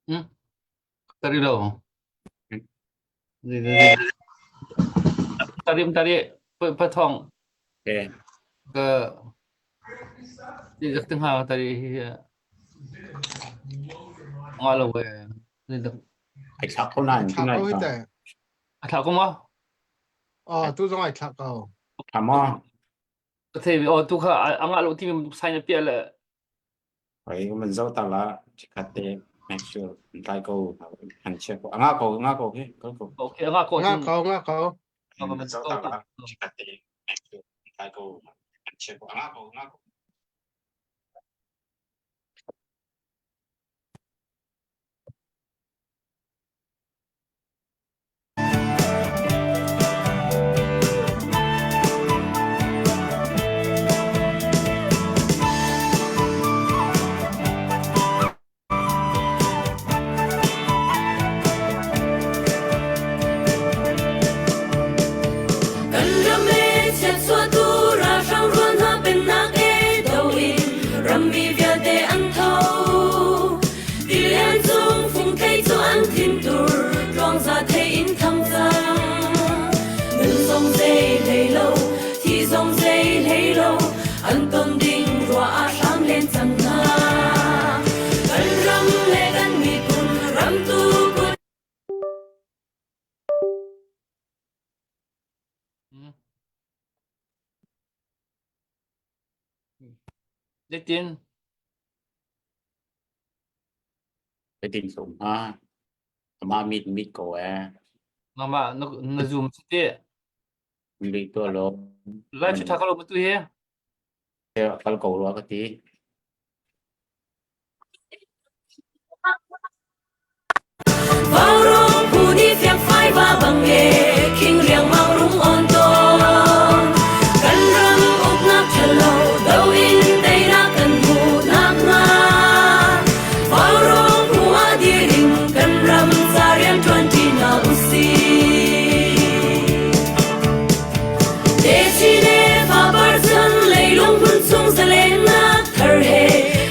Hmm? Tari lo. Tari tari pa thong. Okay. Ka ti dak tengha tari hi nga lo we. Ni dak Ai thlak ko nain Thlak ko hi teh. A thlak ko ma? Oh, tu zong ai thlak ko. Tha ma? Ka thei oh tu kha a nga lo ti mi sign a pia le Ai man zau ta la chikhat te make sure tlai ko han check ko anga ko anga ko ke ko ko Okay anga ko Nga ko nga ko. man zau ta la chikhat te make sure tlai ko han check ko anga ko anga ko Kan ram e chiatchuahtu ralhrang rual hna pennak e do in rammi vialte an tho. Tilian cung fungthei cu an thintur tluangza thei in thang cang. Nun zong zei hlei lo, thi zong zei hlei lo, an ton ding ruah ah hram len cang hna. Kan ram le kan miphun ramtu kut Zeitin? Zeitin sum ha? Amah mit mit ko eh. Mama na na zoom si te. Li to lo. Lai chu tha ko lo tu hi. Kal ko rua ka ti. Vaurawng phu nih fiangfai va bang e khing riangmang rung on tawn. Kan ram uknak ṭhalo do in teinak kan hmuh nakhnga. Vaurawng phu ah dir in kan ram ca rian ṭuanṭi hna usih. Techin e fapar chan leilung hmun chung zalennak thar he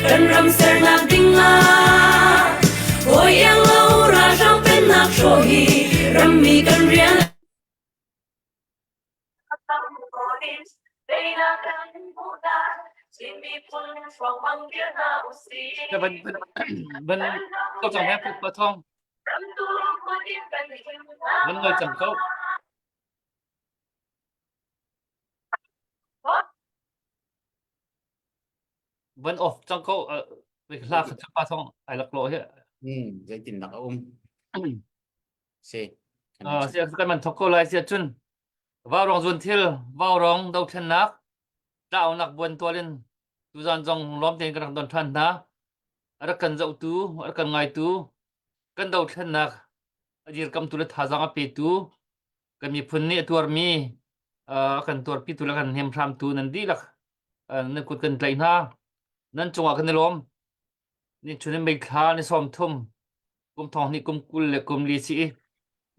kan ram sernak ding ah Hawi iang lo ralhrang pennak hrawh hi rammi kan rian Van van ko cang he pa thong. Van ngoi cang ko. Van off cang ko hla kha pa thong ai lak lo hi. Hmm, zeitin nak a um. Si. Ah, si kan man thok ko lai si cun. Vau rong zun thil, vau rong dothlennak, tlaunak buan tualin tuzan zong lawm tein kan rak don than hna. A rak kan zohtu, a rak kan ngaitu, kan dothlennak a dirkamtu le thazaang a petu kan miphun nih a tuarmi a kan tuarpitu le kan hnemhramtu nan dihlak nan kut kan tlaih hna nan cungah kan i lawm ni chun in meithla ni sawm thum kum thong hnih kum kul le kum li si i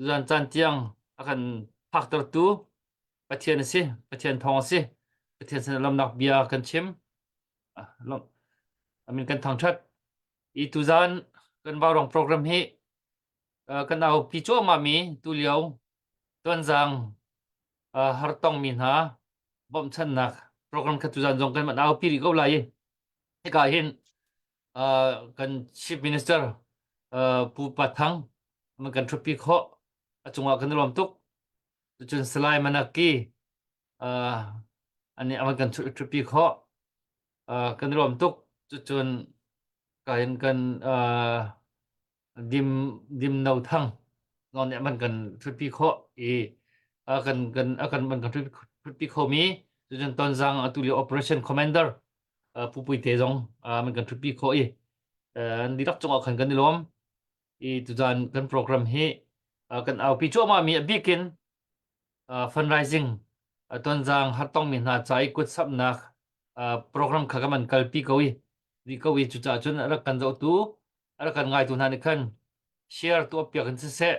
zan caan tiang a kan phaktertu Pathian a si Pathian thawng a si Pathian sin lawmnak bia kan chim amin kan thangthat i tuzan kan vaurong program hi kan aupi cuahmah mi tulio tuanzang hartong mi hna bawmhchannak program kha tuzan zong kan man aupi rih ko lai i hika hin kan chief minister Pu Pa Thang man kan thupi khawh a cungah kan i lawm tuk cun Salai Manaki ani aman kan thupi khawh kan i lawm tuk cucun kain kan dim dim no thang non nih man kan thutpi khawh i a kan kan a kan man kan thutpi kho mi cun tonzang atu lio operation commander pu pui te zong man kan thutpi khawh i an dihlak cungah khan kan i lawm i tuzan kan program hi kan aupi cuahmah mi a bikin fundraising tonzang hartong mi hna ca i kut samnak program kha kan man kalpi ko i ri ko i cucaah cun rak kan zohtu a rak kan ngaitu hna nih khan share tuah piak in siseh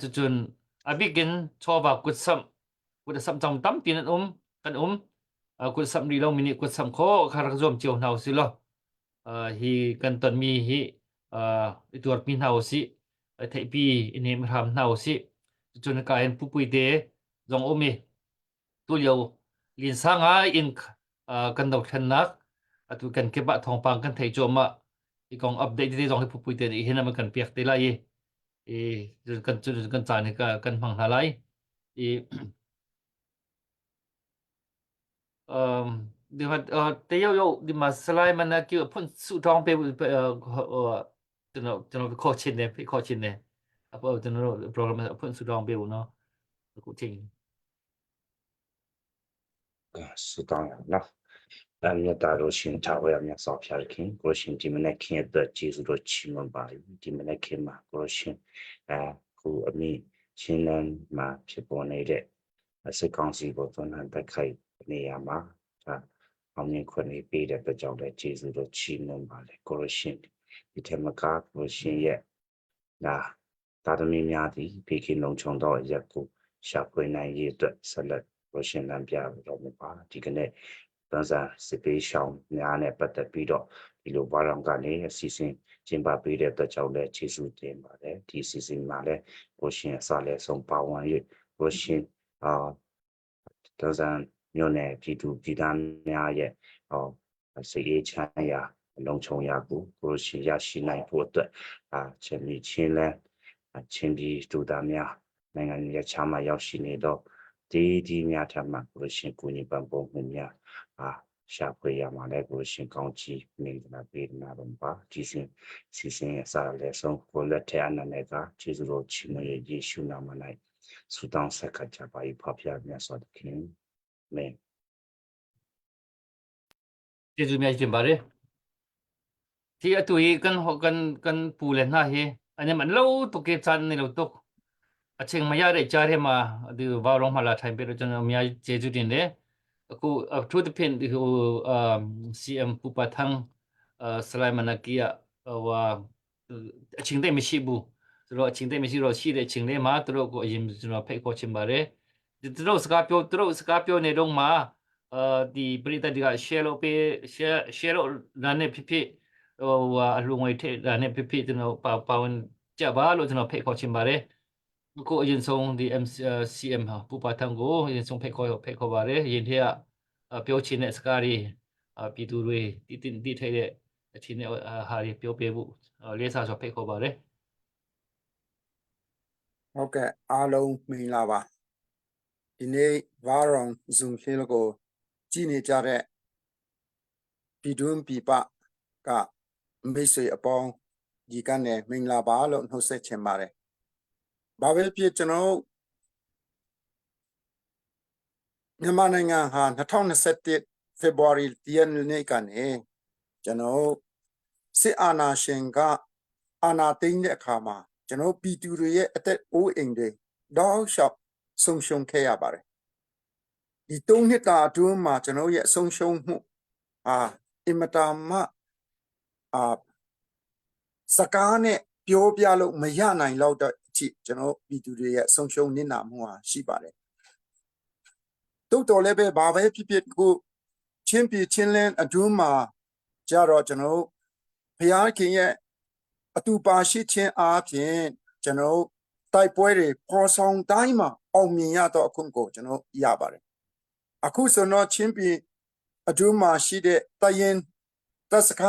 cucun a bik in chawva kut samh kut a samh cang tampi nan um kan um kut samh rih lomi nih kut samh khawh kha rak zuam cio hna usih law hi kan tonmi hi I tuarpi hna usih, theihpi i hnem hram hna usih. Cun ka in pupui te zong um i tulio linsa ngai in kan dothlennak atu kan kip ah thawngpang kan theih cuahmah i kong update te zong hi pupui te nih hin an kan piak te lai i kan kan caan hi kan hmang hna lai i te yo yo di ma salai man na ki phun su tong pe ကျွန်တော်ကျွန်တော်ခေါ်ချင်တယ်ဖိခေါ်ချင်တယ်အခုကျွန်တော်တို့ program အဖွင့်ဆုတောင်းပေးဖို့နော်အခုချိန် ဆုတောင်းရနော်အမြတ်တာတို့ရှင်ထာဝရမြတ်စွာဘုရားခင်ကိုရှင်ဒီမနေ့ခင်အတွက်ကျေးဇူးတော်ချီးမွမ်းပါဒီမနေ့ခင်မှာကိုရှင်အခုအမိချင်းလန်းမှာဖြစ်ပေါ်နေတဲ့စစ်ကောင်စီကိုသွန်ဟန်တိုက်ခိုက်နေရမှာဒါအောင်မြင်ခွင့်လေးပေးတဲ့အတွက်ကြောင့်လည်းကျေးဇူးတော်ချီးမွမ်းပါလေကိုရရှင်ဒီထက်မကကိုရှင်ရဲ့ဒါသာသမီများသည်ဖေခင်လုံခြုံသောအရက်ကိုရှာဖွေနိုင်ရေးအတွက်ဆက်လက်ကိုရှင်လမ်းပြတော်မူပါဒီကနေ့တန်ဆာစစ်ပေးရှောင်းများနဲ့ပတ်သက်ပြီးတော့ဒီလိုဘာတော်ကနေအစီအစဉ်ကျင်းပပေးတဲ့အတွက်ကြောင့်လည်းကျေးဇူးတင်ပါတယ်ဒီအစီအစဉ်မှာလည်းကိုရှင်အစလည်းဆုံးပါဝင်၍ကိုရှင်အာတန်ဆာမြို့နယ်ပြည်သူပြည်သားများရဲ့ဟောစိတ်အေးချမ်းရာလုံခြုံရာကိုကိုရှင်ရရှိနိုင်ဖို့အတွက်အာချင်းမီချင်းလဲချင်းပြည်သူသားများနိုင်ငံရခြားမှာရောက်ရှိနေတော့ဒီဒီများထမှာကိုရှင်ကိုညီပံပုံမှုများအာရှာဖွေရမှာလဲကိုရှင်ကောင်းချီးနေတာပေးနာတော့ပါဒီစင်စီစဉ်အစားလဲဆုံးကိုလက်ထက်အနန္တကကျေးဇူးတော်ချီးမွမ်းယေရှုနာမ၌ဆုတောင်းဆက်ကကြပါ၏ဖဖျားမြတ်စွာသခင်အာမင် ကျေးဇူးများတင်ပါတယ်ဒီအတူကြီးkan kan kan pu le hna hi anem an lo tuk ke chan ni lo tuk အချိန်မရတဲ့ကြားထဲမှာဒီဘာရောမှလာထိုင်ပြီးတော့ကျွန်တော်အများကြီးကျေးဇူးတင်တယ်အခုအထူးသဖြင့်ဒီဟိုအာ CM ပူပထန်းအာဆလိုင်မနကီယာဟိုဟာအချိန်သိပ်မရှိဘူးဆိုတော့အချိန်သိပ်မရှိတော့ရှိတဲ့အချိန်လေးမှာသူတို့ကိုအရင်ကျွန်တော်ဖိတ်ခေါ်ချင်ပါတယ်သူတို့စကားပြောသူတို့စကားပြောနေတော့မှာအာဒီပရိသတ်တွေက share လုပ်ပေး share share လုပ်နာနဲ့ဖြစ်ဖြစ်ဟိုဟာအလှငွေထည့်တာနဲ့ဖြစ်ဖြစ်ကျွန်တော်ပါပါဝင်ကြပါလို့ကျွန်တော်ဖိတ်ခေါ်ချင်ပါတယ် အခုအရင်ဆုံးဒီ MC CM ဟာပူပါထံကိုအရင်ဆုံးဖိတ်ခေါ်ဖိတ်ခေါ်ပါတယ်ရင်ထက်ကပြောချင်တဲ့စကားတွေပြည်သူတွေတည်တည်ထိုက်တဲ့အခြေအနေဟာတွေပြောပြဖို့လေးစားစွာဖိတ်ခေါ်ပါတယ် ဟုတ်ကဲ့အားလုံးမင်္ဂလာပါဒီနေ့ဗာရောင် Zoom လေးကိုကြည့်နေကြတဲ့ပြည်တွင်းပြည်ပကမိတ်ဆွေအပေါင်းဒီကနေမင်္ဂလာပါလို့နှုတ်ဆက်ချင်ပါတယ်။ဘာပဲဖြစ်ကျွန်တော်မြန်မာနိုင်ငံဟာ2021 February တရက်နေ့ကနေကျွန်တော်စစ်အာဏာရှင်ကအာဏာသိမ်းတဲ့အခါမှာကျွန်တော်ပြည်သူတွေရဲ့အသက်အိုးအိမ်တွေတောက်လျှောက်ဆုံးရှုံးခဲ့ရပါတယ်။ဒီ၃နှစ်တာအတွင်းမှာကျွန်တော်ရဲ့အဆုံးရှုံးမှုအာအင်မတန်မှအာစကားနဲ့ပြောပြလို့မရနိုင်တော့တဲ့အထိကျွန်တော်ပြည်သူတွေရဲ့ဆုံးရှုံးနစ်နာမှုဟာရှိပါတယ်။တုတ်တော်လည်းပဲဘာပဲဖြစ်ဖြစ်ကိုချင်းပြည်ချင်းလင်းအတွင်းမှာကြတော့ကျွန်တော်ဘုရားခင်ရဲ့အတူပါရှိခြင်းအားဖြင့်ကျွန်တော်တိုက်ပွဲတွေပေါ်ဆောင်တိုင်းမှာအောင်မြင်ရတော့အခုကိုကျွန်တော်ရပါတယ်။အခုဆိုတော့ချင်းပြည်အတွင်းမှာရှိတဲ့တရင်တစခ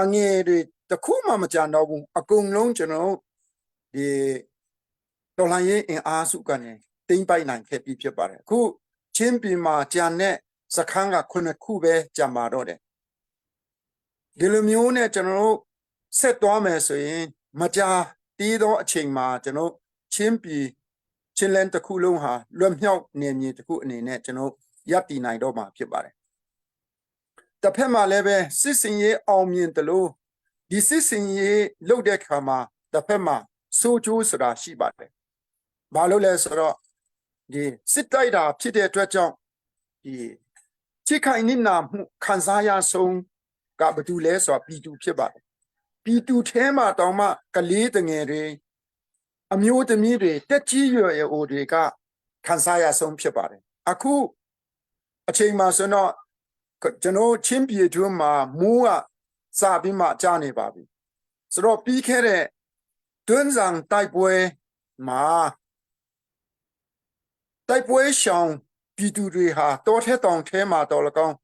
အငယ်တွေတခုမှမကြံတော့ဘူးအကုန်လုံးကျွန်တော်ဒီတော်လှန်ရေးအင်အားစုကနေတိမ့်ပိုက်နိုင်ခဲ့ပြီးဖြစ်ပါတယ်အခုချင်းပြည်မှာကြံတဲ့စခန်းကခုနှစ်ခုပဲကြံပါတော့တယ်ဒီလိုမျိုးနဲ့ကျွန်တော်တို့ဆက်သွားမယ်ဆိုရင်မကြာတီးသောအချိန်မှာကျွန်တော်ချင်းပြည်ချင်းလန်းတစ်ခုလုံးဟာလွတ်မြောက်နေမြေတစ်ခုအနေနဲ့ကျွန်တော်ရပ်တည်နိုင်တော့မှာဖြစ်ပါတယ်တစ်ဖက်မှာလည်းပဲစစ်စင်ရေးအောင်မြင်တယ်လို့ဒီစစ်စင်ရေးလုပ်တဲ့ခါမှာတစ်ဖက်မှာစိုးကျိုးဆိုတာရှိပါတယ်။ဘာလို့လဲဆိုတော့ဒီစစ်တိုက်တာဖြစ်တဲ့အတွက်ကြောင့်ဒီချိခိုင်နိနာမှုခံစားရဆုံးကဘာတူလဲဆိုတာပြည်သူဖြစ်ပါတယ်။ပြည်သူထဲမှာတောင်မှကလေးတငယ်တွေအမျိုးသမီးတွေတက်ကြီးရွယ်အိုတွေကခံစားရဆုံးဖြစ်ပါတယ်။အခုအချိန်မှာဆိုတော့ကျွန်တော်ချင်းပြည်တွင်းမှာမိုးကစပြီးမှကြားနေပါပြီ။ ဆိုတော့ပြီးခဲ့တဲ့တွန်းဆောင်တိုက်ပွဲမှာတိုက်ပွဲရှောင်ပြည်သူတွေဟာတောထဲတောင်ထဲမှာတော်လကောင်း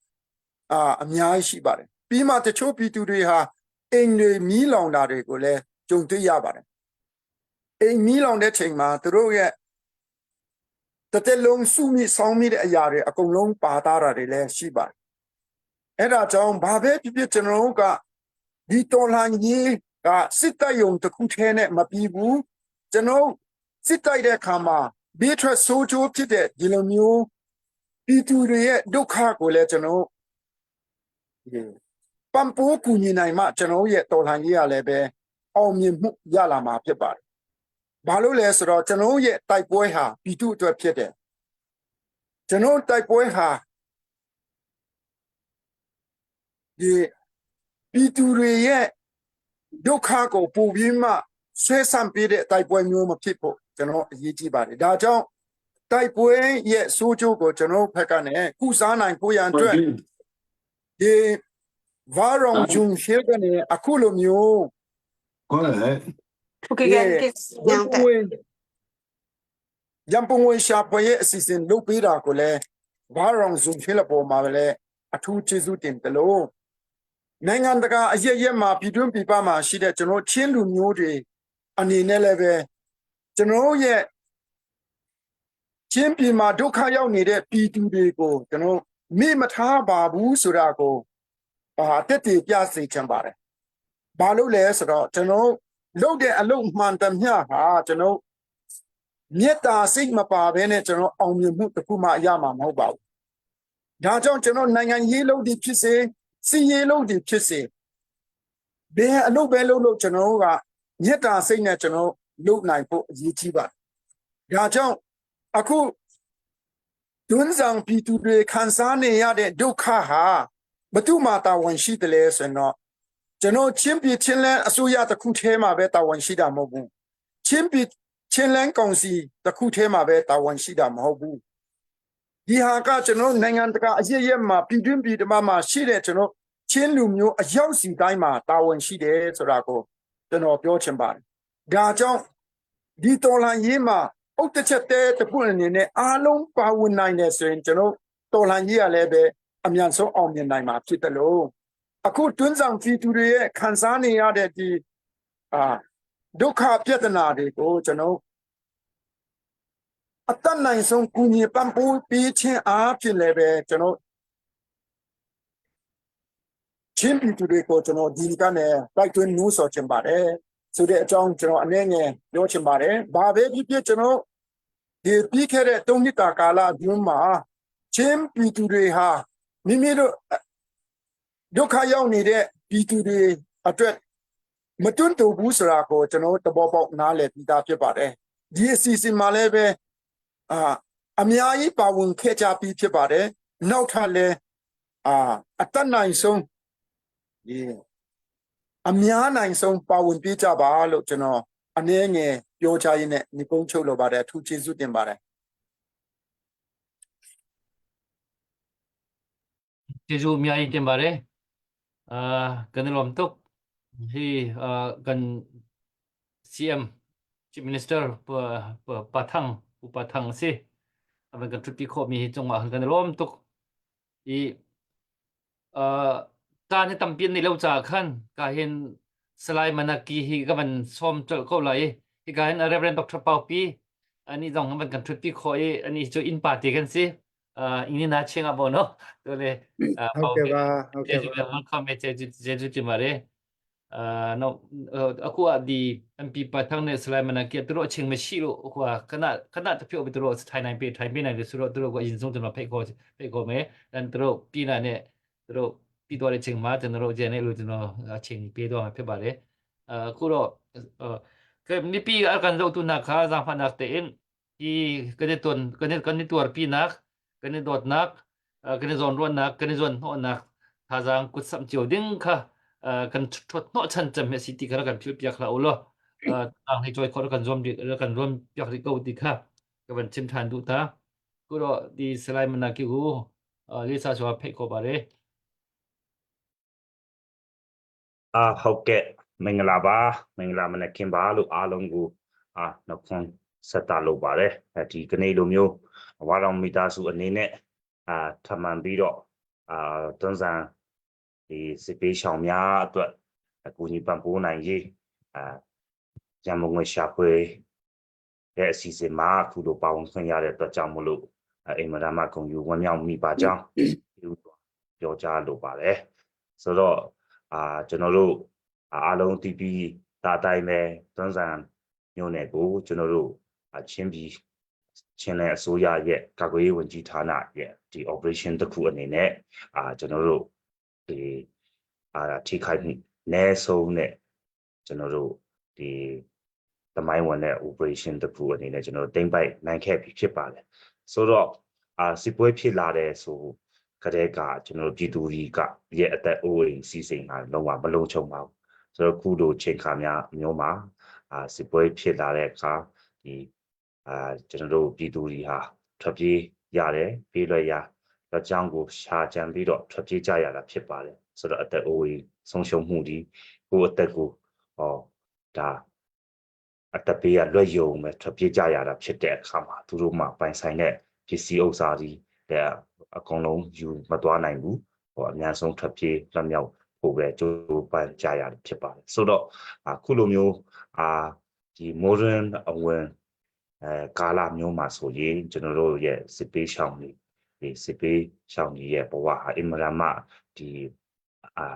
အာအများကြီးရှိပါတယ်ပြီးမှတချို့ပြည်သူတွေဟာအိမ်တွေမီးလောင်တာတွေကိုလည်းကြုံတွေ့ရပါတယ်အိမ်မီးလောင်တဲ့ချိန်မှာသူတို့ရဲ့တစ်သက်လုံးစုမိဆောင်းမိတဲ့အရာတွေအကုန်လုံးပါသားတာတွေလည်းရှိပါတယ်အဲ့ဒါကြောင့်ဘာပဲဖြစ်ဖြစ်ကျွန်တော်တို့ကဒီတော်လှန်ရေးကစစ်တပ်ယုံတစ်ခုထဲနဲ့မပြီးဘူးကျွန်တော်စစ်တိုက်တဲ့အခါမှာဘေးထွက်ဆိုးကျိုးဖြစ်တဲ့ဒီလိုမျိုးပြည်သူတွေရဲ့ဒုက္ခကိုလည်းကျွန်တော်ဒီပံပိုးကူညီနိုင်မှကျွန်တော်ရဲ့တော်လှန်ရေးရလည်းပဲအောင်မြင်မှုရလာမှာဖြစ်ပါတယ်။ဘာလို့လဲဆိုတော့ကျွန်တော်ရဲ့တိုက်ပွဲဟာပြည်သူအတွက်ဖြစ်တယ်။ကျွန်တော်တိုက်ပွဲဟာဒီပြည်သူတွေရဲ့ဒုက္ခကိုပိုပြီးမှဆွဲဆန့်ပေးတဲ့တိုက်ပွဲမျိုးမဖြစ်ဖို့ကျွန်တော်အရေးကြီးပါတယ်။ဒါကြောင့်တိုက်ပွဲရဲ့ဆိုးကျိုးကိုကျွန်တော်ဘက်ကနေကုစားနိုင်ဖို့ရန်အတွက်ဒီဝါရောင်ဂျုံရှေကနေအခုလိုမျိုး 不给给给 ရန် 娘的 ပုံဝင်ရန်ပုံဝင်ရှာဖွေရဲ့အစီအစဉ်လုပ်ပေးတာကိုလည်းဘာရောင်ဇုံဖြစ်လပေါ်မှာလည်းအထူးကျေးဇူးတင်တယ်လို့နိုင်ငံတကာအရက်ရက်မှာပြည်တွင်းပြည်ပမှာရှိတဲ့ကျွန်တော်ချင်းလူမျိုးတွေအနေနဲ့လည်းပဲကျွန်တော်ရဲ့ချင်းပြည်မှာဒုက္ခရောက်နေတဲ့ပြည်သူတွေကိုကျွန်တော်မေ့မထားပါဘူးဆိုတာကိုအာတက်တည်ပြစေချင်ပါတယ်ဘာလို့လဲဆိုတော့ကျွန်တော် လုပ်တဲ့အလုပ်မှန်တမျှဟာကျွန်တော်မေတ္တာစိတ်မပါဘဲနဲ့ကျွန်တော်အောင်မြင်မှုတစ်ခုမှရမှာမဟုတ်ပါဘူး။ဒါကြောင့်ကျွန်တော်နိုင်ငံရေးလုပ်သည်ဖြစ်စေစီရေးလုပ်သည်ဖြစ်စေဘယ်အလုပ်ပဲလုပ်လို့ကျွန်တော်တို့ကမေတ္တာစိတ်နဲ့ကျွန်တော်လုပ်နိုင်ဖို့အရေးကြီးပါတယ်။ဒါကြောင့်အခုဒွန်းဆောင်ပြည်သူတွေခံစားနေရတဲ့ဒုက္ခဟာဘသူမှတာဝန်ရှိတယ်လဲဆိုရင်တော့ ကျွန်တော်ချင်းပြည်ချင်းလန်းအစိုးရတစ်ခုထဲမှာပဲတာဝန်ရှိတာမဟုတ်ဘူးချင်းပြည်ချင်းလန်းကောင်စီတစ်ခုထဲမှာပဲတာဝန်ရှိတာမဟုတ်ဘူးဒီဟာကကျွန်တော်နိုင်ငံတကာအရေးအယက်မှာပြည်တွင်းပြည်တမမှာရှိတဲ့ကျွန်တော်ချင်းလူမျိုးအရောက်စီတိုင်းမှာတာဝန်ရှိတယ်ဆိုတာကိုကျွန်တော်ပြောချင်ပါတယ်ဒါကြောင့်ဒီတော်လန်ရေးမှာအုတ်တစ်ချက်တည်းတစ်ခုအနေနဲ့အားလုံးပါဝင်နိုင်တယ်ဆိုရင်ကျွန်တော်တော်လန်ရေးရလည်းပဲအမြန်ဆုံးအောင်မြင်နိုင်မှာဖြစ်တယ်လို့ အခုတွန်းဆောင်ပြည်သူတွေရဲ့ခံစားနေရတဲ့ဒီအာဒုက္ခပြဿနာတွေကိုကျွန်တော်အတတ်နိုင်ဆုံးကူညီပံ့ပိုးပေးခြင်းအားဖြင့်လည်းပဲကျွန်တော်ချင်းပြည်သူတွေကိုကျွန်တော်ဒီကနေတိုက်တွန်းနှိုးဆော်ခြင်းပါတယ်ဆိုတဲ့အကြောင်းကျွန်တော်အနေငယ်ပြောချင်ပါတယ်ဘာပဲဖြစ်ဖြစ်ကျွန်တော်ဒီပြီးခဲ့တဲ့၃နှစ်တာကာလအတွင်းမှာချင်းပြည်သူတွေဟာမိမိတို့ ဒုက္ခရောက်နေတဲ့ပြည်သူတွေအတွက်မတွန်းတူဘူးဆိုတာကိုကျွန်တော်သဘောပေါက်နားလည်ပြီးသားဖြစ်ပါတယ်ဒီအစီအစဉ်မှာလည်းပဲအာအများကြီးပါဝင်ခဲ့ကြပြီးဖြစ်ပါတယ်နောက်ထပ်လည်းအာအတတ်နိုင်ဆုံးဒီအများနိုင်ဆုံးပါဝင်ပြကြပါလို့ကျွန်တော်အနေငယ်ပြောချရင်းနဲ့ညီကုန်းချုပ်လိုပါတယ်အထူးကျေးဇူးတင်ပါတယ် ကျေးဇူးအများကြီးတင်ပါတယ်အာကန်လ ோம் တုတ်ဟီအာကန် CM Chief Minister ပပပထန်းပပထန်းစီအမကန်ทุติโคมีจงว่ากันล้มตุกอีเอ่อตาเนี่ยตำเปียนในเลวจ่าขันกาเห็นสไลมานากีฮีก็มันซ้อมเจอเขาไหลที่กาเห็น Reverend Dr. เปาปีอันนี้ต้องมันกันทุติโคเออันนี้จะอินปาร์ตี้กันสิเอ่ออินนี่นาเชงอ่ะบ่เนาะตัวเลยเอ่อ ဟုတ်ကဲ့ပါဟုတ် ကျေး ကဲ့ပါ ဇူးတင်ပါတယ်ကျေးဇူးကျေးဇူးတင်ပါတယ်အာနောက်အခုကဒီ MP ပါထန်းနဲ့ဆလိုင်မနာကသူတို့အချိန်မရှိလို့ဟိုကခဏခဏတဖြုတ်ပြီးသူတို့ထိုင်နိုင်ပေးထိုင်ပေးနိုင်တယ်ဆိုတော့သူတို့ကအရင်ဆုံးကျွန်တော်ဖိတ်ခေါ်ဖိတ်ခေါ်မယ်အဲသူတို့ပြီးလာနဲ့သူတို့ပြီးသွားတဲ့အချိန်မှာကျွန်တော်တို့ကျန်တဲ့လူကျွန်တော်အချိန်ပေးတော့မှာဖြစ်ပါတယ်အခုတော့ကဲနိပီအကန်ဇောတူနာခါဇာဖနာတေင်ဒီကနေတွန်ကနေကနေတွာပီနာကနေဒတ်နာကနေဇွန်ရွနာကနေဇွန်ဟောနာ thazang kut sam chiu ding kha kan thot no chan cham he city kha kan phil piak la ulo tang hi choi khor kan zom di kan rom piak ri ko ti kha ka ban chim than du ta ku ro di salai mana ki hu li sa swa phek ko ba re အာဟုတ်ကဲ့ မင်္ဂလာပါမင်္ဂလာမနက်ခင်းပါလို့အားလုံးကိုအာနှုတ်ခွန်းဆက်တာလုပ်ပါတယ်အဲဒီကနေ့လိုမျိုးဝါတော်မီသားစုအနေနဲ့အာထပ်မံပြီးတော့အာတွန်းဆန်ဒီစစ်ပေးရှောင်များအတွက်အကူအညီပံ့ပိုးနိုင်ရေးအာရန်ပုံငွေရှာဖွေတဲ့အစီအစဉ်မှာအခုလိုပါဝင်ခွင့်ရတဲ့အတွက်ကြောင့်မလို့အိမ်မရမဂုံယူဝမ်းမြောက်မိပါကြောင်းပြောကြားလိုပါတယ်ဆိုတော့အာကျွန်တော်တို့အားလုံးတီးပြီးဒါအတိုင်းပဲသွန်းစံမျိုးနယ်ကိုကျွန်တော်တို့ချင်းပြည်ချင်းလဲအစိုးရရဲ့ကာကွယ်ရေးဝန်ကြီးဌာနရဲ့ဒီ operation တစ်ခုအနေနဲ့အာကျွန်တော်တို့ဒီအာထိခိုက်မှုနည်းဆုံးနဲ့ကျွန်တော်တို့ဒီတမိုင်းဝင်တဲ့ operation တစ်ခုအနေနဲ့ကျွန်တော်တို့တင်ပိုက်နိုင်ခဲ့ပြီဖြစ်ပါတယ်ဆိုတော့အာစစ်ပွဲဖြစ်လာတဲ့ဆိုကတဲ့ကကျွန်တော်တို့ပြည်သူတွေကရဲ့အသက်အိုးအိမ်စီစဉ်ကလုံးဝမလုံးချုံပါဘူးဆိုတော့ခုလိုချိန်ခါများမျိုးမှာအာစစ်ပွဲဖြစ်လာတဲ့အခါဒီအာကျွန်တော်တို့ပြည်သူတွေဟာထွက်ပြေးရတယ်ပြေးလွယ်ရတော့ကြောင်းကိုရှာကြံပြီးတော့ထွက်ပြေးကြရတာဖြစ်ပါတယ်ဆိုတော့အသက်အိုးအိမ်ဆုံးရှုံးမှုဒီကိုယ့်အသက်ကိုဟောဒါအသက်ပေးရလွတ်ယုံပဲထွက်ပြေးကြရတာဖြစ်တဲ့အခါမှာသူတို့မှပိုင်ဆိုင်တဲ့ပစ္စည်းဥစ္စာတွေတဲ့အကုန်လုံးယူမသွားနိုင်ဘူးဟိုအများဆုံးထွက်ပြေးလွတ်မြောက်ဖို့ပဲကြိုးပမ်းကြရတယ်ဖြစ်ပါတယ်ဆိုတော့အခုလိုမျိုးအာဒီ modern အဝင်အဲကာလမျိုးမှာဆိုရင်ကျွန်တော်တို့ရဲ့စစ်ပေးရှောင်းတွေဒီစစ်ပေးရှောင်းတွေရဲ့ဘဝဟာအင်မရာမဒီအာ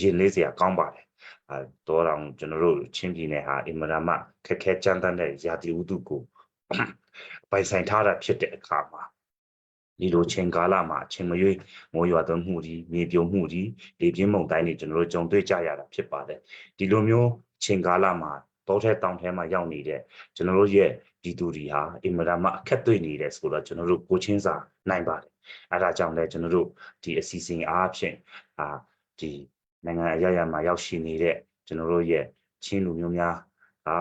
ရင်လေးစရာကောင်းပါတယ်အာတော့တော့ကျွန်တော်တို့ချင်းပြည်နယ်ဟာအင်မရာမခက်ခဲကြမ်းတမ်းတဲ့ရာသီဥတုကိုပိုင်ဆိုင်ထားတာဖြစ်တဲ့အခါမှာဒီလိုချိန်ကာလမှာအချိန်မရွေးမိုးရွာသွန်းမှုဒီမြေပြိုမှုဒီလေပြင်းမုန်တိုင်းတွေကျွန်တော်တို့ကြုံတွေ့ကြရတာဖြစ်ပါတယ်ဒီလိုမျိုးချိန်ကာလမှာတောထဲတောင်ထဲမှာရောက်နေတဲ့ကျွန်တော်တို့ရဲ့ပြည်သူတွေဟာအင်မတန်မှအခက်တွေ့နေတယ်ဆိုတော့ကျွန်တော်တို့ကိုချင်းစာနိုင်ပါတယ်အဲဒါကြောင့်လဲကျွန်တော်တို့ဒီအစီအစဉ်အားဖြင့်အာဒီနိုင်ငံအရရမှာရောက်ရှိနေတဲ့ကျွန်တော်တို့ရဲ့ချင်းလူမျိုးများဟာ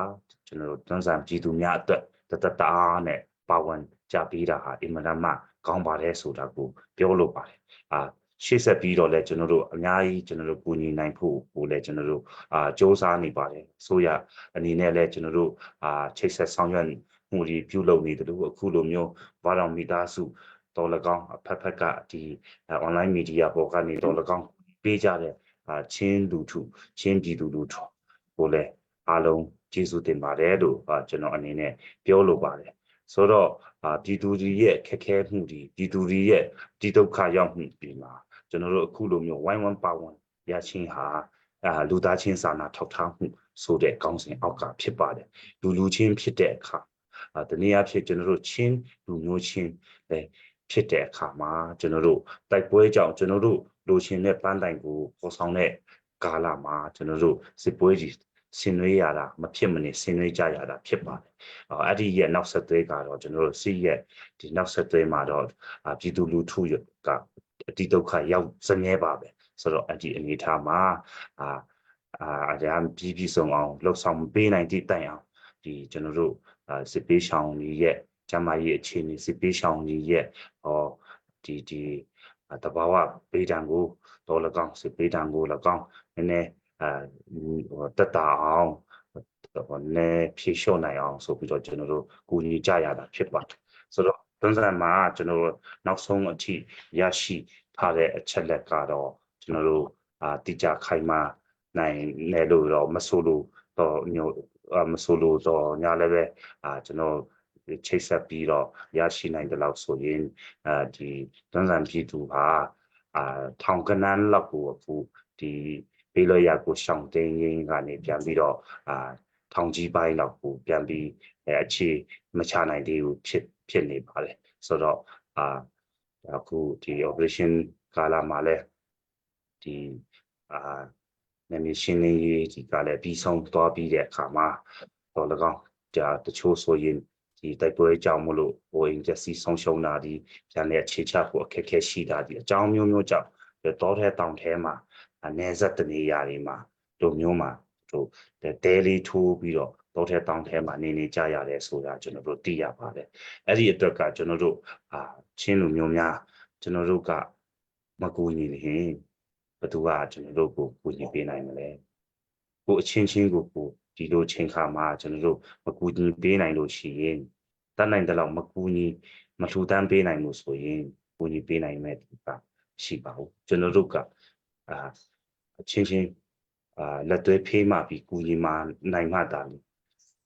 ကျွန်တော်တို့တွန်းဆန်ပြည်သူများအတွက်တတတအားနဲ့ပါဝင်ကြပေးတာဟာအင်မတန်မှကောင်းပါတယ်ဆိုတာကိုပြောလိုပါတယ်အာရှေ့ဆက်ပြီးတော့လဲကျွန်တော်တို့အများကြီးကျွန်တော်တို့ကူညီနိုင်ဖို့ကိုလည်းကျွန်တော်တို့အာစ조사နေပါတယ်ဆိုရအနေနဲ့လဲကျွန်တော်တို့အာချိတ်ဆက်ဆောင်ရွက်မှုတွေပြုလုပ်နေတယ်လို့အခုလိုမျိုးဘာတော်မိသားစုတော်လကောင်းအဖက်ဖက်ကဒီ online media ပေါ်ကနေတော်လကောင်းပေးကြတဲ့အာချင်းလူထုချင်းပြည်သူလူထုကိုလည်းအားလုံးကျေးဇူးတင်ပါတယ်လို့ကျွန်တော်အနေနဲ့ပြောလိုပါတယ်ဆိုတော့အာပြည်သူတွေရဲ့ခက်ခဲမှုတွေပြည်သူတွေရဲ့ဒီဒုက္ခရောက်မှုဒီမှာကျွန်တော်တို့အခုလိုမျိုးဝိုင်းဝန်းပါဝင်ရချင်းဟာအာလူသားချင်းစာနာထောက်ထားမှုဆိုတဲ့ကောင်းစဉ်အောက်ကဖြစ်ပါတယ်လူလူချင်းဖြစ်တဲ့အခါအာတနည်းအားဖြင့်ကျွန်တော်တို့ချင်းလူမျိုးချင်းလည်းဖြစ်တဲ့အခါမှာကျွန်တော်တို့တိုက်ပွဲကြောင့်ကျွန်တော်တို့လူချင်းတဲ့ပန်းတိုင်ကိုပေါ်ဆောင်တဲ့ကာလမှာကျွန်တော်တို့စစ်ပွဲကြီးဆင်နွှဲရတာမဖြစ်မနေဆင်နွှဲကြရတာဖြစ်ပါတယ်။အဲ့ဒီရဲ့နောက်ဆက်တွဲကတော့ကျွန်တော်တို့စစ်ရဲ့ဒီနောက်ဆက်တွဲမှာတော့ပြည်သူလူထုကအတိဒုက္ခရောက်စမြဲပါပဲဆိုတော့အဲ့ဒီအနေထားမှာအာအာအကြမ်းပြည်ပြည်စုံအောင်လှုပ်ဆောင်ပေးနိုင်တဲ့တိုင်အောင်ဒီကျွန်တော်တို့စစ်ပေးရှောင်းကြီးရဲ့ကျမကြီးအခြေအနေစစ်ပေးရှောင်းကြီးရဲ့ဟောဒီဒီတဘာဝဘေးဒဏ်ကိုတော်၎င်းစစ်ပေးဒဏ်ကို၎င်းနည်းနည်းအဲဟိုတက်တာအောင်ဟိုနည်းဖြေလျှော့နိုင်အောင်ဆိုပြီးတော့ကျွန်တော်တို့ကူညီကြရတာဖြစ်ပါတယ်ဆိုတော့သွန်းစံမှာကျွန်တော်တို့နောက်ဆုံးအထိရရှိထားတဲ့အချက်လက်ကတော့ကျွန်တော်တို့အာတိကျခိုင်မာနိုင်တယ်လို့တော့မဆိုလို့တော့ညိုမဆိုလို့တော့ညာလည်းပဲအာကျွန်တော်ချိတ်ဆက်ပြီးတော့ရရှိနိုင်တဲ့လောက်ဆိုရင်အဲဒီသွန်းစံပြည်သူဟာအာထောင်ကနန်းလောက်ကိုအခုဒီပေးလို့ရကိုရှောင်းတင်းရင်းကနေပြန်ပြီးတော့အာထောင်ကြီးပိုင်းလောက်ကိုပြန်ပြီးအခြေမချနိုင်သေးဘူးဖြစ်ဖြစ်နေပါတယ်ဆိုတော့အာအခုဒီ operation ကာလမှာလဲဒီအာနာမည်ရှင်းလင်းရေးဒီကလည်းပြီးဆုံးသွားပြီးတဲ့အခါမှာတော့၎င်းဒါတချို့ဆိုရင်ဒီတိုက်ပွဲကြောင့်မလို့ဟိုအင်ဂျက်စီဆုံးရှုံးတာဒီပြန်လဲအခြေချဖို့အခက်အခဲရှိတာဒီအကြောင်းမျိုးမျိုးကြောင့်တောထဲတောင်ထဲမှာအနေဆက်တနေရာတွေမှာတို့မျိုးမှာတို့တဲလေးထိုးပြီးတော့တောထဲတောင်ထဲမှာနေနေကြရတယ်ဆိုတာကျွန်တော်တို့သိရပါတယ်အဲ့ဒီအတွက်ကကျွန်တော်တို့အာချင်းလူမျိုးများကျွန်တော်တို့ကမကူညီရင်ဘသူကကျွန်တော်တို့ကိုကူညီပေးနိုင်မလဲ။ ကိုအချင်းချင်းကိုကိုဒီလိုချိန်ခါမှာကျွန်တော်တို့မကူညီပေးနိုင်လို့ရှိရင်တတ်နိုင်တဲ့လောက်မကူညီမလှူဒန်းပေးနိုင်လို့ဆိုရင်ကူညီပေးနိုင်မဲ့သူကရှိပါဘူးကျွန်တော်တို့ကအာအချင်းချင်းအာလက်သွဲဖေးမှပြီးကူညီမှနိုင်မှတာလေ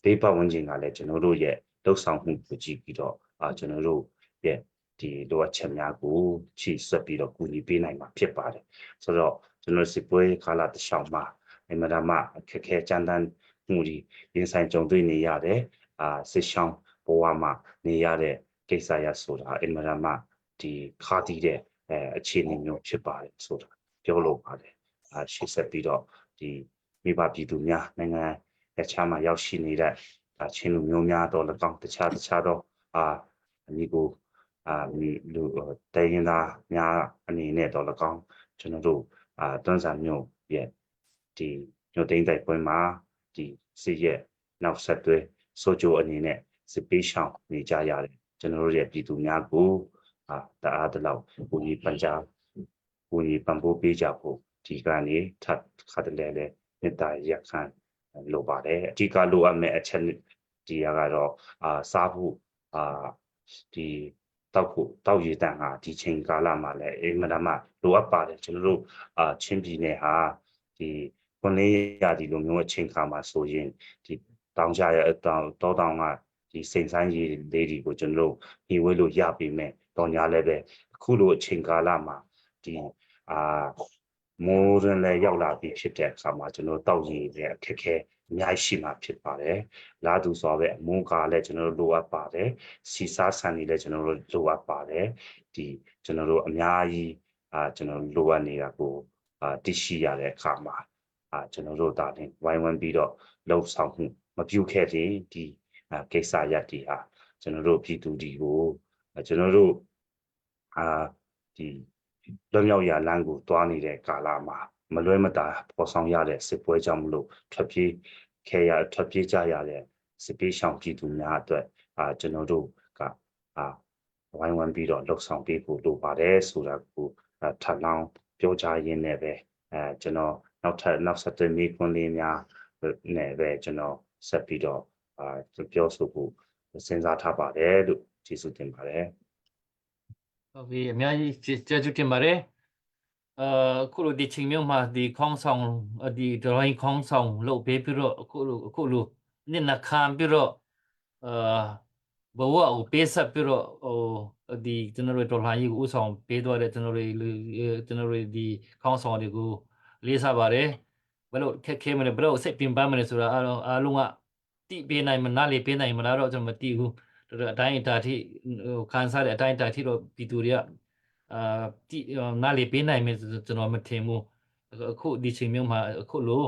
ဘေးပတ်ဝန်းကျင်ကလည်းကျွန်တော်တို့ရဲ့လှုပ်ဆောင်မှုကိုကြည့်ပြီးတော့အာကျွန်တော်တို့ရဲ့ဒီလိုအပ်ချက်များကိုခြိဆက်ပြီးတော့ကူညီပေးနိုင်မှာဖြစ်ပါတယ်ဆိုတော့ကျွန်တော်စစ်ပွဲကာလတစ်လျှောက်မှာအင်မတန်မှအခက်ခဲကြမ်းတမ်းမှုတွေရင်ဆိုင်ကြုံတွေ့နေရတယ်အာစစ်ရှောင်းဘဝမှာနေရတဲ့ကိစ္စရဆိုတာအင်မတန်မှဒီခါတီးတဲ့အဲအခြေအနေမျိုးဖြစ်ပါတယ်ဆိုတာပြောလိုပါတယ်အာရှေ့ဆက်ပြီးတော့ဒီမိဘပြည်သူများနိုင်ငံအခြားမှာရောက်ရှိနေတဲ့အာချင်းလူမျိုးများတော့၎င်းတခြားတခြားတော့အာညီကိုအာလူတိုင်းရင်းသားများအနေနဲ့တော့၎င်းကျွန်တော်တို့အာတွန်းစာမျိုးရဲ့ဒီညိုသိန်းတိုက်ပွဲမှာဒီစစ်ရဲ့နောက်ဆက်တွဲဆိုကြိုအနေနဲ့စစ်ပေးရှောင်နေကြရတယ်ကျွန်တော်တို့ရဲ့ပြည်သူများကိုအာတအားတလောက်ကိုကြီးပန်ကြားကိုကြီးပံ့ပိုးပေးကြဖို့ဒီကနေထပ်ခါတလဲလဲမေတ္တာရက်ခံလိုပါတယ်အဓိကလိုအပ်မဲ့အချက်ဒီကတော့အာစားဖို့အာဒီတောက်ဖို့တောက်ရည်တန်ဟာဒီချိန်ကာလမှာလည်းအင်မတန်မှလိုအပ်ပါတယ်ကျွန်တော်တို့အာချင်းပြည်နယ်ဟာဒီခွန်လေးရာဒီလိုမျိုးအချိန်ခါမှာဆိုရင်ဒီတောင်ကြရတောင်တောတောင်ကဒီစိန်ဆိုင်ရည်လေးတွေကိုကျွန်တော်တို့ညှိဝဲလို့ရပြီမဲ့တော်ညာလည်းပဲအခုလိုအချိန်ကာလမှာဒီအာမိုးရင်လည်းရောက်လာပြီဖြစ်တဲ့အခါမှာကျွန်တော်တောက်ရည်တဲ့အခက်အခဲအများကြီးရှိမှာဖြစ်ပါတယ်။လာသူဆိုပဲအမုန်းကားလည်းကျွန်တော်တို့လိုအပ်ပါတယ်။စီစားဆန်တွေလည်းကျွန်တော်တို့လိုအပ်ပါတယ်။ဒီကျွန်တော်တို့အများကြီးအာကျွန်တော်လိုအပ်နေတာကိုအာသိရှိရတဲ့အခါမှာအာကျွန်တော်တို့ဒါတင်ဝိုင်းဝန်းပြီးတော့လှုပ်ဆောင်မှုမပြုခဲ့တဲ့ဒီအာကိစ္စရပ်တွေဟာကျွန်တော်တို့ပြည်သူတွေကိုကျွန်တော်တို့အာဒီလွတ်မြောက်ရာလမ်းကိုတွားနေတဲ့ကာလမှာမလွဲမတာပေါ်ဆောင်ရတဲ့စစ်ပွဲကြောင့်မလို့ထွက်ပြေးခဲရထွက်ပြေးကြရတဲ့စစ်ပေးရှောင်ပြည်သူများအတွက်အာကျွန်တော်တို့ကအာဝိုင်းဝန်းပြီးတော့လှုပ်ဆောင်ပေးဖို့လိုပါတယ်ဆိုတာကိုထပ်လောင်းပြောကြားရင်းနဲ့ပဲအဲကျွန်တော်နောက်ထပ်နောက်ဆက်တွဲမိခွန်းလေးများနဲ့ပဲကျွန်တော်ဆက်ပြီးတော့အာပြောဆိုဖို့စဉ်းစားထားပါတယ်လို့ကျေးဇူးတင်ပါတယ် ဟုတ်ပြီအများကြီးကျေးဇူးတင်ပါတယ်အခုလိုဒီချိန်မျိုးမှာဒီခေါင်းဆောင်ဒီဒရိုင်းခေါင်းဆောင်လုပ်ပေးပြီးတော့အခုလိုအခုလိုနစ်နာခံပြီးတော့အာဘဝကိုပေးဆက်ပြီးတော့ဟိုဒီကျွန်တော်တို့တော်လှန်ရေးကိုဥဆောင်ပေးသွားတဲ့ကျွန်တော်တို့ကျွန်တော်တို့ဒီခေါင်းဆောင်တွေကိုလေးစားပါတယ်ဘလို့ခက်ခဲမလဲဘလို့စိတ်ပင်ပန်းမလဲဆိုတာအားလုံးအားလုံးကတိပေးနိုင်မနားလေပေးနိုင်မလားတော့ကျွန်တော်မသိဘူးတော်တော်အတိုင်းအတာထိဟိုခံစားတဲ့အတိုင်းအတာထိတော့ပြည်သူတွေကအာတိနားလေပေးနိုင်မယ်ကျွန်တော်မထင်ဘူးအခုဒီချိန်မျိုးမှာအခုလို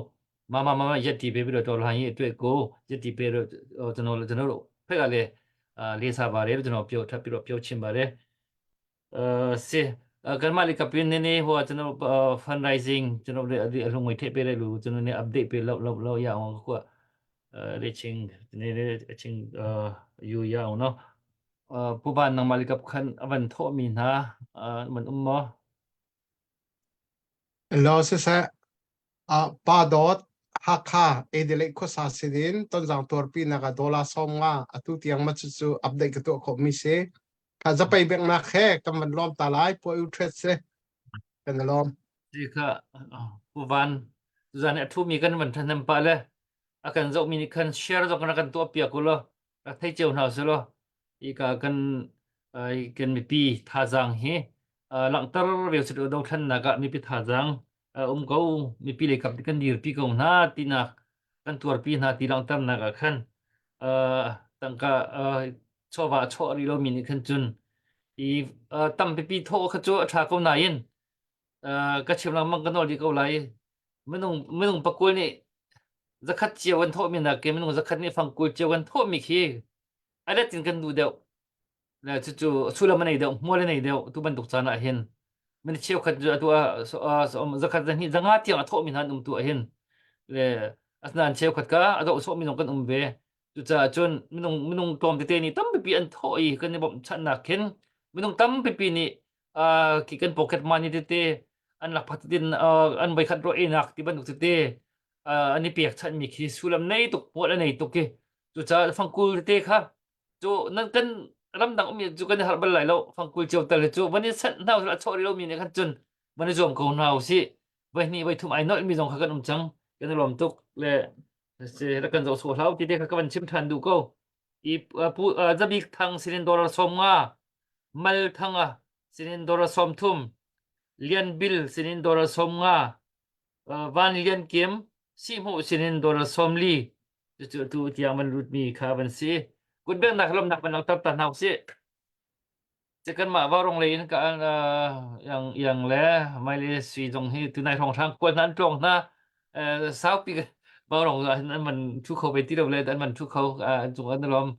မမမမရက်တီပေးပြီးတော့တော်လှန်ရေးအတွက်ကိုရက်တီပေးတော့ကျွန်တော်ကျွန်တော်တို့ဖက်ကလည်းအာလေးစားပါတယ်လို့ကျွန်တော်ပြောထပ်ပြီးတော့ပြောချင်ပါတယ်အဲစေကမလီကပင်းနေနေဟိုကျွန်တော် fundraising ကျွန်တော်တို့အလုံးငွေထည့်ပေးတဲ့လူကျွန်တော်နေ update ပေးလောက်လောက်လောက်ရအောင်ခုကအဲချင်းနေနေချင်းအာယူရအောင်နော်အာပူပန်နမလီကပခန်အဝန်ထောမီနာအာမန်အမ လောဆဆက်အပါဒေါတ်ဟာခါအေဒီလေခဆာစီဒင်တန်ဇောင်တော်ပီနာကဒေါ်လာဆောငါအတူတီယံမချူอัปเดตกตัวขมิเซခါဇပိုင်ဘက်နာခဲကမန်လောမ်တလိုက်ပိုဥထရက်ဆေกันลอม ဒီကပူပန်ဇန်အထူမီကန်ဝန်ထနမ်ပါလေအကန်ဇောမီကန် share ဇောကနကန်တော့ပြကူလောအထိုင်ချောနာဆလောဤကကန်ကန်မီပီသာဇန်ဟေလန်တာဝေစဒိုထန်နာကမီပီသာဇန်အုံကောမီပီလေကပ်ကန်ဒီပီကောနာတိနာကန်တူပီနာတိလန်တာနာကခန်အာတန်ကချောဝါချောရီလိုမီနိခန်ကျွန်းဤတမ်ပီပီထောခချိုအထာကောနာယင်ကချင်လမန်ကနောဒီကောလိုက်မနုံမနုံပကွေးနေဇခတ်ချေဝန်ထောမီနာကေမနုံဇခတ်နေဖန်ကွေချေဝန်ထောမီခီအဲ့ဒါတင်ကန်ဒူဒေလဲချူချူဆူလမနေဒေမောလနေဒေသူဘန်တုချာနာဟင်မင်းချေခတ်တူအဇခတ်ဇနီဇငါတီအထောမီနန်အုံတူဟင်လေအစနန်ချေခတ်ကအတော့ဆောမီနုံကန်အုံဘေတူချာချွန်းမနုံမနုံตอมเตนี่ตั้มปีอันทอยกันนี่บ่ชันนักเข็นมนุงตั้มปีนี่อ่ากิกัน pocket money เตอันลักพัดดินอันใบขัดโรเอนักที่บันทุกเต An i pekchanhmi khi sullam nei tuk hmual a nei tuk i cucaah fangkul tete kha cu nan kan ramdang ummi cu kan i harh bal lai lo. Fangkul cio tal hi cu van i sanh hna usih a chawh rih lomi nih khan cun van i zuam ko hna usih. Voi hnih voi thum ai nolhmi zong kha kan um cang. Kan i lawm tuk le rak kan zoh sawh hlah u ti te kha ka van chim ṭhan duh ko. I pu Zabik Thang sinin dollar 50, Mal Thanga sinin dollar 30, Lian Bil sinin dollar 50, Van Lian Kim Sihhmuh sinin dollar 40 cucu atu tiang van lutmi kha van si. Kutbengnak lawmnak van langhter ta hna usih. Cu kanmah Vaurawng lei in ka yang yang le Maile Sui zong hi tunai hrawnghrang kual hna an tlawng hna. Saupi Vaurawng ah hin an man thu kho ve ti lo le an man thu kho an cung an lawm.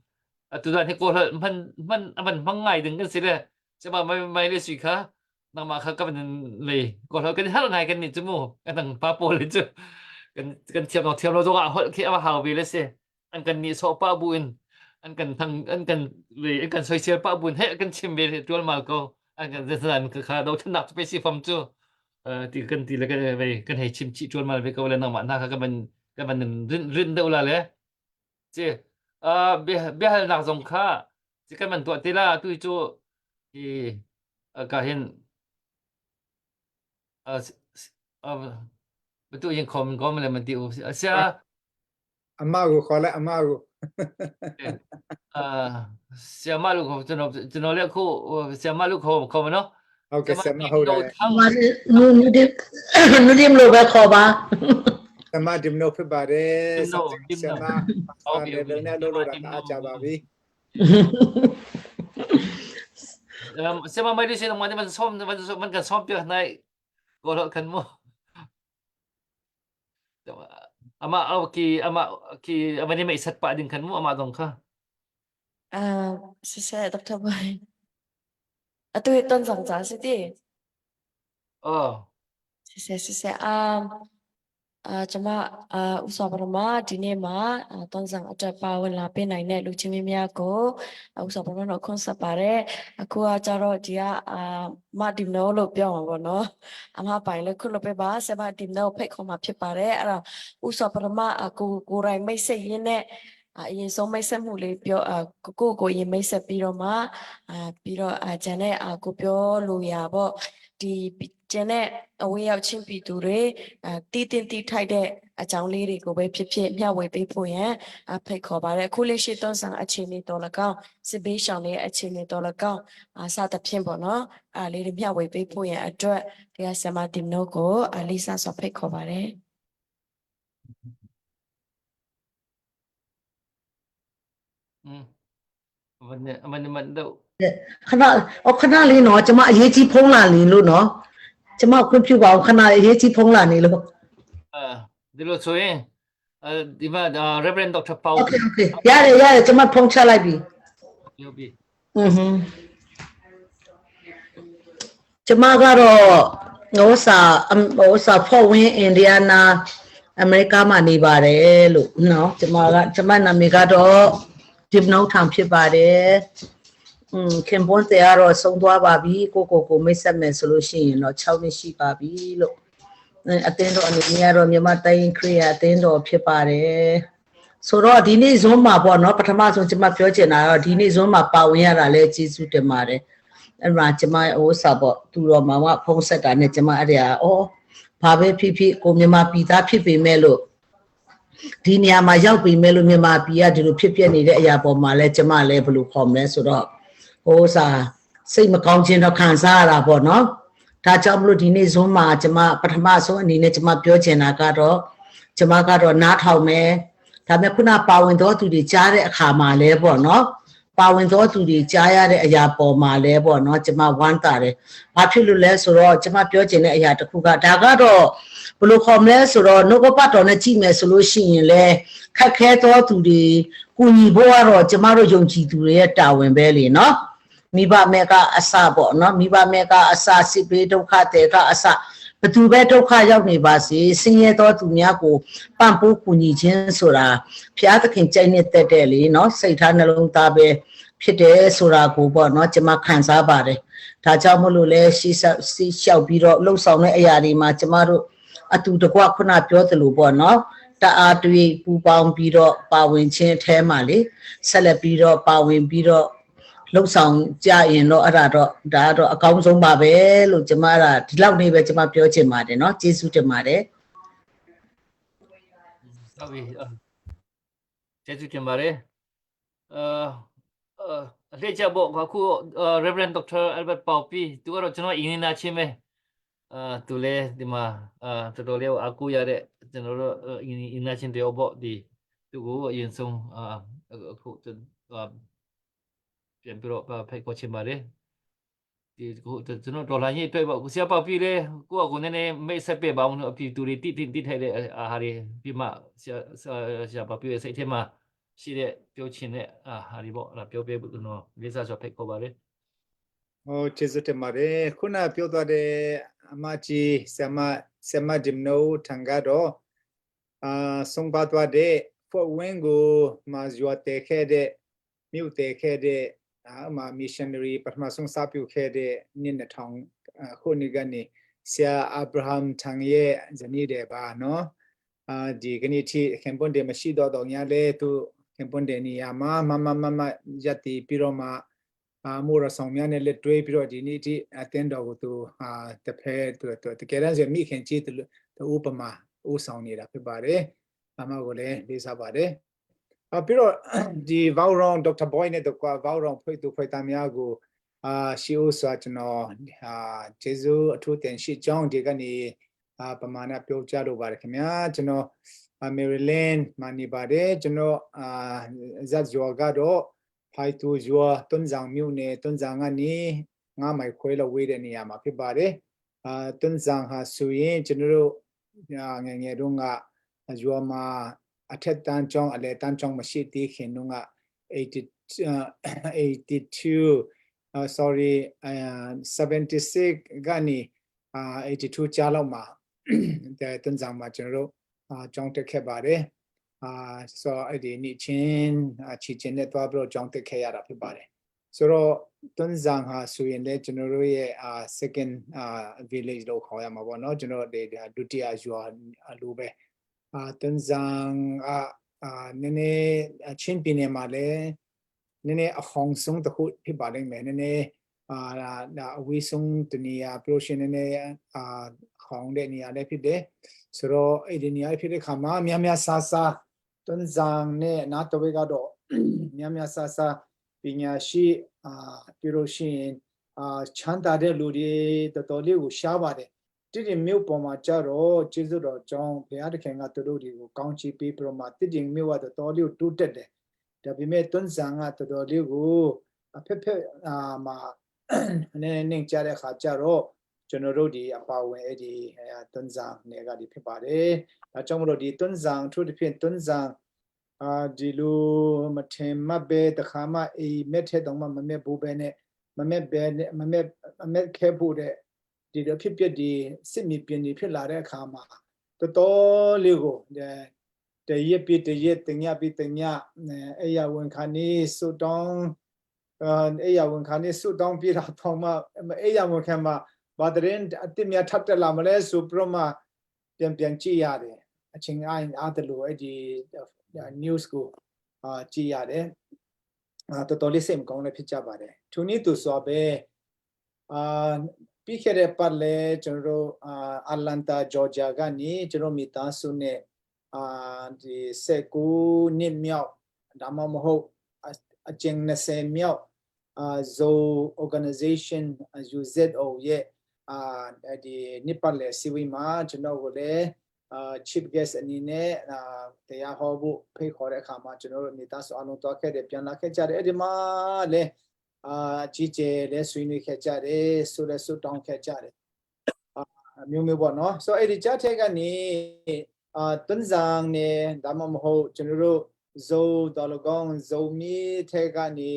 Atu zan hi kawl hman hman a van hmang ngai ding kan si le sema Maile Sui kha nangmah kha ka van lei kawl kan har ngai kan nih cu mu kan dang pa pawl hi cu kan kan thiam lo thiam lo zong ah holh khi a hau ve le si. An kan nih sawh pah bu in an kan thang an kan an kan soisel pah bu in he kan chim ve tualmal ko an kan zesan kha dothlennak cu pe si fam cu ti kan ti le kan ve kan hei chim chih tualmal ve ko le nangmah hna kha kan van kan van rin rin deuh la le ci biahalnak zong kha ci kan van tuah ti la tu cu i ka hin tu yin khom kom le man ti u sia. အမကိုခေါ်လိုက်အမကို အာဆရာမလို့ခေါ်ကျွန်တော်ကျွန်တော်လည်းအခုဆရာမလို့ခေါ်ခေါ်မနော် ဟုတ်ကဲ့ဆရာမဟုတ်တယ် မနူနူဒီနူဒီမလို့ပဲခေါ်ပါ ဆရာမဒီမနိုဖြစ်ပါတယ်ဆရာမဟုတ်ပြီလည်းနဲ့လို့လို့တာအားကြပါပြီ ဆရာမမိုက်ဒီစင်မမဆောမမကန်ဆောပြနိုင်ကိုတော့ကန်မော အမအော်ကီအမကီအမနေမိတ်ဆက်ပါဒင်ကန်မောအမတော့ခါ အာဆရာဒေါက်တာဘိုင်အတူတန်ဆောင်စားစတဲ့ အော် ဆရာဆရာအာအာကျမအာဥစွာပထမဒီနေ့မှာတန်ဆောင်အတွက်ပါဝင်လာပေးနိုင်တဲ့လူချင်းများကိုဥစွာပထမတော့ခွန်ဆက်ပါတယ်အခုကကြတော့ဒီကအာမဒီနိုလို့ပြောမှာပေါ့နော်အမပိုင်လည်းခုလိုပဲပါဆရာမဒီနိုဖိတ်ခေါ်မှာဖြစ်ပါတယ်အဲ့တော့ဥစွာပထမအကိုကိုယ်တိုင်မိတ်ဆက်ရင်းနဲ့အရင်ဆုံးမိတ်ဆက်မှုလေးပြောအကိုကိုကိုရင်မိတ်ဆက်ပြီးတော့မှအာပြီးတော့အာကျန်တဲ့အာကိုပြောလိုရာပေါ့ဒီကျန်တဲ့အဝေးရောက်ချင်းပြည်သူတွေအာတီးတင်တီးထိုက်တဲ့အကြောင်းလေးတွေကိုပဲဖြစ်ဖြစ်မျှဝေပေးဖို့ရန်အဖိတ်ခေါ်ပါတယ်အခုလက်ရှိသွန်ဆောင်အခြေအနေတော်၎င်းစစ်ဘေးရှောင်နေတဲ့အခြေအနေတော်၎င်းအာစသဖြင့်ပေါ့နော်အာလေးတွေမျှဝေပေးဖို့ရန်အတွက်တရားဆရာမတင်နိုကိုအလီဆာဆောဖိတ်ခေါ်ပါတယ် อืมမနမနမတော့ ခဏအော်ခဏလေးနော်ကျမအရေးကြီးဖုံးလာနေလို့နော်ကျမခွင့်ပြုပါအောင်ခဏအရေးကြီးဖုံးလာနေလို့ အဲဒီလိုဆိုရင်အဲဒီမှာ Reverend Dr. Paul Okay okay ရတယ်ရတယ်ကျမဖုံးချလိုက်ပြီ ပြောပြီ อือဟွန်းကျမကတော့ဟိုစာဟိုစာဖော့ဝင်းအိန္ဒိယနာအမေရိကမှာနေပါတယ်လို့နော်ကျမကကျမနာမည်ကတော့ဒီမနောထောင်ဖြစ်ပါတယ်อืมခင်ပွန်းတဲ့ကတော့ဆုံးသွားပါပြီကိုကိုကိုမိတ်ဆက်မယ်ဆိုလို့ရှိရင်တော့6နှစ်ရှိပါပြီလို့အတင်းတော်အနေနဲ့ကတော့မြန်မာတိုင်းခရီးအတင်းတော်ဖြစ်ပါတယ်ဆိုတော့ဒီနေ့ဇွန်မှာပေါ့နော်ပထမဆုံးကျွန်မပြောချင်တာတော့ဒီနေ့ဇွန်မှာပါဝင်ရတာလဲကျေးဇူးတင်ပါတယ်အဲ့မှာကျွန်မဟိုစာပေါ့သူတော်မောင်ကဖုံးဆက်တာနဲ့ကျွန်မအဲ့ဒါအော်ဘာပဲဖြစ်ဖြစ်ကိုမြန်မာပြည်သားဖြစ်ပေမဲ့လို့ဒီနေရာမှာရောက်ပြီမဲ့လို့မြန်မာပြည်ကဒီလိုဖြစ်ပျက်နေတဲ့အရာပေါ်မှာလဲကျမလဲဘယ်လိုခေါ်မလဲဆိုတော့ဟိုစာစိတ်မကောင်းခြင်းတော့ခံစားရတာပေါ့နော်ဒါကြောင့်မလို့ဒီနေ့ဇွန်မှာကျမပထမဆုံးအနေနဲ့ကျမပြောချင်တာကတော့ကျမကတော့နားထောင်မယ်ဒါပေမဲ့ခုနပါဝင်တော်သူတွေကြားတဲ့အခါမှာလဲပေါ့နော်ပါဝင်တော်သူတွေကြားရတဲ့အရာပေါ်မှာလဲပေါ့နော်ကျမဝမ်းသာတယ်။ဘာဖြစ်လို့လဲဆိုတော့ကျမပြောချင်တဲ့အရာတစ်ခုကဒါကတော့ဘယ်လိုခေါ်မလဲဆိုတော့နှုတ်ကပတ်တော်နဲ့ကြည့်မယ်ဆိုလို့ရှိရင်လဲခက်ခဲသောသူတွေကုညီဖို့ကတော့ကျမတို့ယုံကြည်သူတွေရဲ့တာဝန်ပဲလေနော်။မိဘမဲ့ကအစပေါ့နော်မိဘမဲ့ကအစစစ်ဘေးဒုက္ခတွေကအစဘသူပဲဒုက္ခရောက်နေပါစေဆင်းရဲသောသူများကိုပံ့ပိုးကူညီခြင်းဆိုတာဘုရားသခင်ကြိုက်နေတဲ့တဲ့လေနော်စိတ်ထားနှလုံးသားပဲဖြစ်တယ်ဆိုတာကိုပေါ့နော်ကျွန်မခံစားပါတယ်ဒါကြောင့်မလို့လဲရှိရှိလျှောက်ပြီးတော့လှုပ်ဆောင်တဲ့အရာတွေမှာကျမတို့ အတူတကွခုနပြောသလိုပေါ့နော်တအားတွေးပူပေါင်းပြီးတော့ပါဝင်ခြင်းအထဲမှာလေဆက်လက်ပြီးတော့ပါဝင်ပြီးတော့လှုပ်ဆောင်ကြရင်တော့အဲ့ဒါတော့ဒါကတော့အကောင်းဆုံးပါပဲလို့ကျမကဒီလောက်နေပဲကျမပြောချင်ပါတယ်နော်ကျေးဇူးတင်ပါတယ် ဟုတ်ပြီကျေးဇူးတင်ပါတယ်အာအလှည့်ကြပေါ့အခု Reverend Dr. Albert Paupi သူကတော့ကျွန်တော်အင်္ဂလိပ်ချင်းပဲအာသူလည်းဒီမှာအာတော်တော်လေးအားကိုးရတဲ့ကျွန်တော်တို့အင်္ဂလိပ်ချင်းတယောက်ပေါ့ဒီသူကိုအရင်ဆုံးအာအခုပြန်ပြီးတော့ဖိတ်ခေါ်ချင်ပါတယ်ဒီကိုကျွန်တော်ဒေါ်လာကြီးအတွက်ပေါ့ဆရာပေါပြီလေကိုကကိုနည်းနည်းမိတ်ဆက်ပြပါအောင်လို့အပြသူတွေတိတိတိထိုက်တဲ့ဟာတွေပြီးမှဆရာဆရာပေါပြီစိတ်ထဲမှာရှိတဲ့ပြောချင်တဲ့ဟာတွေပေါ့အဲ့ဒါပြောပြဖို့ကျွန်တော်လေးစားစွာဖိတ်ခေါ်ပါတယ် ဟုတ်ကျေးဇူးတင်ပါတယ်ခုနပြောသွားတဲ့အမကြီးဆမဆမဒီမနိုထန်ကတော့အာဆုံးပါသွားတဲ့ဖွဲ့ဝင်းကိုမာဇွာတဲခဲ့တဲ့မြို့တဲခဲ့တဲ့အာမ missionary ပထမဆုံးစပြုခဲ့တဲ့နှစ်2000ခုနှစ်ကနေဆရာအာဗြဟံထန်ရဲ့ဇနီးတဲ့ပါနော်အာဒီကနေ့ထိခင်ပွန်းတယ်မရှိတော့တော့ညာလေသူခင်ပွန်းတယ်နေရာမှာမမမမယက်တီပြီးတော့မှအာမိုးရဆောင်များနဲ့လက်တွဲပြီးတော့ဒီနေ့ထိအတင်းတော်ကိုသူအာတဖဲသူတကယ်တမ်းဆိုမိခင်ကြီးတူဥပမာဥဆောင်နေတာဖြစ်ပါတယ်အမကိုလည်းလေးစားပါတယ်အပြီးတော့ဒီဗောက်ရောင်ဒေါက်တာဘွိုင်းနဲ့တော့ကွာဗောက်ရောင်ဖွဲ့သူဖွဲ့သားများကိုအာရှိဦးစွာကျွန်တော်အာကျေးဇူးအထူးတင်ရှိကြောင်းဒီကနေအာပမာဏပြောကြားလိုပါတယ်ခင်ဗျာကျွန်တော်မေရီလန်းမှာနေပါတယ်ကျွန်တော်အာဇတ်ဇောကတော့ဖိုင်တူဇောတွန်းဆောင်မြို့နယ်တွန်းဆောင်ကနေ9မိုင်ခွဲလောက်ဝေးတဲ့နေရာမှာဖြစ်ပါတယ်အာတွန်းဆောင်ဟာဆိုရင်ကျွန်တော်တို့ငယ်ငယ်တုန်းကဇောမှာအထက်တန်းကျောင်းအလယ်တန်းကျောင်းမရှိသေးခင်တုန်းက80 82 uh, sorry uh, 76ကနေအာ82ကြားလောက်မှာတဲ့တွန်းဆောင်မှာကျွန်တော်တို့အာကျောင်းတက်ခဲ့ပါတယ်အာဆိုတော့အဲ့ဒီနေ့ချင်းချီချင်းနဲ့တွားပြီးတော့ကျောင်းတက်ခဲ့ရတာဖြစ်ပါတယ်ဆိုတော့တွန်းဆောင်ဟာဆိုရင်လည်းကျွန်တော်တို့ရဲ့အာ second အာ village လို့ခေါ်ရမှာပေါ့နော်ကျွန်တော်တို့ဒုတိယရွာလိုပဲအာတွန်းဆောင်အာအာနည်းနည်းချင်းပြည်နယ်မှာလည်းနည်းနည်းအခေါင်ဆုံးတစ်ခုဖြစ်ပါလိမ့်မယ်နည်းနည်းအာဒါအဝေးဆုံးတနေရာပြလို့ရှိရင်နည်းနည်းအာခေါင်တဲ့နေရာလည်းဖြစ်တယ်ဆိုတော့အဲ့ဒီနေရာဖြစ်တဲ့ခါမှာများများဆဆတွန်းဆောင်နဲ့နားတဝဲကတော့များများဆဆပညာရှိအာပြလို့ရှိရင်အာချမ်းသာတဲ့လူတွေတော်တော်လေးကိုရှားပါတယ်တိတိမြို့ပေါ်မှာကြတော့ကျေးဇူးတော်ကြောင့်ဘုရားသခင်ကသူတို့တွေကိုကောင်းချီးပေးပြီးတော့မှတိတိမြို့ကတော်တော်လေးကိုတိုးတက်တယ်ဒါပေမဲ့တွန်းဆောင်ကတော်တော်လေးကိုအဖက်ဖက်အာမှာနည်းနည်းကြတဲ့ခါကျတော့ကျွန်တော်တို့ဒီအပါဝင်အဲ့ဒီတွန်းဆောင်နယ်ကဒီဖြစ်ပါတယ်။ဒါကြောင့်မလို့ဒီတွန်းဆောင်သူတစ်ဖြစ်တွန်းဆောင်အာဒီလိုမထင်မှတ်ပဲတခါမှအိမ်မက်ထဲတောင်မှမမက်ဘူးပဲနဲ့မမက်ပဲနဲ့မမက်မမက်ခဲဖို့တဲ့ဒီလိုဖြစ်ပျက်ဒီစစ်မြေပြင်ဒီဖြစ်လာတဲ့အခါမှာတော်တော်လေးကိုတရက်ပြတရက်တညပြတညအဲ့ရဝန်ခါနေဆူတောင်းအဲ့ရဝန်ခါနေဆူတောင်းပြတာတော့မှအဲ့ရဝန်ခံမှာဘာတရင်အတိမြထပ်တက်လာမလဲဆိုပြီးတော့မှပြန်ပြန်ကြည့်ရတယ်အချိန်အိုင်အားတလို့အဲ့ဒီ news ကိုအာကြည့်ရတယ်အာတော်တော်လေးစိတ်မကောင်းလည်းဖြစ်ကြပါတယ်သူနည်းသူစွာပဲအာပြီးခဲ့တဲ့ပတ်လဲကျွန်တော်တို့အာအတ္လန်တာဂျော်ဂျာကနေကျွန်တော်မိသားစုနဲ့အာဒီ19နှစ်မြောက်ဒါမှမဟုတ်အကျဉ်20မြောက်အာ Zo organization UZO ရဲ့အာဒီနှစ်ပတ်လည်စီဝီမှာကျွန်တော်ကိုလည်းအာ chief guest အနေနဲ့အာတရားဟောဖို့ဖိတ်ခေါ်တဲ့အခါမှာကျွန်တော်တို့မိသားစုအလုံးတွားခဲ့တယ်ပြန်လာခဲ့ကြတယ်အဲ့ဒီမှာလည်းအာကြီးကျယ်လည်းဆွေးနွေးခဲ့ကြတယ်ဆိုလည်းဆုတောင်းခဲ့ကြတယ်အာမျိုးမျိုးပေါ့နော်ဆိုတော့အဲ့ဒီကြားထက်ကနေအာတွန်းဆောင်နေဒါမှမဟုတ်ကျွန်တော်တို့ဇိုတော်လကောင်ဇိုမီထက်ကနေ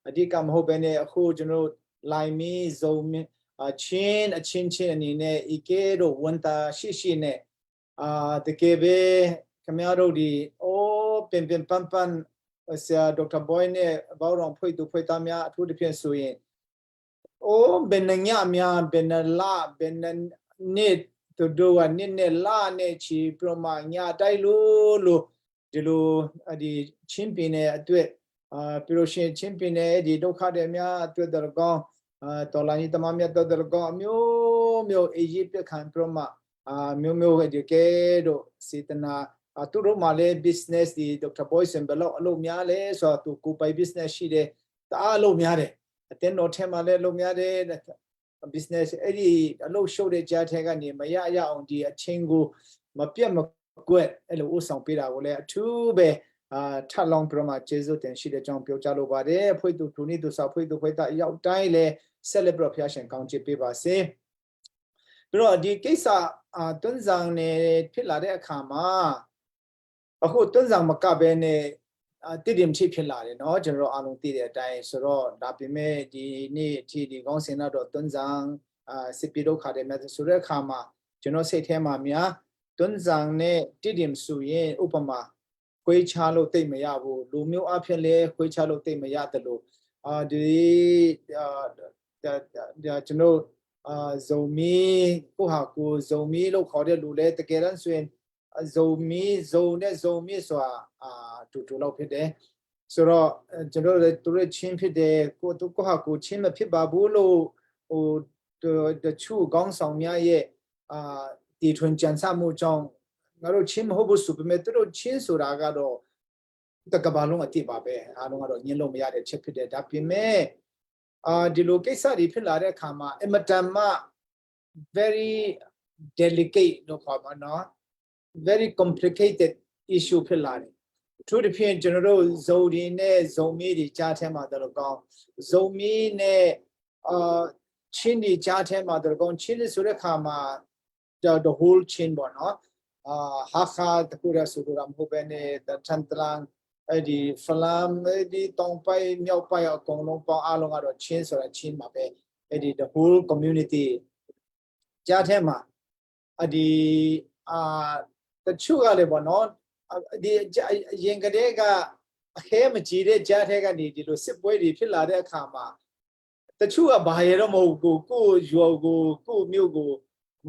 အဓိကမဟုတ်ဘဲနဲ့အခုကျွန်တော်တို့လိုင်မီဇိုမီအချင်းအချင်းချင်းအနေနဲ့ဤကဲတော့ဝန်တာရှိရှိနဲ့အာတကယ်ပဲခင်ဗျားတို့ဒီအိုးပင်ပင်ပန်းပန်းဆရာဒေါက်တာဘွိုင်းနဲ့ဘောက်တော်ဖွေသူဖွေသားများအထူးသဖြင့်ဆိုရင်အိုးဘယ်နှညများဘယ်နှလဘယ်နှနှစ်တ သူတို့ကနစ်နဲ့လနဲ့ချီပြီးတော့မှညတိုက်လို့လို့ဒီလိုဒီချင်းပင်တဲ့အတွက်အာပြီးလို့ရှိရင်ချင်းပင်တဲ့ဒီဒုက္ခတွေများအတွက်တော်ကောင်းအာတော်လာကြီးတမမြတ်တော်တော်ကောင်းအမျိုးမျိုးအေးကြီးပြက်ခံပြီးတော့မှအာမျိုးမျိုးပဲဒီကဲတို့စေတနာအာသူတို့မှလည်း business ဒီ Dr. Boyson ဘယ်လောက်အလုပ်များလဲဆိုတော့သူကိုပိုင် business ရှိတယ်တအားအလုပ်များတယ်အတင်းတော်ထဲမှာလည်းအလုပ်များတယ် business အဲ့ဒီအလုပ်ရှုပ်တဲ့ကြားထဲကနေမရရအောင်ဒီအချင်းကိုမပြတ်မကွက်အဲ့လိုဥဆောင်ပေးတာကိုလည်းအထူးပဲအာထပ်လောင်းပြီးတော့မှကျေးဇူးတင်ရှိတဲ့အကြောင်းပြောကြားလိုပါတယ်ဖွေသူသူနေသူစာဖွေသူဖွေတာအရောက်တိုင်းလည်းဆက်လက်ပြီးတော့ဖျားရှင်ကောင်းချီးပေးပါစေပြီးတော့ဒီကိစ္စအာတွန်းဆောင်နေဖြစ်လာတဲ့အခါမှာအခုတွန်းဆောင်မကဘဲနဲ့ အာတိတိမချိဖြစ်လာတယ်เนาะကျွန်တော်တို့အားလုံးသိတဲ့အတိုင်းဆိုတော့ဒါပေမဲ့ဒီနေ့အထိဒီကောင်းစင်တော့တွန်းဆောင်အာစစ်ပြေဒုက္ခတွေမြတ်ဆိုတဲ့အခါမှာကျွန်တော်စိတ်ထဲမှာများတွန်းဆောင်နဲ့တိတိမဆိုရင်ဥပမာခွေးချလို့တိတ်မရဘူးလူမျိုးအဖြစ်လဲခွေးချလို့တိတ်မရတယ်လို့အာဒီအာဒါကျွန်တော်အာဇုံမီကိုဟာကိုဇုံမီလို့ခေါ်တဲ့လူလဲတကယ်တမ်းဆိုရင်ဇုံမီဇုံနဲ့ဇုံမီဆိုတာအာတူတူလောက်ဖြစ်တယ်ဆိုတော့ကျွန်တော်တို့သူတို့ချင်းဖြစ်တယ်ကိုသူကိုဟာကိုချင်းမဖြစ်ပါဘူးလို့ဟိုတချို့ကောင်းဆောင်များရဲ့အာတီထွင်ကြံစမှုကြောင့်ငါတို့ချင်းမဟုတ်ဘူးဆိုပေမဲ့သူတို့ချင်းဆိုတာကတော့တကဘာလုံးအတိပါပဲအားလုံးကတော့ညှင်းလို့မရတဲ့ချက်ဖြစ်တယ်ဒါပေမဲ့အာဒီလိုကိစ္စတွေဖြစ်လာတဲ့အခါမှာအင်မတန်မှ very delicate လို့ခေါ်မှာနော် very complicated issue ဖြစ်လာတယ်အထူးသဖြင့်ကျွန်တော်တို့ဇုံဒီနဲ့ဇုံမီတွေကြားထဲမှာတော့ကောင်းဇုံမီနဲ့အာချင်းတွေကြားထဲမှာတော့ကောင်းချင်းဆိုတဲ့ခါမှာ the the whole chain ပေါ့နော်အာဟာခါတခုရဆိုတော့မဟုတ်ဘဲနဲ့ထန်တလန်အဲ့ဒီဖလမ်အဲ့ဒီတောင်ပိုင်မြောက်ပိုင်အကုန်လုံးပေါင်းအားလုံးကတော့ချင်းဆိုတာချင်းပါပဲအဲ့ဒီ the whole community ကြားထဲမှာအဒီအာတချို့ကလည်းပေါ့နော်ဒီရင်ကလေးကအခဲမကြည့်တဲ့ကြားထဲကနေဒီလိုစစ်ပွဲတွေဖြစ်လာတဲ့အခါမှာတချို့ကဘာရတော့မဟုတ်ကိုကိုရောကိုကိုမြို့ကို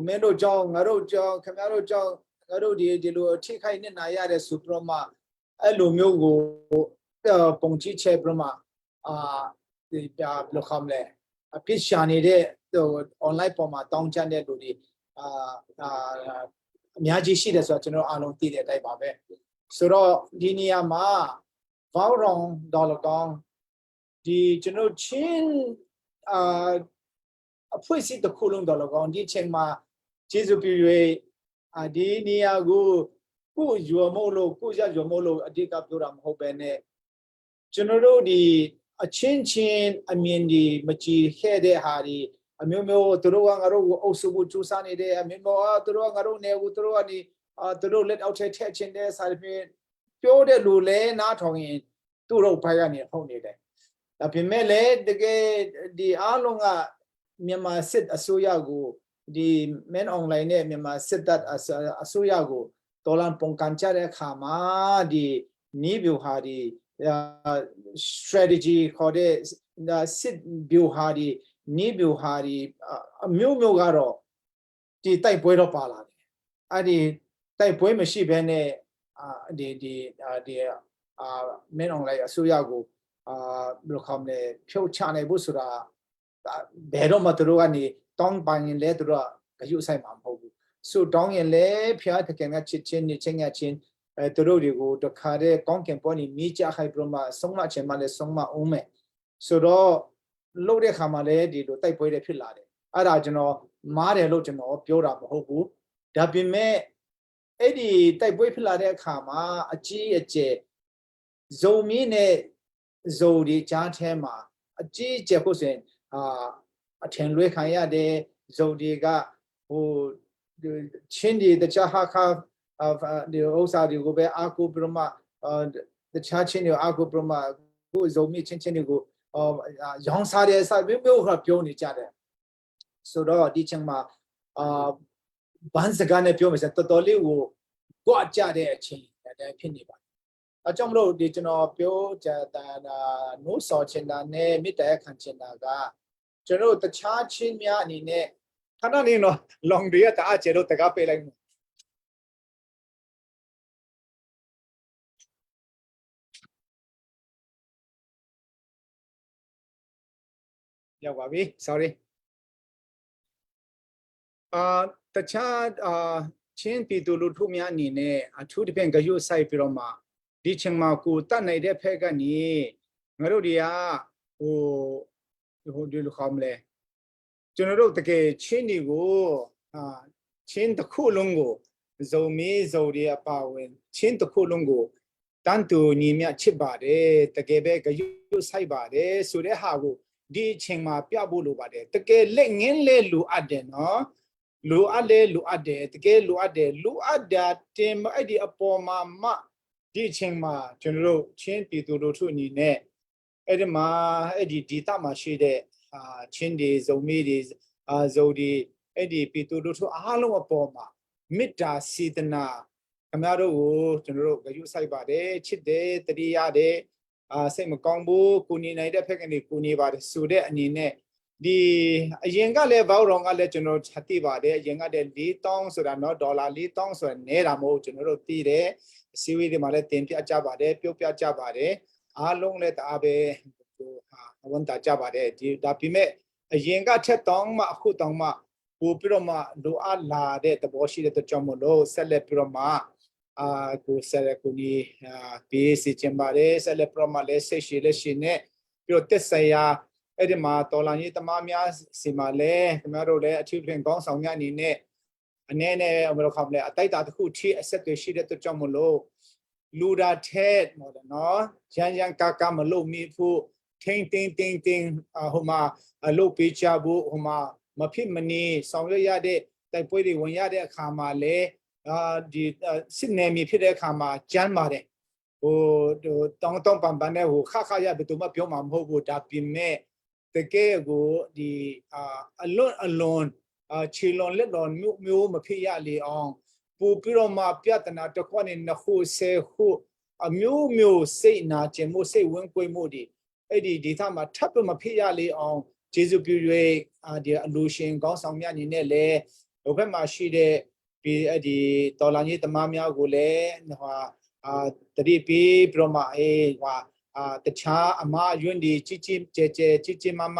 မင်းတို့ကြောင့်ငါတို့ကြောင့်ခင်ဗျားတို့ကြောင့်ငါတို့ဒီဒီလိုထိခိုက်နေနာရတဲ့ဆိုပြီးတော့မှအဲ့လိုမျိုးကိုပုံကြည့်ချက်ပြီးတော့မှအာဒီဘယ်လိုခေါမလဲအပြစ်ရှာနေတဲ့ဟို online ပေါ်မှာတောင်းချတဲ့လူတွေအာအာအများကြီးရှိတယ်ဆိုတော့ကျွန်တော်အားလုံးသိတဲ့အတိုင်းပါပဲဆိုတော့ဒီနေရာမှာ Vauron ဒေါ်လကောင်ဒီကျွန်တော်ချင်းအာအဖွဲ့အစည်းတစ်ခုလုံးဒေါ်လကောင်ဒီချိန်မှာကျေးဇူးပြု၍အာဒီနေရာကိုကိုရွမို့လို့ကိုရရွမို့လို့အဓိကပြောတာမဟုတ်ပဲနဲ့ကျွန်တော်တို့ဒီအချင်းချင်းအမြင်ဒီမကြည်ခဲ့တဲ့ဟာဒီအမျိုးမျိုးသူတို့ကငါတို့ကိုအုပ်စုဖို့ကြိုးစားနေတယ်အမျိုးမျိုးအာသူတို့ကငါတို့နယ်ကိုသူတို့ကနေအာသူတို့လက်အောက်ထဲထည့်ချင်းတဲ့စာဖြင့်ပြောတဲ့လူလဲနားထောင်ရင်သူတို့ဘက်ကနေဟုတ်နေတယ်ဒါပေမဲ့လည်းတကယ်ဒီအားလုံးကမြန်မာစစ်အစိုးရကိုဒီ men online နဲ့မြန်မာစစ်တပ်အစိုးရကိုဒေါ်လာပုံကန်ကြတဲ့အခါမှာဒီနီးဗျူဟာဒီ strategy ခေါ်တဲ့စစ်ဗျူဟာဒီနီးဗျူဟာဒီအမျိုးမျိုးကတော့ဒီတိုက်ပွဲတော့ပါလာတယ်အဲ့ဒီတိုက်ပွဲမရှိဘဲနဲ့အာဒီဒီဒီအာ men online အစိုးရကိုအာဘယ်လိုခေါမလဲဖြုတ်ချနိုင်ဖို့ဆိုတာဘယ်တော့မှသူတို့ကနေတောင်းပန်ရင်လဲသူတို့ကရုဆိုင်မှာမဟုတ်ဘူးဆိုတောင်းရင်လဲဖျားတကယ်ကချစ်ချင်းနေချင်းငချင်းအဲသူတို့တွေကိုတခါတည်းကောင်းကင်ပေါ်နေမိကြခိုင်ပြီးမှဆုံးမချင်မှလဲဆုံးမအောင်မယ်ဆိုတော့လို့တဲ့ခါမှာလဲဒီလိုတိုက်ပွဲတွေဖြစ်လာတယ်အဲ့ဒါကျွန်တော်မားတယ်လို့ကျွန်တော်ပြောတာမဟုတ်ဘူးဒါပေမဲ့အဲ့ဒီတိုက်ပွဲဖြစ်လာတဲ့အခါမှာအကြီးအကျယ်ဇုံမင်းနဲ့ဇုံဒီကြားထဲမှာအကြီးအကျယ်ဖို့ဆိုရင်အာအထင်လွဲခံရတယ်ဇုံတွေကဟိုချင်းဒီတခြားဟာခါဒီဥစ္စာတွေကိုပဲအာကိုပြမတခြားချင်းတွေအာကိုပြမကိုဇုံမီချင်းချင်းတွေကိုရောင်းစားတဲ့စာမျိုးမျိုးကပြောနေကြတယ်ဆိုတော့ဒီချင်းမှာအာဘန်းစကားနဲ့ပြောမယ်ဆိုတော်တော်လေးကိုကြွကြတဲ့အချိန်တိုင်းဖြစ်နေပါတယ်။အကြောင်းမလို့ဒီကျွန်တော်ပြောကြတာနိုးစော်ချင်တာနဲ့မေတ္တာခံချင်တာကကျွန်တော်တခြားချင်းများအနေနဲ့ ခဏနေနော် long တွေကတအားကျတော့တကားပေးလိုက်မယ်ရောက်ပါပြီ sorry အာတခြားအာချင်းပြည်သူလူထုများအနေနဲ့အထူးသဖြင့်ဂရုစိုက်ပြီးတော့မှဒီချိန်မှာကိုတတ်နိုင်တဲ့ဖက်ကနေငါတို့တွေကဟိုဟိုဒီလိုခေါ်မလဲကျွန်တော်တို့တကယ်ချင်းတွေကိုအာချင်းတစ်ခုလုံးကိုဇုံမီဇုံတွေအပါဝင်ချင်းတစ်ခုလုံးကိုတန်တူညီမြချစ်ပါတယ်တကယ်ပဲဂရုစိုက်ပါတယ်ဆိုတဲ့ဟာကိုဒီအချိန်မှာပြဖို့လိုပါတယ်တကယ်လက်ငင်းလဲလိုအပ်တယ်နော်လိုအပ်လဲလိုအပ်တယ်တကယ်လိုအပ်တယ်လိုအပ်တာတင်အဲ့ဒီအပေါ်မှာမှဒီအချိန်မှာကျွန်တော်တို့ချင်းပြည်သူလူထုအနေနဲ့အဲ့ဒီမှာအဲ့ဒီဒေတာမှာရှိတဲ့အာချင်းတွေဇုံမီတွေအာဇုံတွေအဲ့ဒီပြည်သူလူထုအားလုံးအပေါ်မှာမေတ္တာစေတနာခင်ဗျားတို့ကိုကျွန်တော်တို့ဂရုစိုက်ပါတယ်ချစ်တယ်တတိရတယ်အာစိတ်မကောင်းဘူးကိုနေနိုင်တဲ့ဖက်ကနေကိုနေပါတယ်ဆိုတဲ့အနေနဲ့ဒီအရင်ကလည်းဘောက်ရောင်ကလည်းကျွန်တော်ချတိပါတယ်အရင်ကတည်း4000ဆိုတာနော်ဒေါ်လာ4000ဆိုတာနဲတာမဟုတ်ကျွန်တော်တို့သိတယ်အစည်းအဝေးတွေမှာလည်းတင်ပြကြပါတယ်ပြုတ်ပြကြပါတယ်အားလုံးလည်းတအားပဲဟိုဟာဝန်တာကြပါတယ်ဒီဒါပေမဲ့အရင်ကထက်တောင်းမှအခုတောင်းမှပို့ပြီးတော့မှလိုအပ်လာတဲ့သဘောရှိတဲ့အတွက်ကြောင့်မို့လို့ဆက်လက်ပြီးတော့မှအာကိုဆက်လက်ကိုနီအာပေးစီချင်ပါတယ်ဆက်လက်ပြီးတော့မှလည်းစိတ်ရှိလက်ရှိနဲ့ပြီးတော့တက်ဆိုင်ရာအဲ့ဒီမှာတော်လန်ကြီးတမများစီမှာလဲခင်ဗျားတို့လည်းအထူးဖြင့်ကောင်းဆောင်များအနေနဲ့အနေနဲ့ဘယ်လိုခေါမလဲအတိုက်တာတစ်ခုထိအဆက်တွေရှိတဲ့အတွက်ကြောင့်မို့လို့လူတာထက်ဟိုတယ်နော်ရန်ရန်ကာကာမလို့မိဖို့ထင်းတင်းတင်းတင်းဟိုမှာအလုပ်ပေးချဖို့ဟိုမှာမဖြစ်မနေဆောင်ရွက်ရတဲ့တိုက်ပွဲတွေဝင်ရတဲ့အခါမှာလဲအာဒီစစ်နယ်မြေဖြစ်တဲ့အခါမှာကြမ်းပါတယ်ဟိုဟိုတောင်းတောင်းပန်ပန်နဲ့ဟိုခခရဘယ်သူမှပြောမှာမဟုတ်ဘူးဒါပြင်မဲ့တကယ်ကိုဒီအာအလွန်အလွန်အာခြေလွန်လက်လွန်မျိုးမျိုးမဖြစ်ရလေအောင်ပို့ပြီးတော့မှပြဿနာတစ်ခွနဲ့နှစ်ခုဆယ်ခုအမျိုးမျိုးစိတ်နာကျင်မှုစိတ်ဝင်ကွေးမှုတွေအဲ့ဒီဒေသမှာထပ်ပြီးမဖြစ်ရလေအောင်ကျေးဇူးပြု၍အာဒီအလူရှင်ကောင်းဆောင်များအနေနဲ့လည်းဟိုဘက်မှာရှိတဲ့ဒီအဲ့ဒီတော်လာကြီးတမများကိုလည်းဟိုအာတတိပေးပြီးတော့မှအေးဟိုအာတခြားအမယွန်းဒီချစ်ချစ်ကျဲကျဲချစ်ချစ်မမ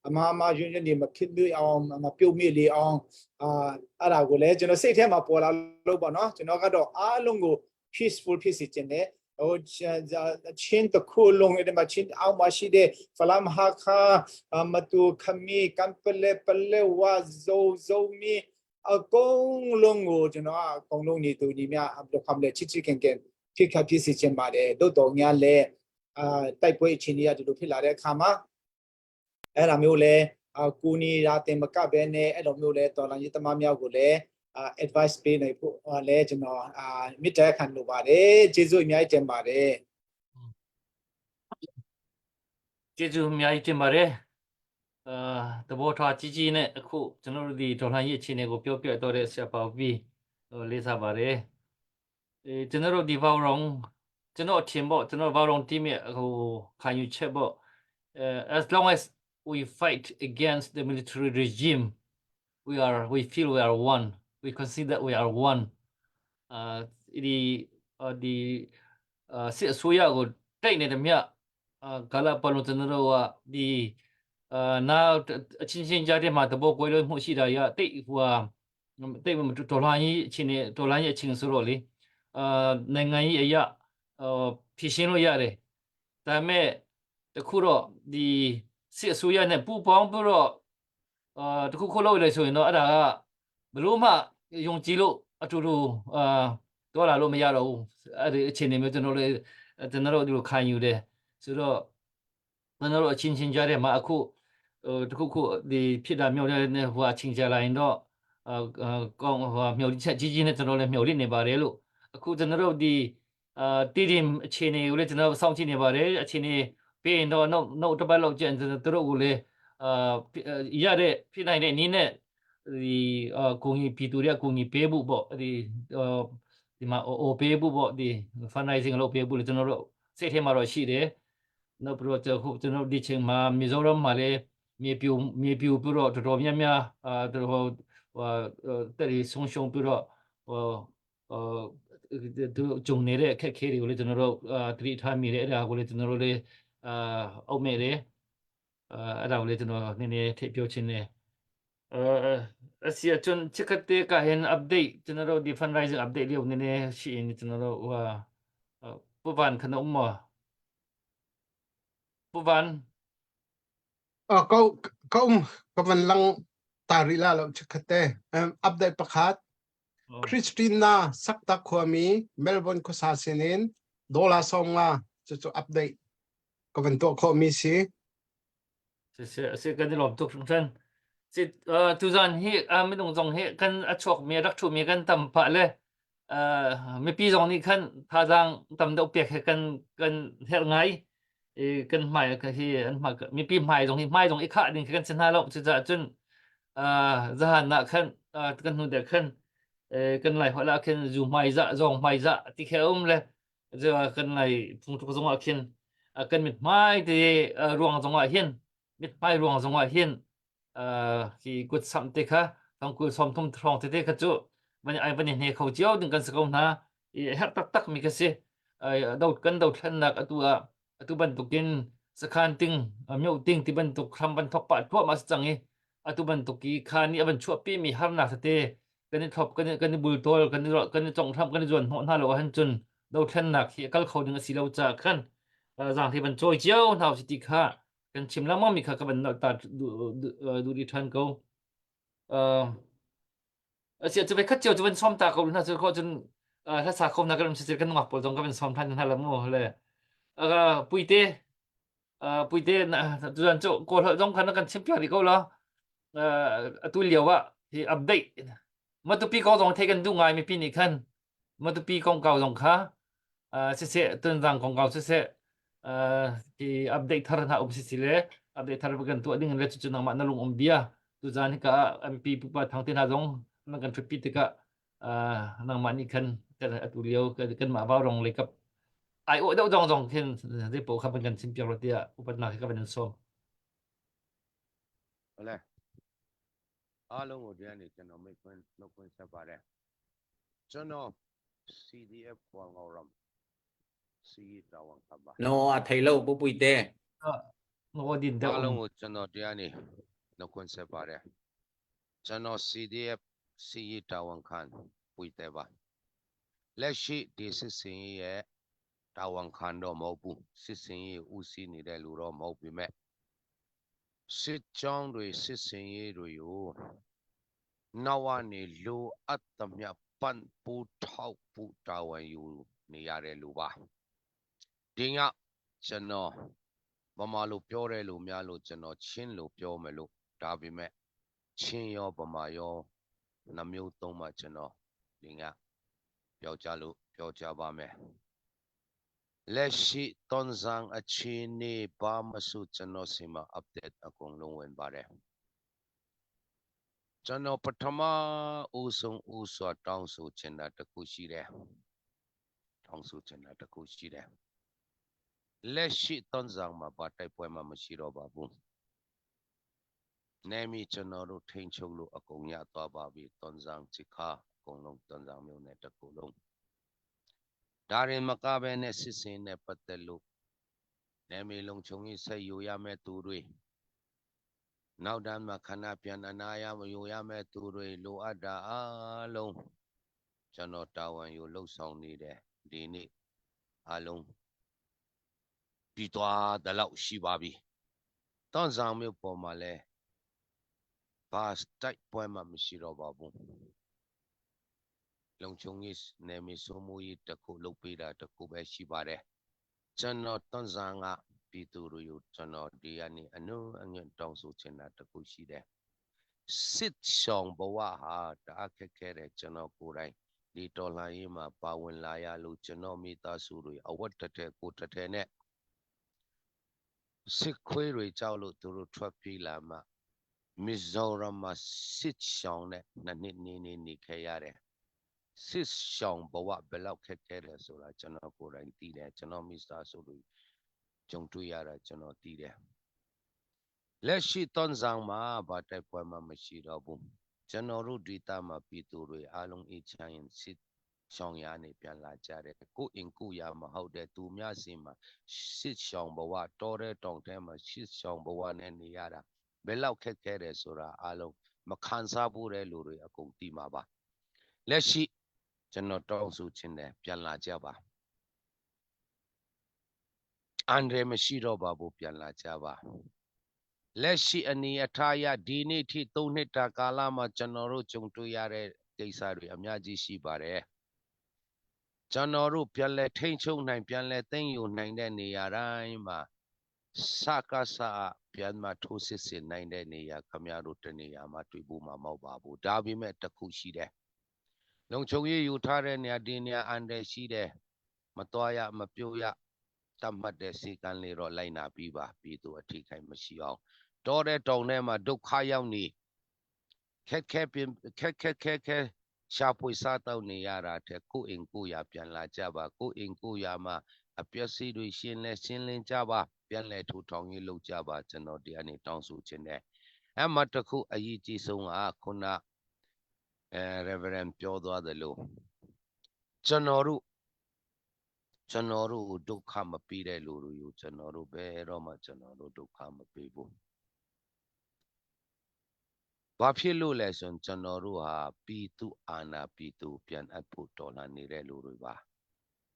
အမအမယွန်းယွန်းဒီမဖြစ်ပြအောင်မပြုတ်မိလေအောင်အာအဲ့ဒါကိုလည်းကျွန်တော်စိတ်ထဲမှာပေါ်လာလို့ပေါ့နော်ကျွန်တော်ကတော့အားလုံးကို peaceful ဖြစ်စေခြင်းနဲ့ဟိုချင်းတခုလုံးအဲ့ဒီမှာချင်းအောင်မရှိတဲ့ဖလမ်ဟာခါမတူခမီကမ်ပလေပလေဝါဇိုဇိုမီအကုန်လုံးကိုကျွန်တော်အကုန်လုံးနေသူညီမြဘယ်လိုခေါမလဲချစ်ချစ်ခင်ခင်ဖြစ်ခါဖြစ်စေခြင်းပါတယ်တို့တော်များလဲအာတိုက်ပွဲအခြေအနေကဒီလိုဖြစ်လာတဲ့အခါမှာအဲ့ဒါမျိုးလဲအာကိုနီရာတင်မကပဲနဲ့အဲ့လိုမျိုးလဲတော်လန်ရေးသမားများကိုလည်းအာ advice ပေးနိုင်ဖို့လဲကျွန်တော်အာမြစ်တဲခံလိုပါတယ်ကျေးဇူးအများကြီးတင်ပါတယ် ကျေးဇူးအများကြီးတင်ပါတယ်အာသဘောထားကြီးကြီးနဲ့အခုကျွန်တော်တို့ဒီဒေါ်လာရေးအခြေအနေကိုပြောပြတော့တဲ့ဆရာပေါပြီးဟိုလေးစားပါတယ်အဲကျွန်တော်တို့ဒီဘောင်ရောင်ကျွန်တော်အထင်ပေါ့ကျွန်တော်ဘောင်ရောင် team ရဲ့ဟိုခံယူချက်ပေါ့အဲ as long as we fight against the military regime we are we feel we are one we consider we are one အာဒီဒီအာစစ်အစိုးရကိုတိတ်နေတယ်မြအာဂလာပလုံးကျွန်တော်တို့ကဒီအာနာအချင်းချင်းကြားတဲ့မှာတဘောကွဲလို့မှုရှိတာရတိတ်ဟိုဟာတိတ်မဒေါ်လာကြီးအချင်းနဲ့ဒေါ်လာကြီးအချင်းဆိုတော့လေအာနိုင်ငံကြီးအရာအာဖြည့်ရှင်းလို့ရတယ်ဒါပေမဲ့တခုတော့ဒီစစ်အစိုးရနဲ့ပူပေါင်းပြီးတော့အာတခုခုလုပ်ရဆိုရင်တော့အဲ့ဒါကဘလို့မှယုံကြည်လို့အတူတူအာတော့လာလို့မရတော့ဘူးအဲ့ဒီအခြေအနေမျိုးကျွန်တော်လည်းကျွန်တော်တို့ဒီလိုခံယူတယ်ဆိုတော့ကျွန်တော်တို့အချင်းချင်းကြားတဲ့မှာအခုဟိုတခုခုဒီဖြစ်တာမျိုးတဲ့ဟိုအချင်းကြားလာရင်တော့အာကောင်းဟိုမျောချက်ကြီးကြီးနဲ့ကျွန်တော်လည်းမျောလင့်နေပါတယ်လို့အခုကျွန်တော်တို့ဒီအာတီတီအခြေအနေကိုလည်းကျွန်တော်စောင့်ကြည့်နေပါတယ်အခြေအနေပြီးရင်တော့နောက်နောက်တစ်ပတ်လောက်ကျန်သူတို့ကိုလည်းအာရတဲ့ဖြစ်နိုင်တဲ့နည်းနဲ့ဒီအာကိုကြီးပြည်သူတွေကကိုကြီးပေးဖို့ပေါ့ဒီဒီမှာအိုပေးဖို့ပေါ့ဒီ fundraising လုပ်ပေးဖို့လေကျွန်တော်တို့စိတ်ထဲမှာတော့ရှိတယ်နောက်ပြီးတော့ကျွန်တော်ဒီချိန်မှာမြေစိုးတော့မှာလည်းမြေပြူမြေပြူပြီးတော့တော်တော်များများအာတော်တော် တက်ဒီဆုံးရှုံးပြီးတော့ဟို သူဂျုံနေတဲ့အခက်အခဲတွေကိုလည်းကျွန်တော်တို့သတိထားမိတယ်အဲ့ဒါကိုလည်းကျွန်တော်တို့လည်းအာအုပ်မဲ့တယ်အဲ့ဒါကိုလည်းကျွန်တော်နည်းနည်းထည့်ပြောချင်တယ်အဲအစီအချွန်ချက်ကတဲ့ကဟင် update ကျွန်တော်တို့ဒီ fundraising update လေးကိုနည်းနည်းရှိရင်ကျွန်တော်တို့ဟိုပူပန်ခနုံမပူပန် အော်ကောကောကဝန်လงตาริလာlo chakate update pakhat Christina Sakta khuami Melbourne khuasa sinin dollar 50 cu cu update ka van tuah khawhmi si. Si kan i lawm tuk hringhran. Si tuzan hi minung zong hi kan a chuakmi a rak ṭhumi kan tam pah le mipi zong nih khan thazaang tam deuh pek he kan kan herh ngai. I kan hmai hi an hmai mipi hmai zong hi hmai zong i khah ding khi kan si hna lo. Cucaah cun zahan ah khan kan hnu deuh khan kan lai holh ah khin zu hmai zah zawng hmai zah ti khi a um le kan lai phungthluk zong ah khin kan mithmai te ruang zong ah hin mithmai ruang zong ah hin hi kut samh te kha thongkul 30 hrawng tete kha cu van ai van i hne kho cio ding kan si ko hna i herh taktak mi ka si. Do kan dothlennak atu ah atu bantukin sakhan ting myo ting ti bantuk hram van thok pah thluahmah si cang i atu bantuk i kha nih a van chuahpi mi harnak tete kan i thlop kan i kan i bultawl kan i kan i conghram kan i zuan hnawh hna lo ahhin cun dothlennak hi a kal kho ding a si lo caah khan zaangthi van cawi cio hna usih ti kha kan chim lengmang mi kha ka van nolh ta duh rih ṭhan ko. Asia cu khat cio cu van sawm ta ko hna cu ko cun hlasa kho na kan um si kan nungak pawl zong ka van sawm than hna la mu le puite puite tuan cu kawl holh zong khan kan chim piak rih ko lo. Atu lio ah hi update Matupi kong zong thei kan duh ngai mipi nih khan Matupi kongkau zong kha siseh Tunzang kongkau siseh ti update thar hna um sisi le update thar kan tuah ding le cucu nangmah na lung um bia tuzan hika MP pupa thang te hna zong nan kan ṭhutpi tikah nangmah nih khan kan atu lio kan mah vau rong lei kap ai awh deuh zong zong khin zei paoh kha van kan chim piak lo tiah upatnak hi ka van in sawm. ဟုတ်လဲအားလုံးကိုဒီကနေကျွန်တော်မိတ်ခွန်းနှုတ်ခွန်းဆက်ပါတယ်ကျွန်တော် CDF ခွန်ကောရမ်စီတာဝန်ခံပါ No a thei lo pu pui te. ငေါ်ဒီတဲ့ အားလုံးကိုကျွန်တော်တရားနေနှုတ်ခွန်းဆက်ပါတယ်ကျွန်တော် CDF စီတာဝန်ခံပွေတဲ့ပါလက်ရှိဒီစစ်စင်ရဲ့တာဝန်ခံတော့မဟုတ်ဘူးစစ်စင်ရေးဦးစီးနေတဲ့လူတော့မဟုတ်ပြီမဲ့စစ်ကြောင်းတွေစစ်စင်ရေးတွေကိုနောက်ကနေလိုအပ်သမျှပန့်ပူထောက်ပူတာဝန်ယူနေရတဲ့လူပါဒီညကျွန်တော်ဗမာလိုပြောတဲ့လူများလို့ကျွန်တော်ချင်းလို့ပြောမယ်လို့ဒါပေမဲ့ချင်းရောဗမာရောနှမျိုးသုံးမှကျွန်တော်ဒီညပြောကြလို့ပြောကြပါမယ်လက်ရှိတွန်ဆန်အခြေအနေဘာမဆိုကျွန်တော်စီမှာ update အကုန်လုံးဝင်ပါတယ်ကျွန်တော်ပထမဦးဆုံးဦးစွာတောင်းဆိုချင်တာတခုရှိတယ်တောင်းဆိုချင်တာတခုရှိတယ်လက်ရှိတွန်ဆန်မှာဘာတိုက်ပွဲမှမရှိတော့ပါဘူးနေမီကျွန်တော်တို့ထိန်ချုပ်လို့အကုန်ရသွားပါပြီတွန်ဆန်ချစ်ခါအကုန်လုံးတွန်ဆန်မျိုးနဲ့တခုလုံးဒါရင်မကဘဲနဲ့စစ်စင်နဲ့ပတ်သက်လို့နေမီလုံခြုံရေးဆက်ယူရမယ့်သူတွေနောက်တန်းမှာခဏပြန်အနာရမယူရမယ့်သူတွေလိုအပ်တာအားလုံးကျွန်တော်တာဝန်ယူလှုပ်ဆောင်နေတယ်ဒီနေ့အားလုံးပြီးသွားတဲ့လောက်ရှိပါပြီတွန်ဆောင်မြို့ပေါ်မှာလဲဘာစတိုက်ပွဲမှမရှိတော့ပါဘူးလုံခြုံရေးနယ်မြေစိုးမိုးရေးတစ်ခုလုပ်ပေးတာတစ်ခုပဲရှိပါတယ်ကျွန်တော်တွန်ဆောင်ကပြည်သူတွေကိုကျွန်တော်ဒီကနေအနုအညွတ်တောင်းဆိုချင်တာတစ်ခုရှိတယ်စစ်ဆောင်ဘဝဟာတအားခက်ခဲတယ်ကျွန်တော်ကိုယ်တိုင်ဒီတော်လှန်ရေးမှာပါဝင်လာရလို့ကျွန်တော်မိသားစုတွေအဝတ်တထည်ကိုတထည်နဲ့စစ်ခွေးတွေကြောက်လို့သူတို့ထွက်ပြေးလာမှမီဇိုရမ်မှာစစ်ဆောင်နဲ့နှစ်နှစ်နေနေနေခဲ့ရတယ်စစ်ဆောင်ဘဝဘယ်လောက်ခက်ခဲတယ်ဆိုတာကျွန်တော်ကိုယ်တိုင်သိတယ်ကျွန်တော်မိသားစုတွေကြုံတွေ့ရတာကျွန်တော်သိတယ်လက်ရှိတွန်ဆောင်မှာဘာတိုက်ပွဲမှမရှိတော့ဘူး။ ကျွန်တော်တို့ဒေသမှာပြည်သူတွေအားလုံးအေးချမ်းရင်စစ်ရှောင်ရနေပြန်လာကြတယ်ကိုအင်ကိုရမဟုတ်တဲ့သူများစီမှာစစ်ရှောင်ဘဝတောတဲ့တောင်ထဲမှာစစ်ရှောင်ဘဝနဲ့နေရတာဘယ်လောက်ခက်ခဲတယ်ဆိုတာအားလုံးမခံစားဘူးတဲ့လူတွေအကုန်သိမှာပါလက်ရှိကျွန်တော်တောင်းဆိုခြင်းတယ်ပြန်လာကြပါအန္တရာယ်မရှိတော့ပါဘူးပြန်လာကြပါလက်ရှိအနေအထားအရဒီနေ့ထိ၃နှစ်တာကာလမှာကျွန်တော်တို့ကြုံတွေ့ရတဲ့ကိစ္စတွေအများကြီးရှိပါတယ်ကျွန်တော်တို့ပြန်လဲထိန်ချုပ်နိုင်ပြန်လဲသိမ့်ယူနိုင်တဲ့နေရာတိုင်းမှာစကားစပြန်မှထိုးစစ်ဆင်နိုင်တဲ့နေရာခမရတို့တနေရာမှာတွေ့ဖို့မှာမဟုတ်ပါဘူးဒါပေမဲ့တစ်ခုရှိတယ်လုံခြုံရေးယူထားတဲ့နေရာဒီနေရာအန်တယ်ရှိတယ်မတော်ရမပြိုးရတတ်မှတ်တဲ့စီကံလေးတော့လိုက်နာပြီးပါပြည်သူအထိခိုက်မရှိအောင်တောတဲ့တောင်ထဲမှာဒုက္ခရောက်နေခက်ခဲပြင်ခက်ခက်ခဲခဲရှာဖွေစားတော့နေရတာတဲ့ကိုအိမ်ကိုရပြန်လာကြပါကိုအိမ်ကိုရမှာအပျက်စီးတွေရှင်းလဲရှင်းလင်းကြပါပြန်လဲထူထောင်ရေးလုပ်ကြပါကျွန်တော်ဒီအနေတောင်းဆိုခြင်းနဲ့အမှတခုအရေးကြီးဆုံးကခုနအဲ Reverend ပြောသွားသလိုကျွန်တော်တို့ကျွန်တော်တို့ဒုက္ခမပေးတဲ့လူတွေကိုကျွန်တော်တို့ဘယ်တော့မှကျွန်တော်တို့ဒုက္ခမပေးဘူးဘာဖြစ်လို့လဲဆိုရင်ကျွန်တော်တို့ဟာပြည်သူအာဏာပြည်သူပြန်အပ်ဖို့တော်လှန်နေတဲ့လူတွေပါ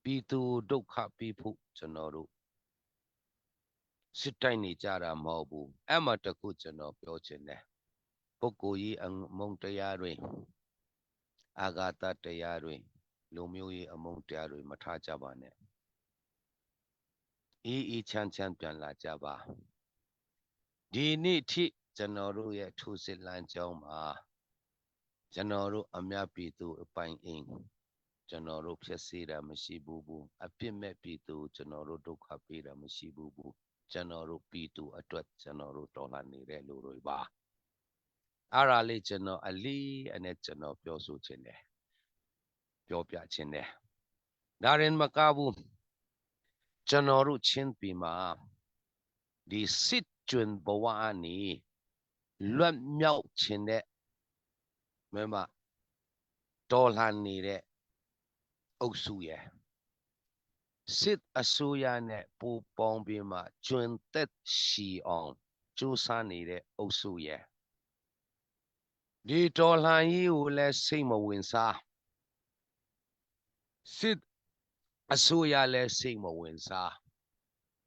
ပြည်သူဒုက္ခပေးဖို့ကျွန်တော်တို့စစ်တိုက်နေကြတာမဟုတ်ဘူးအဲ့မှာတခုကျွန်တော်ပြောချင်တယ်ပုဂ္ဂိုလ်ကြီးအမုန်းတရားတွေအာဂတတရားတွေလူမျိုးရေးအမုန်းတရားတွေမထားကြပါနဲ့အေးအေးချမ်းချမ်းပြန်လာကြပါဒီနေ့ထိကျွန်တော်တို့ရဲ့ထူးစစ်လမ်းကြောင်းမှာကျွန်တော်တို့အမြပြည်သူအပိုင်အိမ်ကျွန်တော်တို့ဖြစ်စေတာမရှိဘူးဘူးအပြစ်မဲ့ပြည်သူကျွန်တော်တို့ဒုက္ခပေးတာမရှိဘူးဘူးကျွန်တော်တို့ပြည်သူအတွက်ကျွန်တော်တို့တော်လှန်နေတဲ့လူတွေပါအဲ့ဒါလေးကျွန်တော်အလီအနေကျွန်တော်ပြောဆိုခြင်းတယ်ပြောပြခြင်းတယ်ဒါရင်မကဘူးကျွန်တော်တို့ချင်းပြည်မှာဒီစစ်ကျွန်းဘဝအနေလွတ်မြောက်ခြင်းတဲ့မမတော်လှန်နေတဲ့အုပ်စုရဲ့စစ်အစိုးရနဲ့ပူပေါင်းပြီးမှကျွန်းသက်ရှိအောင်ကြိုးစားနေတဲ့အုပ်စုရဲ့ဒီတော်လှန်ရေးကိုလည်းစိတ်မဝင်စားစစ်အစိုးရလည်းစိတ်မဝင်စား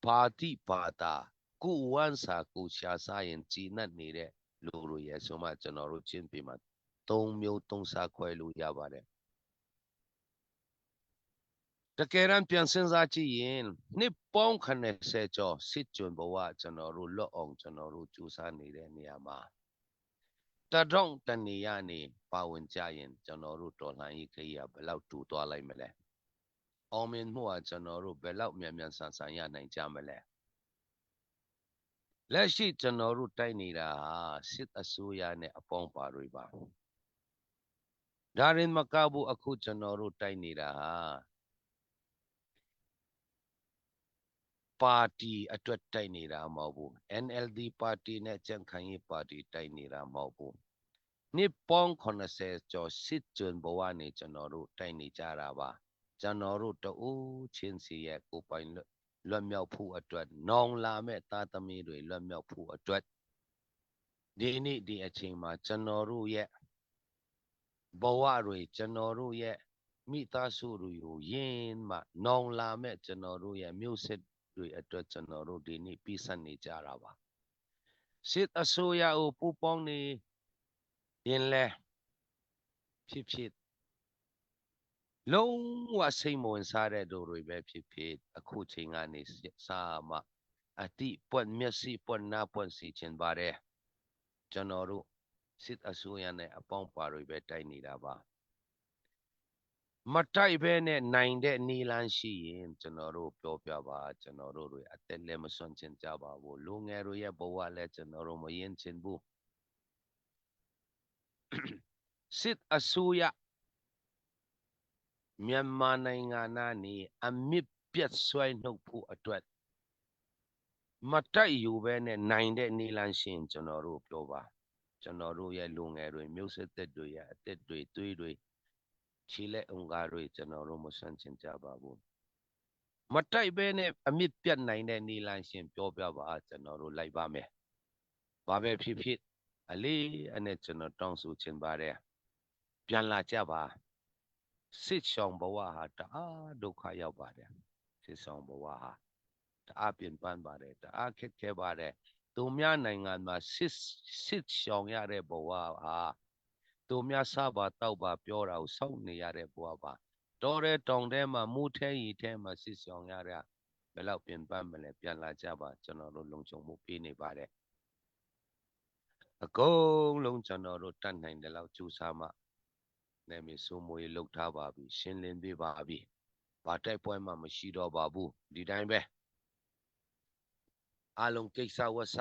ဘာတိဘာတာကိုဝမ်းစာကိုရှာစားရင်ကြည်နပ်နေတဲ့လူတို့ရဲ့ဆိုမှကျွန်တော်တို့ချင်းပြမှာ၃မျိုး၃စားခွဲလို့ရပါတယ်တကယ်တမ်းပြန်စဉ်းစားကြည့်ရင်နှစ်ပေါင်း80ကျော်စစ်ကြွဘဝကျွန်တော်တို့လွတ်အောင်ကျွန်တော်တို့ကြိုးစားနေတဲ့နေရာမှာတတော့တနေရနေပါဝင်ကြရင်ကျွန်တော်တို့တော်လှန်ရေးခရီးကဘယ်လောက်တူသွားလိုက်မလဲအောင်မြင်မှုကကျွန်တော်တို့ဘယ်လောက်မြန်မြန်ဆန်ဆန်ရနိုင်ကြမလဲလက်ရှိကျွန်တော်တို့တိုက်နေတာဟာစစ်အစိုးရနဲ့အပေါင်းပါတွေပါဒါရင်မကဘူးအခုကျွန်တော်တို့တိုက်နေတာဟာပါတီအတွက်တိုက်နေတာမဟုတ်ဘူး NLD ပါတီနဲ့ကြံ့ခိုင်ရေးပါတီတိုက်နေတာမဟုတ်ဘူးနှစ်ပေါင်း80ကျော်စစ်ကြွဘဝနေကျွန်တော်တို့တိုက်နေကြတာပါကျွန်တော်တို့တအိုးချင်းစီရဲ့ကိုပိုင်လွတ်မြောက်ဖို့အတွက်နောင်လာမဲ့သားသမီးတွေလွတ်မြောက်ဖို့အတွက်ဒီနေ့ဒီအချိန်မှာကျွန်တော်တို့ရဲ့ဘဝတွေကျွန်တော်တို့ရဲ့မိသားစုတွေကိုယင်းမှနောင်လာမဲ့ကျွန်တော်တို့ရဲ့မျိုးဆက်တွေအတွက်ကျွန်တော်တို့ဒီနေ့ပြီးဆက်နေကြတာပါစစ်အစိုးရကိုပူပေါင်းနေရင်လဲဖြစ်ဖြစ်လုံးဝစိတ်မဝင်စားတဲ့တို့တွေပဲဖြစ်ဖြစ်အခုချိန်ကနေစာမှအတိပွက်မျက်စိပွက်နာပွက်စီခြင်းပါတယ်ကျွန်တော်တို့စစ်အစိုးရနဲ့အပေါင်းပါတွေပဲတိုက်နေတာပါမတိုက်ဘဲနဲ့နိုင်တဲ့နီလန်းရှိရင်ကျွန်တော်တို့ပြောပြပါကျွန်တော်တို့တွေအသက်လည်းမစွန့်ချင်ကြပါဘူးလူငယ်တွေရဲ့ဘဝလည်းကျွန်တော်တို့မရင်ချင်ဘူးစစ်အစိုးရမြန်မာနိုင်ငံကနေအမြင့်ပြတ်ဆွဲနှုတ်ဖို့အတွက်မတိုက်ယူပဲနဲ့နိုင်တဲ့နီလန်းရှင်ကျွန်တော်တို့ပြောပါကျွန် ကျွန်တော်တို့ရဲ့လူငယ်တွေမျိုးဆက်သစ်တွေရဲ့အသက်တွေသွေးတွေခြေလက်အင်္ဂါတွေကျွန်တော်တို့မဆန့်ကျင်ကြပါဘူးမတိုက်ဘဲနဲ့အမြင့်ပြတ်နိုင်တဲ့နီလန်ရှင်ပြောပြပါကျွန်တော်တို့လိုက်ပါမယ်ဘာပဲဖြစ်ဖြစ်အလေးအနဲ့ကျွန်တော်တောင်းဆိုချင်ပါတယ်ပြန်လာကြပါစစ်ဆောင်ဘဝဟာတအားဒုက္ခရောက်ပါတယ်စစ်ဆောင်ဘဝဟာတအားပြင်ပန်းပါတယ်တအားခက်ခဲပါတယ်သူများနိုင်ငံမှာစစ်စစ်ဆောင်ရတဲ့ဘဝဟာသူများစားပါတောက်ပါပြောတာကိုစောင့်နေရတဲ့ဘဝပါတော်တဲ့တောင်ထဲမှာမူထဲရီထဲမှာစစ်ဆောင်ရတဲ့ဘယ်လောက်ပြင်ပန်းမလဲပြန်လာကြပါကျွန်တော်တို့လုံခြုံမှုပေးနေပါတယ်အကုန်လုံးကျွန်တော်တို့တတ်နိုင်တဲ့လောက်ကြိုးစားမှနယ်မြေစိုးမိုးရေးလုပ်ထားပါပြီရှင်းလင်းပြပါပြီဘာတိုက်ပွဲမှမရှိတော့ပါဘူးဒီတိုင်းပဲအလုံးကိစ္စဝဆ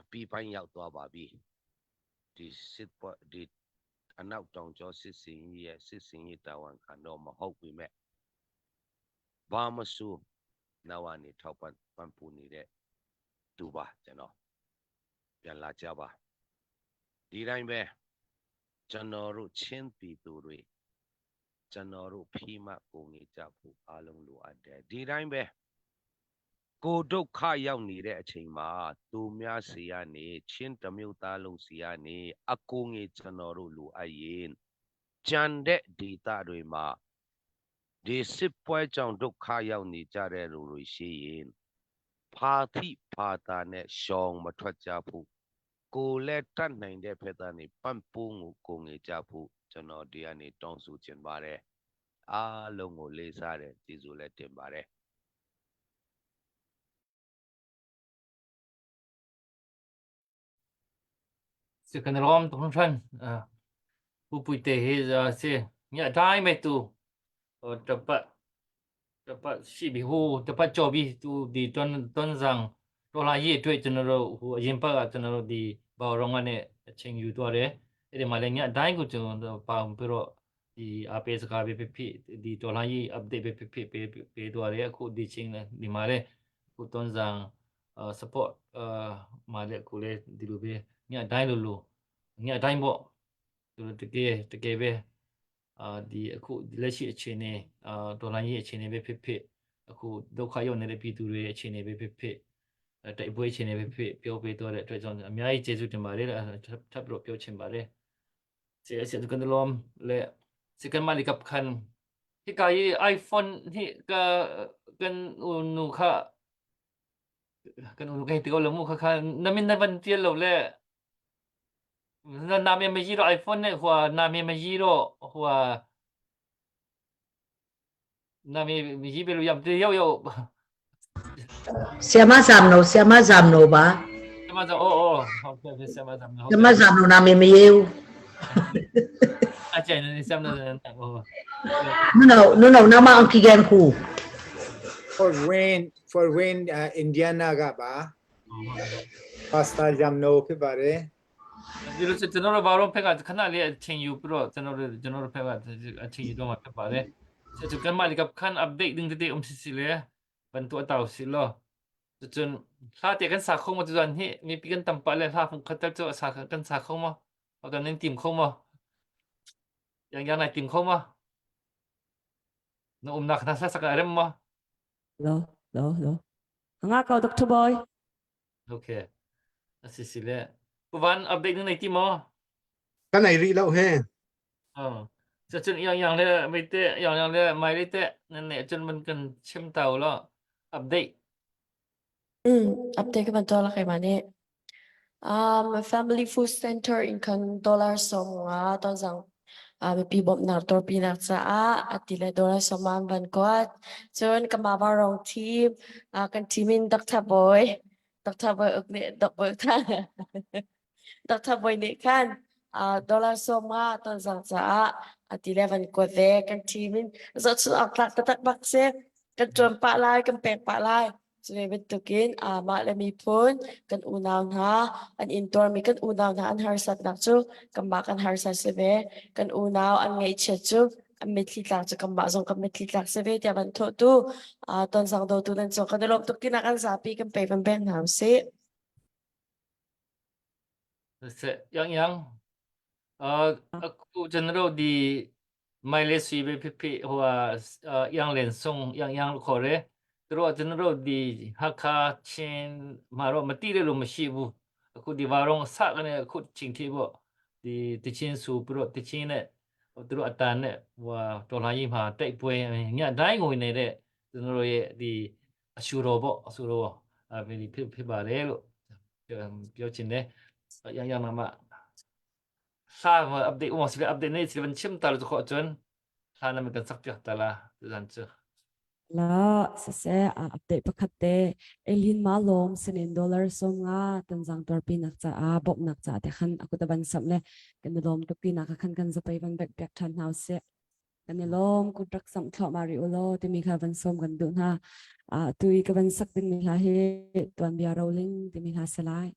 အပီးပိုင်းရောက်သွားပါပြီဒီစစ်ပွဲဒီအနောက်တောင်ကျောစစ်စင်ကြီးရဲ့စစ်စင်ကြီးတာဝန်ခံတော့မဟုတ်ပြီမဲ့ဘာမဆူနောက်ကနေထောက်ပံ့ပံ့ပိုးနေတဲ့သူပါကျွန်တော်ပြန်လာကြပါဒီတိုင်းပဲကျွန်တော်တို့ချင်းပြည်သူတွေကျွန်တော်တို့ဖိမကုန်နေကြဖို့အားလုံးလိုအပ်တယ်ဒီတိုင်းပဲကိုဒုက္ခရောက်နေတဲ့အချိန်မှာသူများစီကနေချင်းတမျိုးသားလုံးစီကနေအကူငယ်ကျွန်တော်တို့လိုအပ်ရင်ကြံတဲ့ဒေသတွေမှာဒီစစ်ပွဲကြောင့်ဒုက္ခရောက်နေကြတဲ့လူတွေရှိရင်ဖာတိဖာတာနဲ့ရှောင်မထွက်ကြဘူးကိုလည်းတတ်နိုင်တဲ့ဖက်သားနေပန့်ပိုးကိုကိုငယ်ကြဖို့ကျွန်တော်ဒီကနေတောင်းဆိုချင်ပါတယ်အားလုံးကိုလေးစားတယ်ကျေးဇူးလည်းတင်ပါတယ် Si kan rom tung than pu pui te he si nya dai me tu တပတ်တပတ်ရှိပြီဟိုတပတ်ကြော်ပြီသူဒီတွန်းတွန်းဆောင်ဒေါ်လာရေးအတွက်ကျွန်တော်တို့ဟိုအရင်ပတ်ကကျွန်တော်တို့ဒီဘော်ရောင်းကနေအချိန်ယူသွားတယ်အဲ့ဒီမှာလည်းညအတိုင်းကိုကျွန်တော်တို့ပေါင်ပြီးတော့ဒီအပေးစကားပဲဖြစ်ဖြစ်ဒီဒေါ်လာရေး update ပဲဖြစ်ဖြစ်ပေးပေးသွားတယ်အခုဒီချိန်လည်းဒီမှာလည်းအခုတွန်းဆောင် support အာမှာလည်းအခုလည်းဒီလိုပဲညအတိုင်းလိုလိုညအတိုင်းပေါ့သူတကယ်တကယ်ပဲအာဒီအခုလက်ရှိအခြေအနေအာဒေါ်လာရေးအခြေအနေပဲဖြစ်ဖြစ်အခုဒုက္ခရောက်နေတဲ့ပြည်သူတွေအခြေအနေပဲဖြစ်ဖြစ်တိုက်ပွဲအခြေအနေပဲဖြစ်ပြောပေးတော့တဲ့အတွက်ကြောင့်အများကြီးကျေးဇူးတင်ပါတယ်ထပ်ပြီးတော့ပြောချင်ပါတယ်เสียเสียกันลมและสิกันมาลิกับคันที่กาย iPhone ที่ก็กันอุนุค่ะกันอุนุกันที่ก็ลมุค่ะค่ะนามินนันเตียลเลยနာမည်မကြီးတော့ iPhone နဲ့ဟိုနာမည်မကြီးတော့ဟိုနာမည်မကြီးပဲလို့ရတယောက်ယောက် ဆရာမဇမ်နိုဆရာမဇမ်နိုပါ ဆရာမဇမ်အော်အော်ဟုတ်ကဲ့ဆရာမဇမ်နို ဆရာမဇမ်နိုနာမည်မရေးဘူး အကျန်နေဆရာမဇမ်နို နုနုနုနမအန်ကီဂန်ခု For Wayne for Wayne uh, Indiana ကပါ Pastor Jamno ဖြစ်ပါတယ် ဒီလိုကျွန်တော်တို့ဘာလို့ဖက်ကခဏလေးအချိန်ယူပြီးတော့ကျွန်တော်တို့ကျွန်တော်တို့ဖက်ကအချိန်ယူတော့မှာဖြစ်ပါတယ်။ကျွန်တော်ကမလီကခန် update ดึงတဲ့ um စီစီလေဘန်တူအတောက်စီလောจนถ้าเจกันสาคงมาจนที่มีปีกันตำปะเลยถ้าผมคัดเจอสากันสาคงมาเอาตอนนั้นทีมคงมาอย่างอย่างไหนทีมคงมาน้องอุ้มนักนะสักอะไรมา Lo, lo, lo. ငါကော Dr. Boy โอเคสิสิเลยปวันอัปเดตนึงในทีมอ กันไหนรีแล้วเฮ อ๋อจะจนอย่างอย่างเลยไม่เตะอย่างอย่างเลยไม่ได้เตะนั่นแหละจนมันกันเชื่อมเตาแล้วอัปเดต อืม update ကမှဒေါ်လာခိုင်ပါနဲ့ um family food center in kan dollar som nga ton sang um pi bom nar tor pi nak cha a atile dollar som man van kwat chun kama ba rong team a kan team in Dr. Boy Dr. Boy uk ne Dr. Boy tha Dr. Boy ne khan a dollar som nga ton sang cha a atile van kwat ve kan team in zo chu ak tak tak bak se kan tuan pa lai kan pek pa lai Cu ve bantukin mah le miphun kan unau hna an intuarmi kan unau hna an harsatnak cu kanmah kan harsat si ve. Kan unau an ngaihchiat cu an mitthli tlak cu kanmah zong kan mitthli tlak si ve tiah van thawhtu tonzang dawtu nan cung kan i lawm tuk tinak an zapi kan pe van pek hna usih. Se yang yang aku ကျွန်တော်တို့ဒီမိုင်လေးဆွေပဲဖြစ်ဖြစ်ဟိုဟာyang လင်ဆုံyang yang လို့ခေါ်တယ်သူတို့ကကျွန်တော်တို့ဒီဟာခါချင်းမှာတော့မတိတယ်လို့မရှိဘူးအခုဒီဘာတော့စကနေအခုချိန်ထိပေါ့ဒီတချင်းဆူပြီးတော့တချင်းနဲ့သူတို့အတန်နဲ့ဟိုဟာတော်လိုင်းကြီးမှာတိုက်ပွဲညတိုင်းဝင်နေတဲ့ကျွန်တော်တို့ရဲ့ဒီအရှူတော်ပေါ့အရှူတော်အဲဒီဖြစ်ဖြစ်ပါတယ်လို့ပြောချင်တယ် yang yang nama sa ma update um sila update nei sila chim ta lu kho chun sa na mi kan sak piak ta la zan chu La sase a update pakhat te Elin ma lom sinin dollar som nga tanzang torpi nak cha a bop nak cha te khan akuta ban sam le kan lom tuk ti nak khan kan zapai ban bek piak than hau se kan lom ku trak sam thlo mari ulo ti mi kha van som kan du na a tui ka van sak ding mi hla he tuan bia rolling ti mi hla selai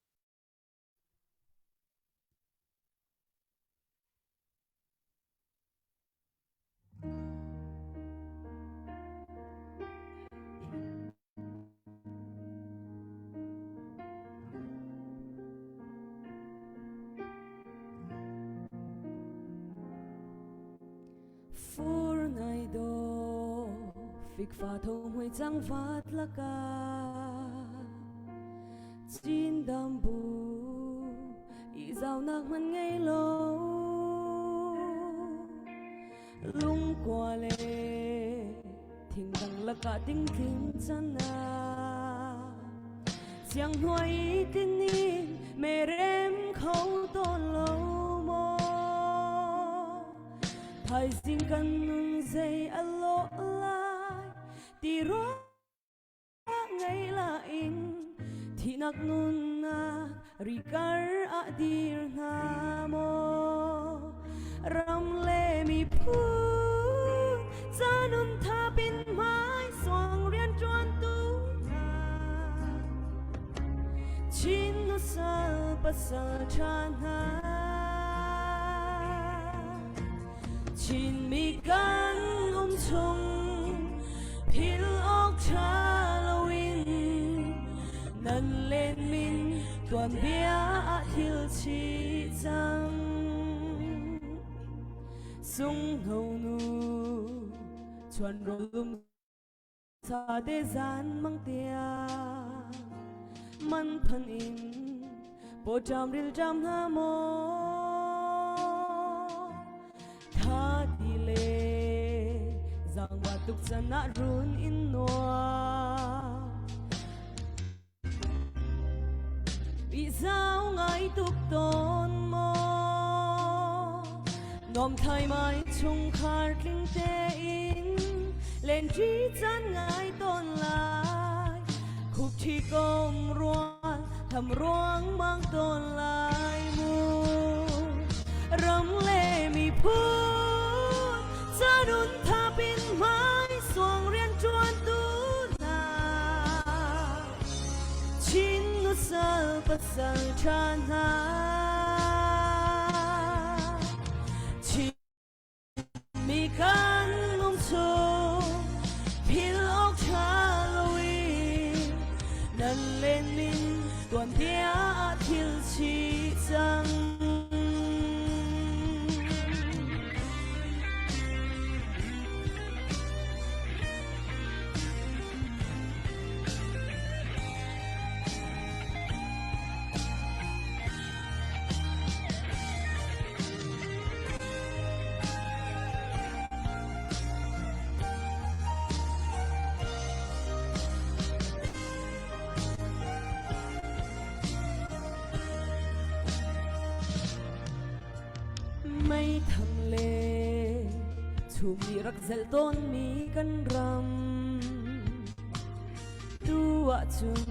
Fur nai do fikfa tho hmui cang vat laka Chin dam bu i zau nak man ngei lo lung qua le thing dang laka ting tling chana siang hnuai tinin merem kho to lo mo thaizing kan nun zei a lo lai ti ro ngei la in thinak nunnak rikar a dir hna maw ram le miphun canun thapin hmai suang rian ṭuan tu hna Chin nusal pasal ṭha hna Chinmi kan um chung phil awk ṭha loin nan len min tuanbia ah thil chih cang. Sung ho nu chuan rolum sa te zan mang tia man phan in po jam ril jam na mo tha ti le zang wa tuk chan na run in noa Vì sao ngai tuk ton mo Nom thai mai chung khar tling te in Lên trí chan ngai ton lai Khúc chi công ruang thầm ruang mang ton lai mu Ram lệ mi phun Cha đun tha pin mai xuang rian chuan tu na Chin nu sal pasal tha hna Chin mi kan um chung phil ok tha loin nan len min tuan bia thil chi cang Mei thang le chum nih rak zelh tawnmi kan ram tu ahcun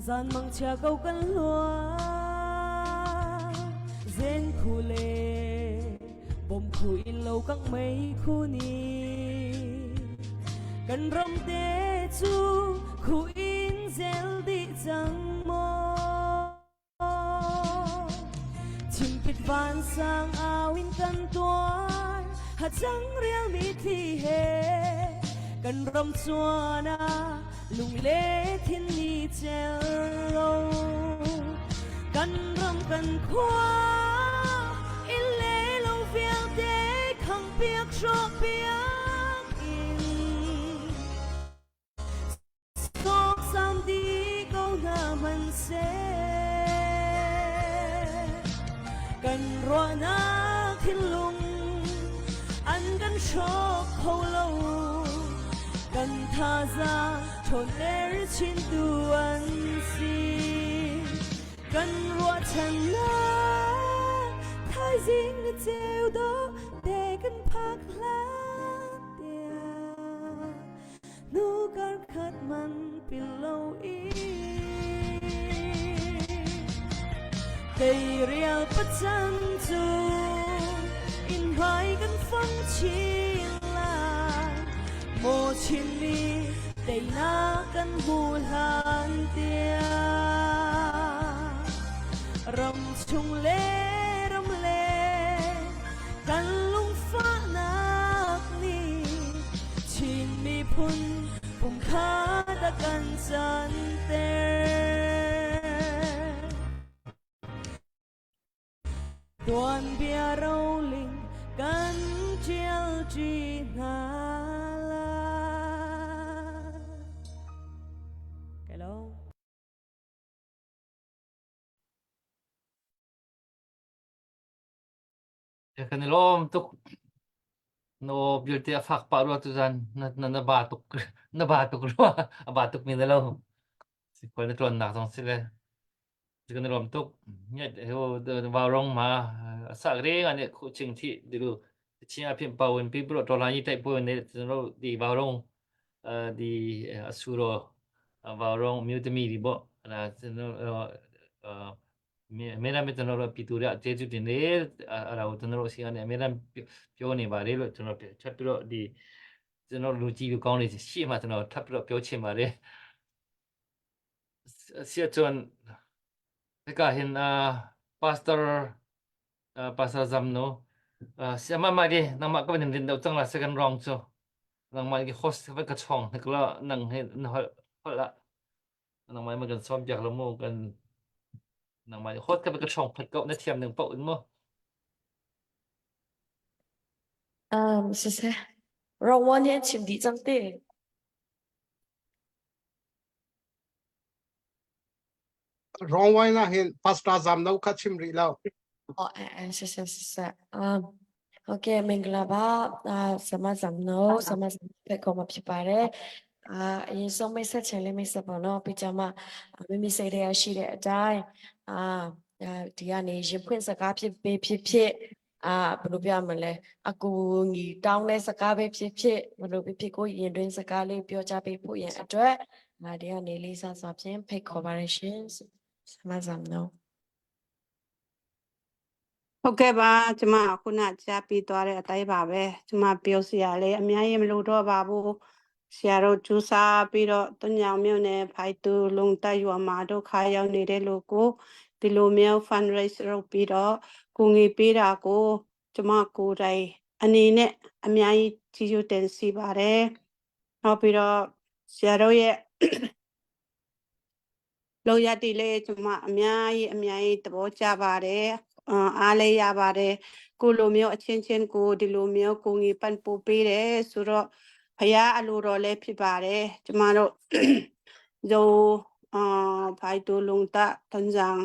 zan mangchia ko kan hluan zen khu le bom khu in lo kang mei khu ni kan ram te cu khu in zel dih cang maw Chimpit vansang awin kan tuar Hacang rial mi thli he Kan ram chuan ah lung le thin ni cel lo. Kan ram kan khua inn le lo vialte khangpiak hrawhpiak in sawksam dih ko hna hmanhseh. Kan ruahnak thinlung an kan hrawk kho lo. Kan thazaang ṭhawnter chintu an si. Kan ruahchannak thaizing ni ceu dawh te kan phak hlan tiang hnu kar khat man pil lo i teirial pachan cu in hmai kan fang chin lai maw Chinmi teinak kan hmu hlan tiang ram chung le ram le kan lungfahnak nih Chin miphun pumkhat a kan canter. Tuanbia roling kan ṭialṭi hna lai. Hello. Kan i lawm tuk. No bialte a fak pah rua tuzan na na na ba tuk na ba tuk rua a ba tuk mi na lo. Sikhual na tlawnnak zong si le. Kan i lawm tuk. Nget ho vau rong ma sak ring ane khu ching thi dilu ching a phim pau in pi bro to la yi tai pu ne ro di vau rong di asuro vau rong myu te mi di bo la မေလာမေကျွန်တော်တို့ပြည်သူတွေကျေးဇူးတင်တယ်အဲ့ဒါကိုကျွန်တော်တို့အစီအစဉ်အများအားပြောနေပါတယ်လို့ကျွန်တော်ထပ်ပြီးတော့ဒီကျွန်တော်လူကြီးလူကောင်းတွေရှေ့မှာကျွန်တော်ထပ်ပြီးတော့ပြောချင်ပါတယ်ဆရာကျွန်ကဟင် pastor pastor zam no ဆရာမမဒီနမကဘနင်တင်တော့ចงလာ second round ဆိုနงมาki host ကချောင်းကလာနงဟဲဟဟလာ nang mai ma kan sawm piak lo mu kan nang mai hot ka ka chong phat ko na thiam ning paoh in mu Siseh round one hi an chim dih cang te. Round one ah hin pastor zam no kha chim rih lo. Oh, eh, siseh siseh. Okay မင်္ဂလာပါအာဆမဇမ်နိုဆမဇမ်ဖက်ခေါ်မှာဖြစ်ပါတယ်အာအရင်ဆုံးမိတ်ဆက်ချင်လေးမိတ်ဆက်ပါတော့ပြီးကြမှာမိမိစိတ်ထဲရှိတဲ့အတိုင်းအာဒီကနေရင်ဖွင့်စကားဖြစ်ဖြစ်ဖြစ်ဖြစ်အာဘယ်လိုပြမလဲအကူငီတောင်းတဲ့စကားပဲဖြစ်ဖြစ်ဘယ်လိုဖြစ်ဖြစ်ကိုရင်တွင်းစကားလေးပြောကြပေးဖို့ရန်အတွက်အာဒီကနေလေးစားစွာဖြင့်ဖိတ်ခေါ်ပါရရှင်ဆမဇမ်နို ဟုတ်ကဲ့ပါကျမခုနကြားပြီးသွားတဲ့အတိုင်းပါပဲကျမပြောစရာလေးအများကြီးမလိုတော့ပါဘူးဆရာတို့ကျူးစားပြီးတော့တွညောင်မြို့နယ်ဖိုက်တူလုံတက်ရွာမှာဒုက္ခရောက်နေတဲ့လူကိုဒီလိုမျိုး fundraise လုပ်ပြီးတော့ကူငေပေးတာကိုကျမကိုယ်တိုင်အနေနဲ့အများကြီးကြီးကျူးတင်စီပါတယ်နောက်ပြီးတော့ဆရာတို့ရဲ့ လောက်ရတည်လေကျမအများကြီးအများကြီးသဘောကျပါတယ်အားလေးရပါတယ်ကိုလိုမျိုးအချင်းချင်းကိုဒီလိုမျိုးကိုငီပန်ပူပေးတယ်ဆိုတော့ဖရာအလိုတော်လည်းဖြစ်ပါတယ်ကျမတို့ဇိုအာဖိုင်တူလုံတတန်ဇန်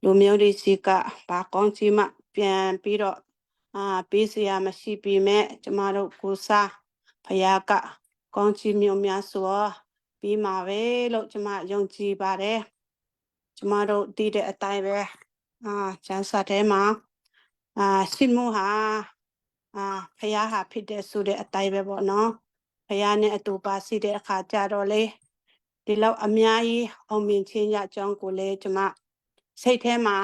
လူမျိုးတွေစီကဘာကောင်းချီမှပြန်ပြီးတော့အာပေးစရာမရှိပေမဲ့ကျမတို့ကိုစားဖရာကကောင်းချီးမျိုးများစွာပြီးမှာပဲလို့ကျမယုံကြည်ပါတယ်ကျမတို့တည်တဲ့အတိုင်းပဲအာကျမ်းစာထဲမှာအာရှင်မဟာအာဖရာဟာဖြစ်တဲ့ဆိုတဲ့အတိုင်းပဲပေါ့နော်ဖရာနဲ့အတူပါရှိတဲ့အခါကြတော့လေဒီလောက်အများကြီးအောင်မြင်ခြင်းရအကြောင်းကိုလေကျမစိတ်ထဲမှာ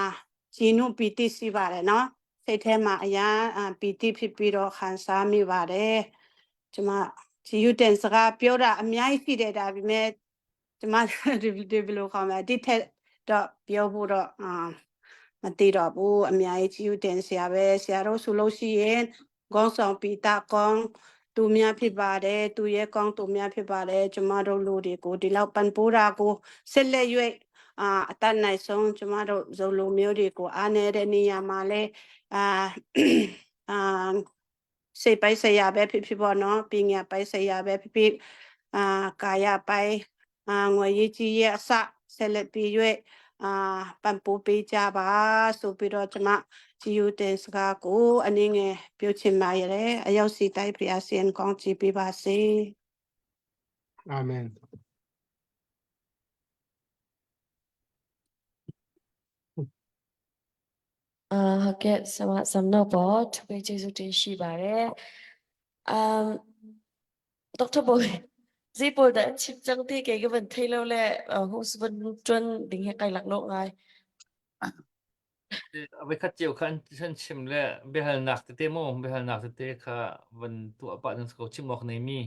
ဂျင်းနုပီတိရှိပါတယ်နော်စိတ်ထဲမှာအရာပီတိဖြစ်ပြီးတော့ခံစားမိပါတယ်ကျမဂျီယူတန်စကားပြောတာအများကြီးရှိတယ်ဒါပေမဲ့ကျမဒီဒီဘယ်လိုခေါ်မလဲဒီထက်တော့ပြောဖို့တော့အာမသိတော့ဘူးအများကြီးဂျီယူတန်ဆရာပဲဆရာတို့ဆိုလို့ရှိရင်ခေါင်းဆောင်ပီတာကောင်းသူများဖြစ်ပါတယ်သူရဲ့ကောင်းသူများဖြစ်ပါတယ်ကျမတို့လူတွေကိုဒီလောက်ပန်ပိုးတာကိုဆက်လက်၍ အာအတတ်နိုင်ဆုံးကျမတို့ဇိုလိုမျိုးတွေကိုအားနေတဲ့နေရာမှာလဲအာအာစိတ်ပိုင်းဆရာပဲဖြစ်ဖြစ်ပေါ့နော်ပညာပိုင်းဆရာပဲဖြစ်ဖြစ်အာကာယပိုင်းအာငွေရေးကြီးရဲ့အစဆက်လက်ပြီး၍အာပံ့ပိုးပေးကြပါဆိုပြီးတော့ကျမ ဂျီယူတင်စကားကိုအနေငယ်ပြောချင်ပါရဲ့အရောက်စီတိုင်းဖျားစင်ကောင်းချီးပေးပါစေ အာမင် အာဟုတ်ကဲ့ဆမဆမ်တော့ပေါ်သူပဲကျေးဇူးတင်ရှိပါတယ်အမ်ဒေါက်တာဘိုဇီပိုဒန်ချစ်จังที่เกก็เป็นเทเลแลฮูสวันจนดิ่งให้ไกลหลักโลกไง Avoi khat cio kha an chim le biahalnak tete maw biahalnak tete kha van tuah pah nan si ko chim awk neimi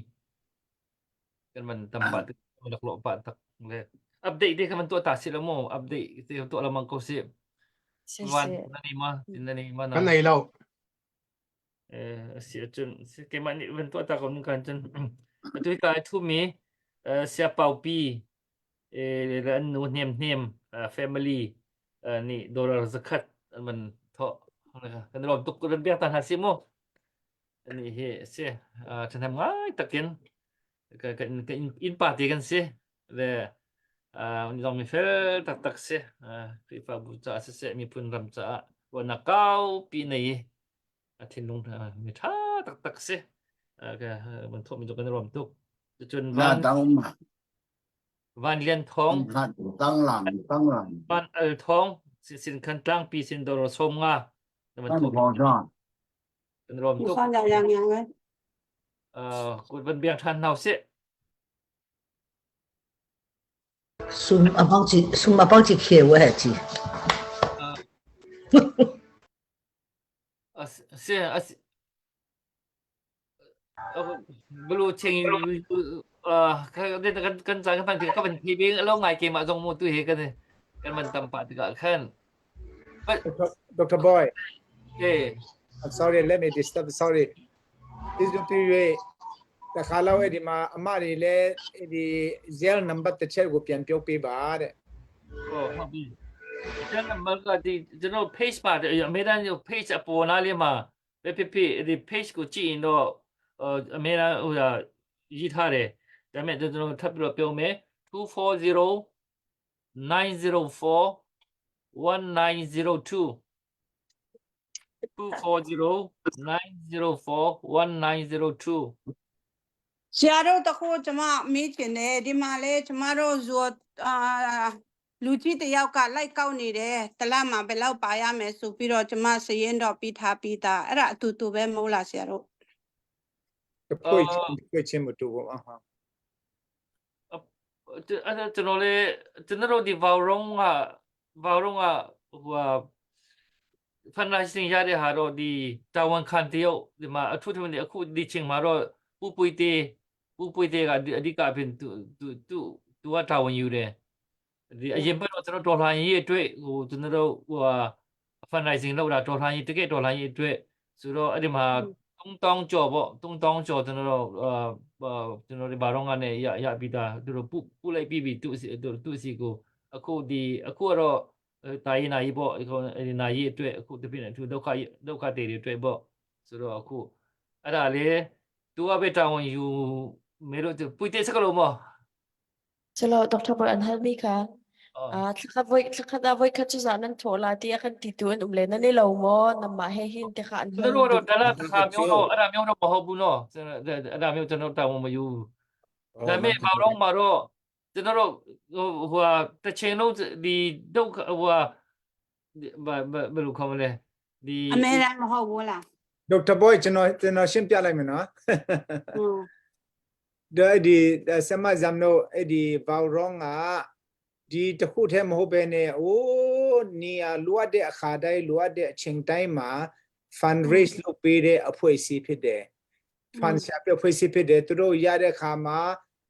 kan van tam pah tik laklawh pah tak le update te kha van tuah ta si lo maw update te tuah lengmang ko si Si van si na nei ma na nei ma na Kan nei lo. Eh si ahcun si keimah nih van tuah ta ko ning kan cun atu hi ka ai thumi siapau pi le an nu hnem hnem family nih dollar zakhat an van thawh kan lawm tuk kan biak ta hna si mu ani hi si ṭhahnem ngai takin ka ka inn pa te kan si le zong mi fel taktak si Khrihfabu caah siseh miphun ram caah ruahnak kaupi nei i a thinlung mi ṭha taktak si van thawhmi cu kan i ruam tuk cun van Van Lian Thawng Van Al Thawng sin khan tlangpi sin doro som nga van thawhmi kan rawm tuk. Kut van biang ṭhan hna usih. Sum a bang chi sum a bang chi khie we chi. Si as bulu cheng kan kan kan kan kan kan thi bing lo ngai ke ma zong mu tu he kan kan man tam pa tikah khan Dr. Boy. Hey. I'm sorry, let me disturb. Sorry. ဒီစုပြည့်တခါတော့အဲ့ဒီမှာအမတွေလည်းဒီ Zelle number တစ်ချက်ကိုပြန်ပြောပေးပါတဲ့ ဟုတ်ဟုတ်ပြီကျွန်တော်မကဒီကျွန်တော် page ပါတယ်အမေရိကန် page အပေါ်နားလေးမှာပဲဖြစ်ဖြစ်ဒီ page ကိုကြည့်ရင်တော့အမေရိကန်ဟိုရေးထားတယ်ဒါပေမဲ့ကျွန်တော်ထပ်ပြီးတော့ပြောမယ်240 904 1902 240 904 1902 ဆရာတို့တခုကျမမေးချင်တယ်ဒီမှာလဲကျမတို့ဇောအာလူကြီးတယောက်ကလိုက်ကောက်နေတယ်တလမှာဘယ်လောက်ပါရမယ်ဆိုပြီးတော့ကျမစရင်တော့ပြီးထားပြီးသားအဲ့ဒါအတူတူပဲမဟုတ်လားဆရာတို့ တပွေချင်းတပွေချင်းမတူဘူးအာဟာ အဲ့ဒါကျွန်တော်လည်းကျွန်တော်တို့ဒီ Vauron က Vauron ကဟိုဟာ fundraising ရတဲ့ဟာတော့ဒီတာဝန်ခံတယောက်ဒီမှာအထူးသဖြင့်အခုဒီချိန်မှာတော့ပူပွေတေပူပွေတေကအဓိကအဖြစ်သူသူသူသူကတာဝန်ယူတယ်ဒီအရင်ဘက်တော့ကျွန်တော်ဒေါ်လာရေးအတွက်ဟိုကျွန်တော်တို့ဟိုဟာ fundraising လုပ်တာဒေါ်လာရေးတကယ်ဒေါ်လာရေးအတွက်ဆိုတော့အဲ့ဒီမှာ3000ကျော်ပေါ့3000ကျော်ကျွန်တော်တို့အာကျွန်တော်ဒီဘာတော့ကနေရရပြီးသားသူတို့ပုပုလိုက်ပြီးပြီသူ့သူ့စီကိုအခုဒီအခုကတော့တာရေးနာရေးပေါ့ဒီနာရေးအတွက်အခုတပြည့်နဲ့သူဒုက္ခဒုက္ခတွေတွေအတွက်ပေါ့ဆိုတော့အခုအဲ့ဒါလေသူကပဲတာဝန်ယူမေလို့ပွိတဲ့စကလုံးမော ဆိုတော့ Dr. Paul an hal mi kha Ah, thlakhat voi thlakhat ah voi khat cu zah nan thawh la ti a kan ti tu an um le nan i lo maw namah he hin ti kha an ကျွန် hal တော်တို့ duh. တော့ဒါလာတစ်ခါမျိုးတော့အဲ့ဒါမျိုးတော့မဟုတ်ဘူးနော်ကျွန်တော်အဲ့ဒါမျိုးကျွန်တော်တာဝန်မယူဒါပေမဲ့ဘာလို့မှာတော့ကျွန်တော်တို့ဟိုဟိုဟာတစ်ချိန်လုံးဒီဒုက္ခဟိုဟာဘာဘယ်လိုခေါ်မလဲဒီ အမေရန်မဟုတ်ဘူးလား ဒေါက်တာဘွိုင်ကျွန်တော်ကျွန်တော်ရှင်းပြလိုက်မယ်နော် ဟုတ် ဒါဒီဆမဇမ်နိုအဲ့ဒီဘောင်ရောင်းကဒီတခုတည်းမဟုတ်ပဲနဲ့အိုးနေရာလိုအပ်တဲ့အခါတိုင်းလိုအပ်တဲ့အချိန်တိုင်းမှာ fund raise လုပ်ပေးတဲ့အဖွဲ့အစည်းဖြစ်တယ် fund ရှာပြအဖွဲ့အစည်းဖြစ်တယ်သူတို့ရတဲ့အခါမှာ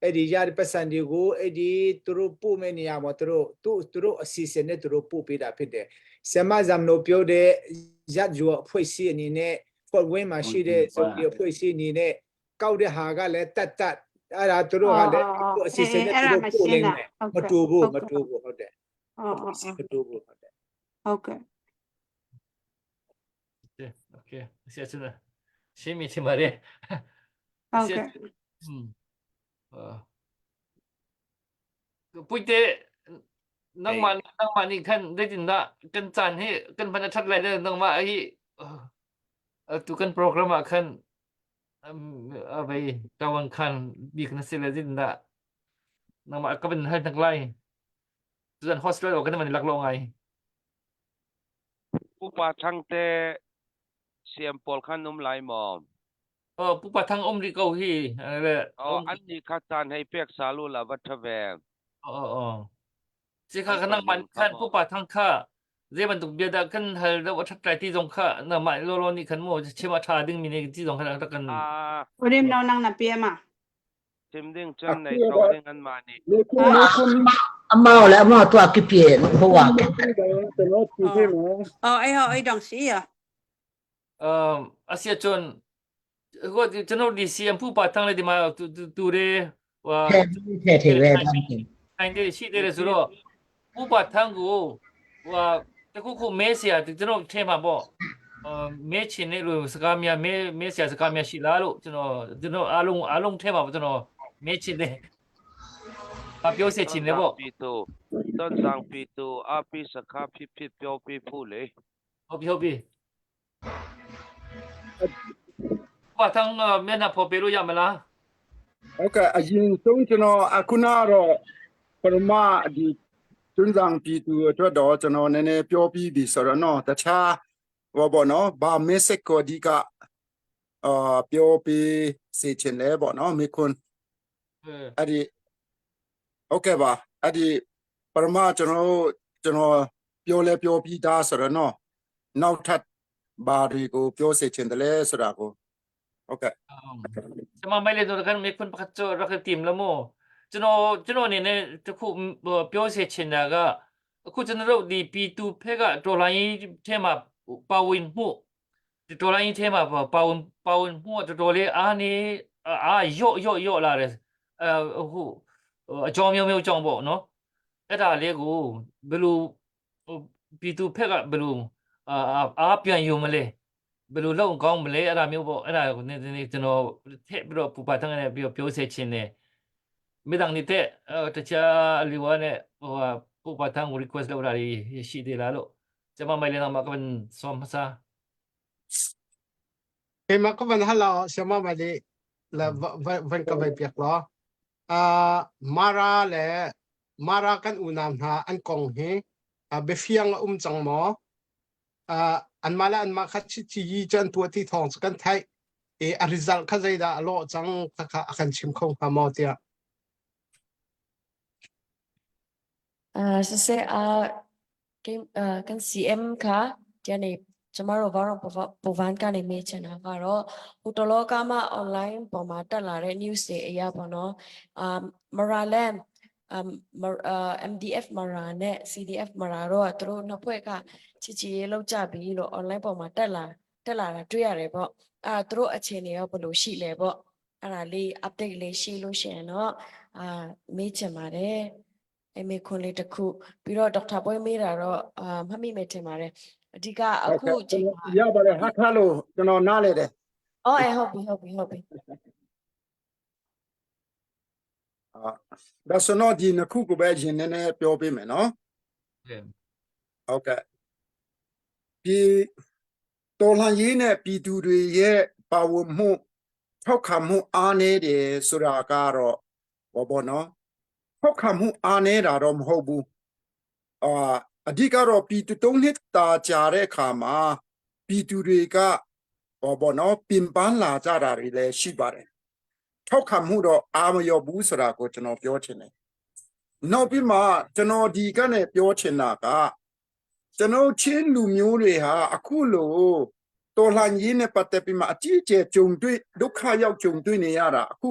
အဲ့ဒီရတဲ့ပတ်စံတွေကိုအဲ့ဒီသူတို့ပို့မဲ့နေရာမှာသူတို့သူသူတို့အစီအစဉ်နဲ့သူတို့ပို့ပေးတာဖြစ်တယ်ဆမဇမ်နိုပြောတဲ့ရဂျူအဖွဲ့အစည်းအနေနဲ့ဖွဲ့ဝင်းမှာရှိတဲ့စုပ်ဒီအဖွဲ့အစည်းအနေနဲ့ကောက်တဲ့ဟာကလည်းတတ်တတ်အဲ့ဒါသူတို့ကလည်းသူတို့အစီအစဉ်နဲ့သူတို့ပို့လိမ့်မယ်မတူဘူးမတူဘူးဟုတ်တယ်။ အော်အော် စီမတိုးဘူးဟုတ်တယ် ဟုတ်ကဲ့ Okay ဆရာကျွန်တော်ရှင်းမိချင်ပါတယ် ဟုတ်ကဲ့ อืมအာပွိတဲ့နงมาနงมานี่ขั้นได้จินละกันจานให้กันพนทัดอะไรเนี่ยนังมาไอ้เออตุกันโปรแกรมอะขั้นเอาไปตะวันคันบีกันเสร็จแล้วจินละนังมาก็เป็นให้ทั้งไล่ส่วนฮอสเทลกันมันลักลงไง ပုပါထန်းတဲ့စီယမ်ပေါ်ခန်နုံလိုက်မော เออปุปะทั้งอมริเกาฮีอะไรแหละ အော်အန်ဒီခတ်တန်ဟိပက်ဆာလူလာဝတ်ဝဲ เออเออสิค่ะขนังมันคันปุปะทั้งค่าเรมันตุกเบียดากันฮัลแล้ววัดไตที่จงค่าน่ะมาโลโลนี่คันโมเชมาชาดึงมีในที่จงคันตะกัน အာ ဦးရင်းနောင်နန်းနပြေမ တင်ဒင်းချန်နေကောင်းငန်မာနီ လေခုလေခု အမောက်လည်းအမောက်သူကပြည့်ဟိုက ကျွန်တော်ဖြေပေးမယ် အော်အဲ့ဟောအဲ့တောင်ရှိရ เอ่ออาเซียจนก็ကျွန်တော်ဒီ CM ပူပါတန်းလေဒီမှာတူတူရဲဟို ထဲထဲထဲပဲတန်းတယ် ထိုင်တဲ့ရှိတယ်ဆိုတော့ပူပါတန်းကိုဟိုတခုခုမဲเสียကျွန်တော်ထဲမှာပေါ့အာမဲချင်တဲ့လူစကားများမဲမဲเสียစကားများရှိလားလို့ကျွန်တော်ကျွန်တော်အားလုံးအားလုံးထဲမှာကျွန်တော်မဲချင်တယ်အပြောစေချင်တယ်ပေါ့ ပီတူတန်ဆောင်ပီတူအပိစခါဖြစ်ဖြစ်ပြောပြဖို့လေ ဟုတ်ပြီဟုတ်ပြီပါတန်းမျက်နှာပေါ်ပေးလို့ရမလား ဟုတ်ကဲ့အရင်ဆုံးကျွန်တော်အခုနကတော့ပရမဒီကျွန်းဆောင်ပြည်သူအတွက်တော့ကျွန်တော်နည်းနည်းပြောပြီးပြီဆိုတော့နော်တခြားဟောပေါ့နော်ဘာ message ကိုအဓိကအာပြောပြီးစေချင်လဲပေါ့နော်မိခွန်း အဲ အဲ့ဒီဟုတ်ကဲ့ပါအဲ့ဒီပရမကျွန်တော်တို့ကျွန်တော်ပြောလဲပြောပြီးသားဆိုတော့နော်နောက်ထပ်ဘာတွေကိုပြောစေချင်တယ်လဲဆိုတာကိုဟုတ်ကဲ့ ကျမမိုင်လေတော့ကန်မေခွန်းပခတ်ချောရခတီမ်လမို့ကျွန်တော်ကျွန်တော်အနေနဲ့တခုပြောစေချင်တာကအခုကျွန်တော်တို့ဒီ P2 ဖက်ကဒေါ်လာရင်းထဲမှာပါဝင်မှုဒီဒေါ်လာရင်းထဲမှာပါဝင်ပါဝင်မှုတော်တော်လေးအားနေအားယော့ယော့ယော့လာတယ်အဲဟိုအကြောင်းမျိုးမျိုးကြောင့်ပေါ့နော်အဲ့ဒါလေးကိုဘယ်လို P2 ဖက်ကဘယ်လိုအာအားပြန်ယူမလဲ ဘယ်လိုလုပ်ကောင်းမလဲအဲ့ဒါမျိုးပေါ့အဲ့ဒါကိုနည်းနည်းကျွန်တော်ထည့်ပြီးတော့ပူပါထန်းနေပြီးတော့ပြောစေချင်တယ်မိတန်နေတဲ့အဲတခြားလူဝနဲ့ဟိုပူပါထန်းကို request လုပ်တာရှိသေးလားလို့ကျမမိုင်လေးတော့မကပန်စောမစား ခေမကဝန်ဟလာဆမမလေးလာဝန်ကဘပြက်လာအာမာရာလေမာရာကန်ဦးနမ်ဟာအန်ကောင်ဟေအဘဖီယန်အုံချงမောအာอันมาละอันมาคัดชิจีจันตัวที่ทองสกันไทยเออริซัลခဇိဒါအလောချงခခအခန်ချင်ခုံဟာမောတျာ အာဆဆအာကင်အာကန် CM ခါဒီနေ့ကျမတို့ဘာလို့ပပဝန်ကနေမေးချင်တာကတော့ဟိုတလောကမှ online ပေါ်မှာတက်လာတဲ့ news တွေအရာပေါ့နော်အာမရာလန်အမ်အာ MDF မရာနဲ့ CDF မရာတော့သူတို့နှစ်ဖွဲ့ကချစ်ချီရေးလောက်ကြပြီလို့ online ပေါ်မှာတက်လာတက်လာတာတွေ့ရတယ်ပေါ့အာသူတို့အခြေအနေရောဘယ်လိုရှိလဲပေါ့အဲ့ဒါလေး update လေးရှိလို့ရှိရင်တော့အာမေးချင်ပါတယ် အဲ့မေခွန်းလေးတစ်ခုပြီးတော့ဒေါက်တာပွဲမေးတာတော့အာမှတ်မိမယ်ထင်ပါတယ်အဓိကအခုအချိန်မှာ ရပါတယ်ဟာခါလို့ကျွန်တော်နားလေတယ် အော်အဲဟုတ်ပြီဟုတ်ပြီဟုတ်ပြီ အာဒါဆိုတော့ဒီနှစ်ခုကိုပဲရင်နည်းနည်းပြောပေးမယ်နော်ဟုတ်ကဲ့ဒီတော်လှန်ရေးနဲ့ပြည်သူတွေရဲ့ပါဝင်မှုထောက်ခံမှုအားနည်းတယ်ဆိုတာကတော့ဘောပေါ့နော်ထောက်ခံမှုအားနည်းတာတော့မဟုတ်ဘူးအာအဓိကတော့ပြည်သူသုံးနှစ်တာကြာတဲ့အခါမှာပြည်သူတွေကဘောပေါ့နော်ပင်ပန်းလာကြတာတွေလည်းရှိပါတယ် ထောက်ခံမှုတော့အာမရောဘူးဆိုတာကိုကျွန်တော်ပြောချင်တယ်။နောက်ပြီးမှကျွန်တော်ဒီကနေ့ပြောချင်တာကကျွန်တော်ချင်းလူမျိုးတွေဟာအခုလိုတော်လှန်ရေးနဲ့ပတ်သက်ပြီးမှအကြီးအကျယ်ကြုံတွေ့ဒုက္ခရောက်ကြုံတွေ့နေရတာအခု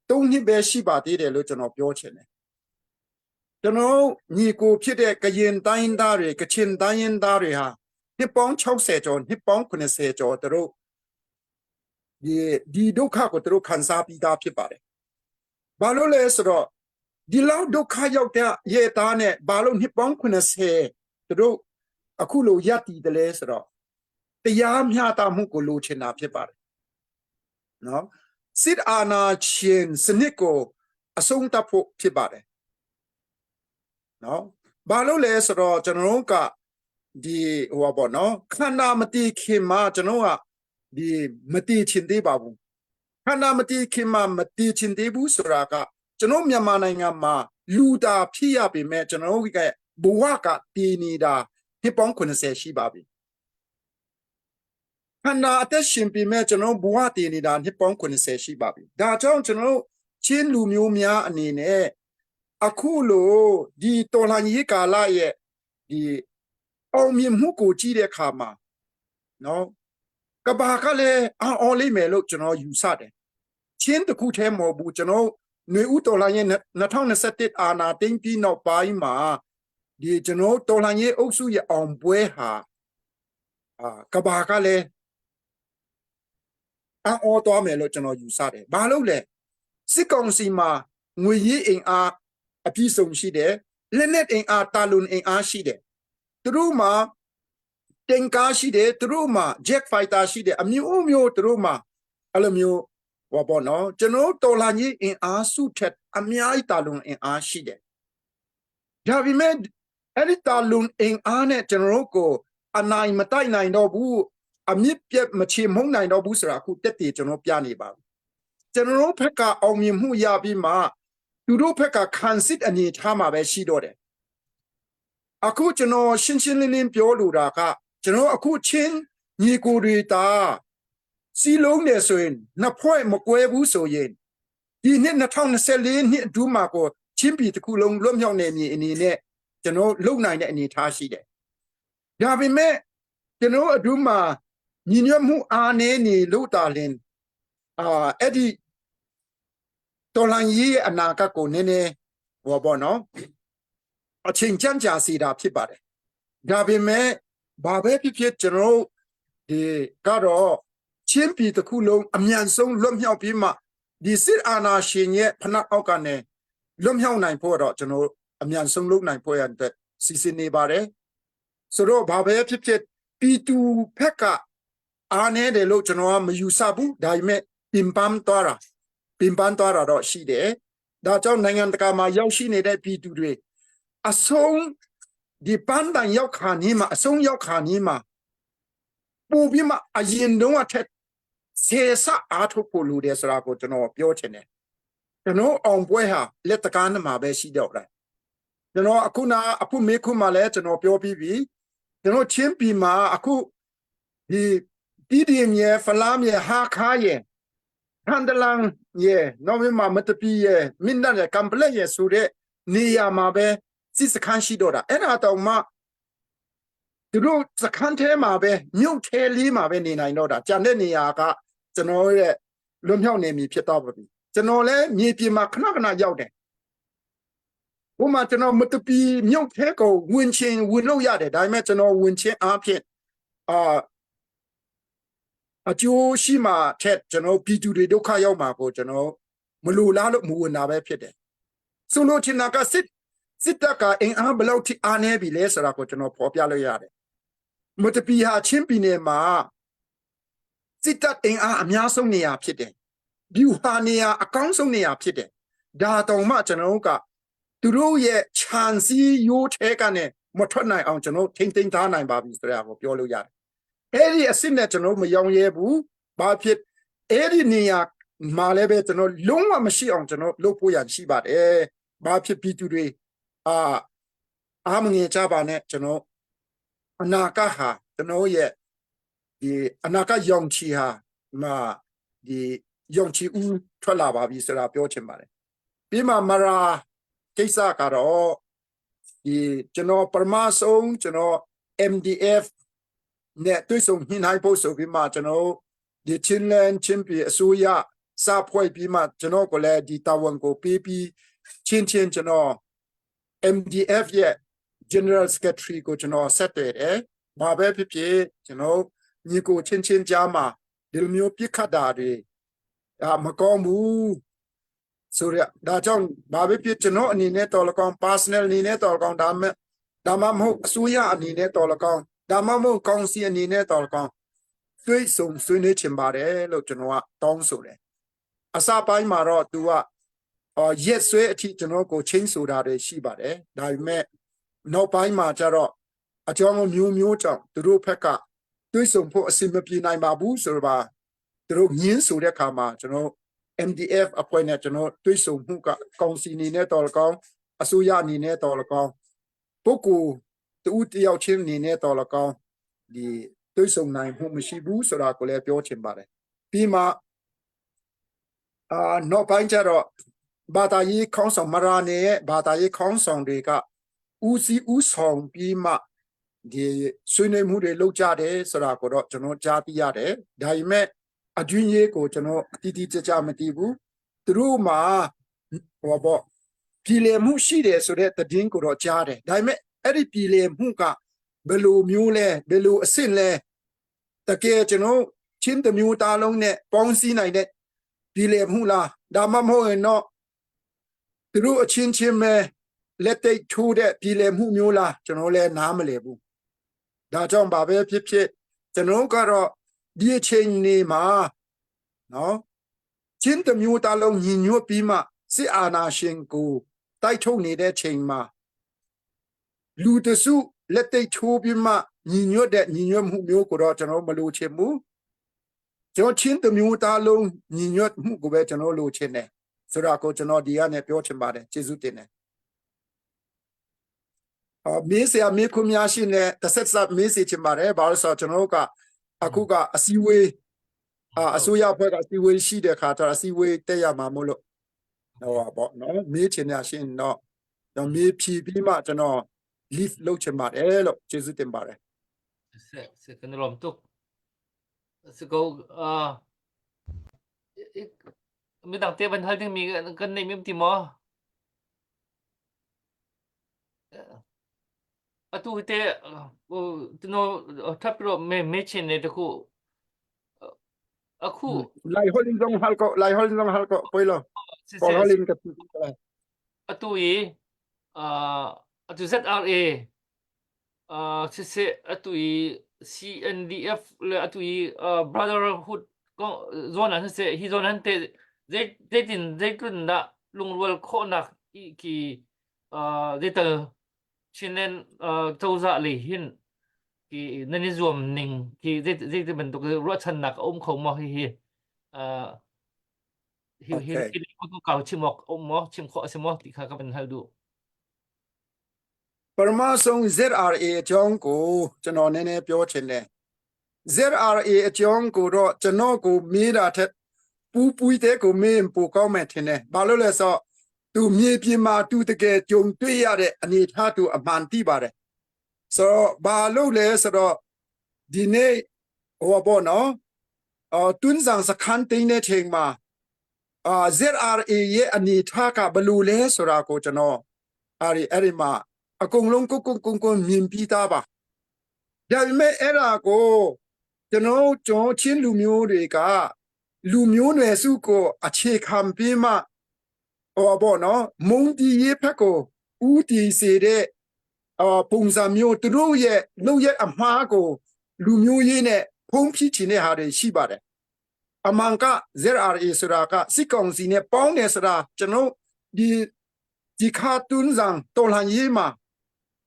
၃နှစ်ပဲရှိပါသေးတယ်လို့ကျွန်တော်ပြောချင်တယ်။ကျွန်တော်ညီကိုဖြစ်တဲ့ကရင်တိုင်းသားတွေကချင်တိုင်းရင်းသားတွေဟာနှစ်ပေါင်း60ကျော်နှစ်ပေါင်း80ကျော်တို့ ဒီဒီဒုက္ခကိုသူတို့ခံစားပြီးသားဖြစ်ပါတယ်။ဘာလို့လဲဆိုတော့ ဒီလောက်ဒုက္ခရောက်တဲ့ရေသားနဲ့ဘာလို့နှစ်ပေါင်း80သူတို့အခုလိုရပ်တည်တယ်လဲဆိုတော့တရားမျှတမှုကိုလိုချင်တာဖြစ်ပါတယ်နော်စစ်အာဏာရှင်စနစ်ကိုအဆုံးသတ်ဖို့ဖြစ်ပါတယ်နော်ဘာလို့လဲဆိုတော့ကျွန်တော်တို့ကဒီဟိုပါပေါ့နော်ခန္ဓာမတိခင်မှာကျွန်တော်ကဒီမတိချင်သေးပါဘူးခန္ဓာမတိခင်မှာမတိချင်သေးဘူးဆိုတာကကျွန်တော်မြန်မာနိုင်ငံမှာလူတာဖြစ်ရပေမဲ့ကျွန်တော်တို့ကဘဝကတည်နေတာနှစ်ပေါင်း80ရှိပါပြီခန္ဓာအသက်ရှင်ပေမဲ့ကျွန်တော်ဘဝတည်နေတာနှစ်ပေါင်း80ရှိပါပြီဒါကြောင့်ကျွန်တော်တို့ချင်းလူမျိုးများအနေနဲ့အခုလိုဒီတော်လှန်ရေးကာလရဲ့ဒီအောင်မြင်မှုကိုကြည့်တဲ့အခါမှာနော်ကဘာကလည်းအော်အော်လိမ့်မယ်လို့ကျွန်တော်ယူဆတယ်ချင်းတခုတည်းမဟုတ်ဘူးကျွန်တော်ຫນွေဥတော်လှန်ရေး2021အာနာသိမ့်ပြီးနောက်ပိုင်းမှာဒီကျွန်တော်တော်လှန်ရေးအုပ်စုရဲ့အောင်ပွဲဟာအာကဘာကလည်းအော်တော်မယ်လို့ကျွန်တော်ယူဆတယ်ဘာလို့လဲစစ်ကောင်စီမှာငွေရေးအင်အားအပြည့်စုံရှိတယ်လက်နက်အင်အားတာလွန်အင်အားရှိတယ်သူတို့မှာတင်ကားရှိတယ်သူတို့မှာ jet fighter ရှိတယ်အမျိုးမျိုးသူတို့မှာအဲ့လိုမျိုးဟောပေါ့နော်ကျွန်တော်တော်လာကြီးအင်အားစုထက်အများကြီးတာလွန်အင်အားရှိတယ်ဒါပေမဲ့အဲ့ဒီတာလွန်အင်အားနဲ့ကျွန်တော်တို့ကိုအနိုင်မတိုက်နိုင်တော့ဘူးအမြင့်ပြတ်မချေမုံနိုင်တော့ဘူးဆိုတာအခုတက်တည်ကျွန်တော်ပြနေပါဘူးကျွန်တော်တို့ဘက်ကအောင်မြင်မှုရပြီးမှသူတို့ဘက်ကခံစစ်အနေထားမှာပဲရှိတော့တယ်အခုကျွန်တော်ရှင်းရှင်းလင်းလင်းပြောလိုတာကကျွန်တော်အခုချင်းညီကိုတွေတာစီလုံးနေဆိုရင်နှစ်ဖွဲ့မကွဲဘူးဆိုရင်ဒီနှစ်2024နှစ်အတွင်းမှာကိုချင်းပြည်တစ်ခုလုံးလွတ်မြောက်နေမည်အနေနဲ့ကျွန်တော်လုံနိုင်တဲ့အနေအထားရှိတယ်။ဒါပေမဲ့ကျွန်တော်အတွင်းမှာညီညွတ်မှုအားနည်းနေလို့တာလင်အာအဲ့ဒီတော်လန်ရေးရဲ့အနာဂတ်ကိုနည်းနည်းဟောပေါ့နော်အချိန်ကြန့်ကြာစီတာဖြစ်ပါတယ်။ဒါပေမဲ့ဘာပဲဖြစ်ဖြစ်ကျွန်တော်ဒီကတော့ချင်းပြည်တစ်ခုလုံးအမြန်ဆုံးလွတ်မြောက်ပြီးမှဒီစစ်အာဏာရှင်ရဲ့ဖနက်အောက်ကနေလွတ်မြောက်နိုင်ဖို့တော့ကျွန်တော်အမြန်ဆုံးလုပ်နိုင်ဖို့ရတဲ့စီစဉ်နေပါတယ်ဆိုတော့ဘာပဲဖြစ်ဖြစ်ပြည်သူဖက်ကအားနေတယ်လို့ကျွန်တော်ကမယူဆဘူးဒါပေမဲ့ပင်ပန်းသွားတာပင်ပန်းသွားတာတော့ရှိတယ်ဒါကြောင့်နိုင်ငံတကာမှာရောက်ရှိနေတဲ့ပြည်သူတွေအဆုံးဒီပန်းတန်ရောက်ခါနေမှာအဆုံးရောက်ခါနေမှာပို့ပြီးမှအရင်တုန်းကထက်ဆေစအားထုတ်ဖို့လိုတယ်ဆိုတာကိုကျွန်တော်ပြောချင်တယ်ကျွန်တော်အောင်ပွဲဟာလက်တကားနှမှာပဲရှိတော့တယ်ကျွန်တော်အခုနာအခုမေခုမှလည်းကျွန်တော်ပြောပြီးပြီကျွန်တော်ချင်းပြည်မှာအခုဒီတီဒီမြေဖလာမြေဟာခါယေဟန်ဒလန်ယေနော်မမတပီယေမင်းနဲ့ကမ်ပလက်ယေဆိုတဲ့နေရာမှာပဲစစ်စခန်းရှိတော့တာအဲ့ဒါတော့မှသူတို့စခန်းထဲမှာပဲမြို့ထဲလေးမှာပဲနေနိုင်တော့တာကြံတဲ့နေရာကကျွန်တော်ရဲ့လွတ်မြောက်နေပြီဖြစ်တော့ပြီကျွန်တော်လည်းမြေပြင်မှာခဏခဏရောက်တယ်ဟိုမှာကျွန်တော်မတပီမြို့ထဲကိုဝင်ချင်းဝင်လို့ရတယ်ဒါပေမဲ့ကျွန်တော်ဝင်ချင်းအားဖြင့်အာအကျိုးရှိမှထက်ကျွန်တော်ပြည်သူတွေဒုက္ခရောက်မှာကိုကျွန်တော်မလိုလားလို့မဝင်တာပဲဖြစ်တယ်ဆိုလိုချင်တာကစစ်စစ်တပ်ကအင်အားဘယ်လောက်ထိအားနေပြီလဲဆိုတာကိုကျွန်တော်ဖော်ပြလို့ရတယ်မတပီဟာချင်းပြည်နယ်မှာစစ်တပ်အင်အားအများဆုံးနေရာဖြစ်တယ်ဗျူဟာနေရာအကောင်းဆုံးနေရာဖြစ်တယ်ဒါတောင်မှကျွန်တော်တို့ကသူတို့ရဲ့ခြံစည်းရိုးထဲကနေမထွက်နိုင်အောင်ကျွန်တော်ထိမ့်သိမ်းထားနိုင်ပါပြီဆိုတာကိုပြောလို့ရတယ်အဲ့ဒီအစ်စ်နဲ့ကျွန်တော်မယောင်ရဲဘူးဘာဖြစ်အဲ့ဒီနေရာမှာလည်းပဲကျွန်တော်လုံးဝမရှိအောင်ကျွန်တော်လုပ်ဖို့ရရှိပါတယ်ဘာဖြစ်ပြည်သူတွေအာအားမငယ်ကြပါနဲ့ကျွန်တော်အနာဂတ်ဟာကျွန်တော်ရဲ့ဒီအနာဂတ်ရောင်ချီဟာမာဒီရောင်ချီဦးထွက်လာပါပြီဆိုတာပြောချင်ပါတယ်ပြီးမှမရာကိစ္စကတော့ဒီကျွန်တော်ပရမဆုံးကျွန်တော် MDF နဲ့တွေ့ဆုံညှိနှိုင်းဖို့ဆိုပြီးမှကျွန်တော်ဒီချင်းလန်ချင်းပြည်အစိုးရစဖွဲ့ပြီးမှကျွန်တော်ကလည်းဒီတာဝန်ကိုပေးပြီးချင်းချင်းကျွန်တော် MDF ရဲ့ General Secretary ကိုကျွန်တော်ဆက်သွယ်တယ်။ဘာပဲဖြစ်ဖြစ်ကျွန်တော်ညီကိုချင်းချင်းကြားမှာဒီလိုမျိုးပြစ်ခတ်တာတွေအာမကောင်းဘူး။ ဆိုရဒါကြောင့်ဘာပဲဖြစ်ကျွန်တော်အနေနဲ့တော်လကောင် personal အနေနဲ့တော်လကောင်ဒါမှဒါမှမဟုတ်အစိုးရအနေနဲ့တော်လကောင်ဒါမှမဟုတ်ကောင်စီအနေနဲ့တော်လကောင်တွေ့ဆုံဆွေးနွေးချင်ပါတယ်လို့ကျွန်တော်ကတောင်းဆိုတယ်အစပိုင်းမှာတော့ तू ကအော်ရက်ဆွဲအထိကျွန်တော်ကိုချင်းဆိုတာတွေရှိပါတယ်ဒါပေမဲ့နောက်ပိုင်းမှာကျတော့အကြောင်းမျိုးမျိုးကြောင့်သူတို့ဘက်ကတွေ့ဆုံဖို့အဆင်မပြေနိုင်ပါဘူးဆိုတော့ပါသူတို့ညင်းဆိုတဲ့ခါမှာကျွန်တော် MDF အဖွဲ့နဲ့ကျွန်တော်တွေ့ဆုံမှုကကောင်စီအနေနဲ့တော်လကောင်းအစိုးရအနေနဲ့တော်လကောင်းပုဂ္ဂိုလ်တူတယောက်ချင်းအနေနဲ့တော်လကောင်းဒီတွေ့ဆုံနိုင်မှုမရှိဘူးဆိုတာကိုလည်းပြောချင်ပါတယ်ပြီးမှအာနောက်ပိုင်းကျတော့ဘာသာရေးခေါင်းဆောင်မရာနေရဲ့ဘာသာရေးခေါင်းဆောင်တွေကဦးစီးဦးဆောင်ပြီးမှဒီဆွေးနွေးမှုတွေလုပ်ကြတယ်ဆိုတာကိုတော့ကျွန်တော်ကြားသိရတယ်ဒါပေမဲ့ အတွင်းရေးကိုကျွန်တော်အတီးတီးကြကြမသိဘူးသူတို့မှာဟောပေါ့ပြည်လည်မှုရှိတယ်ဆိုတဲ့သတင်းကိုတော့ကြားတယ်ဒါပေမဲ့အဲ့ဒီပြည်လည်မှုကဘယ်လိုမျိုးလဲဘယ်လိုအစ်စ်လဲတကယ်ကျွန်တော်ချင်းတစ်မျိုးသားလုံးနဲ့ပေါင်းစည်းနိုင်တဲ့ပြည်လည်မှုလားဒါမှမဟုတ်ရင်တော့သူတို့အချင်းချင်းပဲလက်တိတ်ထိုးတဲ့ပြည်လည်မှုမျိုးလားကျွန်တော်လည်းနားမလည်ဘူးဒါကြောင့်ဘာပဲဖြစ်ဖြစ်ကျွန်တော်ကတော့ ဒီအချိန်နေမှာနော်ချင်းတစ်မျိုးသားလုံးညီညွတ်ပြီးမှစစ်အာဏာရှင်ကိုတိုက်ထုတ်နေတဲ့ချိန်မှာလူတစုလက်တိတ်ထိုးပြီးမှညီညွတ်တဲ့ညီညွတ်မှုမျိုးကိုတော့ကျွန်တော်မလိုချင်ဘူးကျွန်တော်ချင်းတစ်မျိုးသားလုံးညီညွတ်မှုကိုပဲကျွန်တော်လိုချင်တယ်ဆိုတော့ကိုကျွန်တော်ဒီကနေပြောချင်ပါတယ်ကျေးဇူးတင်တယ်အော်မေးစရာမေးခွန်းများရှိနေတစ်ဆက်ဆက်မေးစီချင်ပါတယ်ဘာလို့ဆိုတော့ကျွန်တော်တို့က အခုကအစည်းအဝေးအာအစိုးရအဖွဲ့ကအစည်းအဝေးရှိတဲ့ခါကျတော့အစည်းအဝေးတက်ရမှာမို့လို့ဟိုပါပေါ့နော်မေးချင်ရရှိရင်တော့တော့မေးဖြီးပြီးမှကျွန်တော် leave လုပ်ချင်ပါတယ်လို့ကျေးဇူးတင်ပါတယ် Se se kan lom tuk se ko a mi dang te ban hal ding mi kan nei mi ti mo အတူတဲ့ဟိုကျွန်တော်ထပ်ပြီးတော့မေမေးချင်တယ်တခုအခု လိုက်ဟိုလင်းဆောင်ဟလ်ကိုလိုက်ဟိုလင်းဆောင်ဟလ်ကိုပွေလို့ စစ် ပေါ် စစ် ဟိုလင်းကတူလာ အတူကြီးအာအတူ ZRA အာစစ်စစ်အတူကြီး CNDF လေအတူကြီးအာ Brotherhood ကောဇွန်နန်စစ်ဟီဇွန်နန်တဲ့ဇေဇေတင်ဇေတွန်ဒါလုံဝလခေါနာကီအာဇေတ Chinland cozah lei hin ki nan i zuam ning ki zei zei bantuk ruahchannak a um kho maw hihi hi hi Okay. hi ko kau chim awk um maw chim khawh a si maw ti kha ka van hal duh. ပထမဆုံး ZRA အကြောင်းကိုကျွန်တော်နည်းနည်းပြောချင်တယ် ZRA အကြောင်းကိုတော့ကျွန်တော်ကိုမေးတာထက်ပူပူတဲ့ကိုမေးရင်ပိုကောင်းမယ်ထင်တယ်။ဘာလို့လဲဆိုတော့သူမြေပြင်မှာသူတကယ်ကြုံတွေ့ရတဲ့အနေအထားသူအမှန်သိပါတယ်။ဆိုတော့ဘာလို့လဲဆိုတော့ဒီနေ့ဟိုပေါ့နော်အော်တွန်းဆောင်စခန်းတင်းတဲ့ချိန်မှာအာ ZRA ရဲ့အနေအထားကဘယ်လိုလဲဆိုတာကိုကျွန်တော်အဲ့ဒီအဲ့ဒီမှာအကုန်လုံးကိုကိုကိုကိုမြင်ပြီးသားပါဒါပေမဲ့အဲ့ဒါကိုကျွန်တော်ကျွန်တော်ချင်းလူမျိုးတွေကလူမျိုးနွယ်စုကိုအခြေခံပြီးမှဟောပေါ့နော်မုံတီရေးဖက်ကိုဦးတည်စေတဲ့အော်ပုံစံမျိုးသူတို့ရဲ့လုပ်ရဲ့အမှားကိုလူမျိုးရေးနဲ့ဖုံးဖိချင်တဲ့ဟာတွေရှိပါတယ်အမှန်က ZRA ဆိုတာကစစ်ကောင်စီနဲ့ပေါင်းတယ်ဆိုတာကျွန်တော်ဒီဒီခါတွန်းဆောင်တော်လှန်ရေးမှာ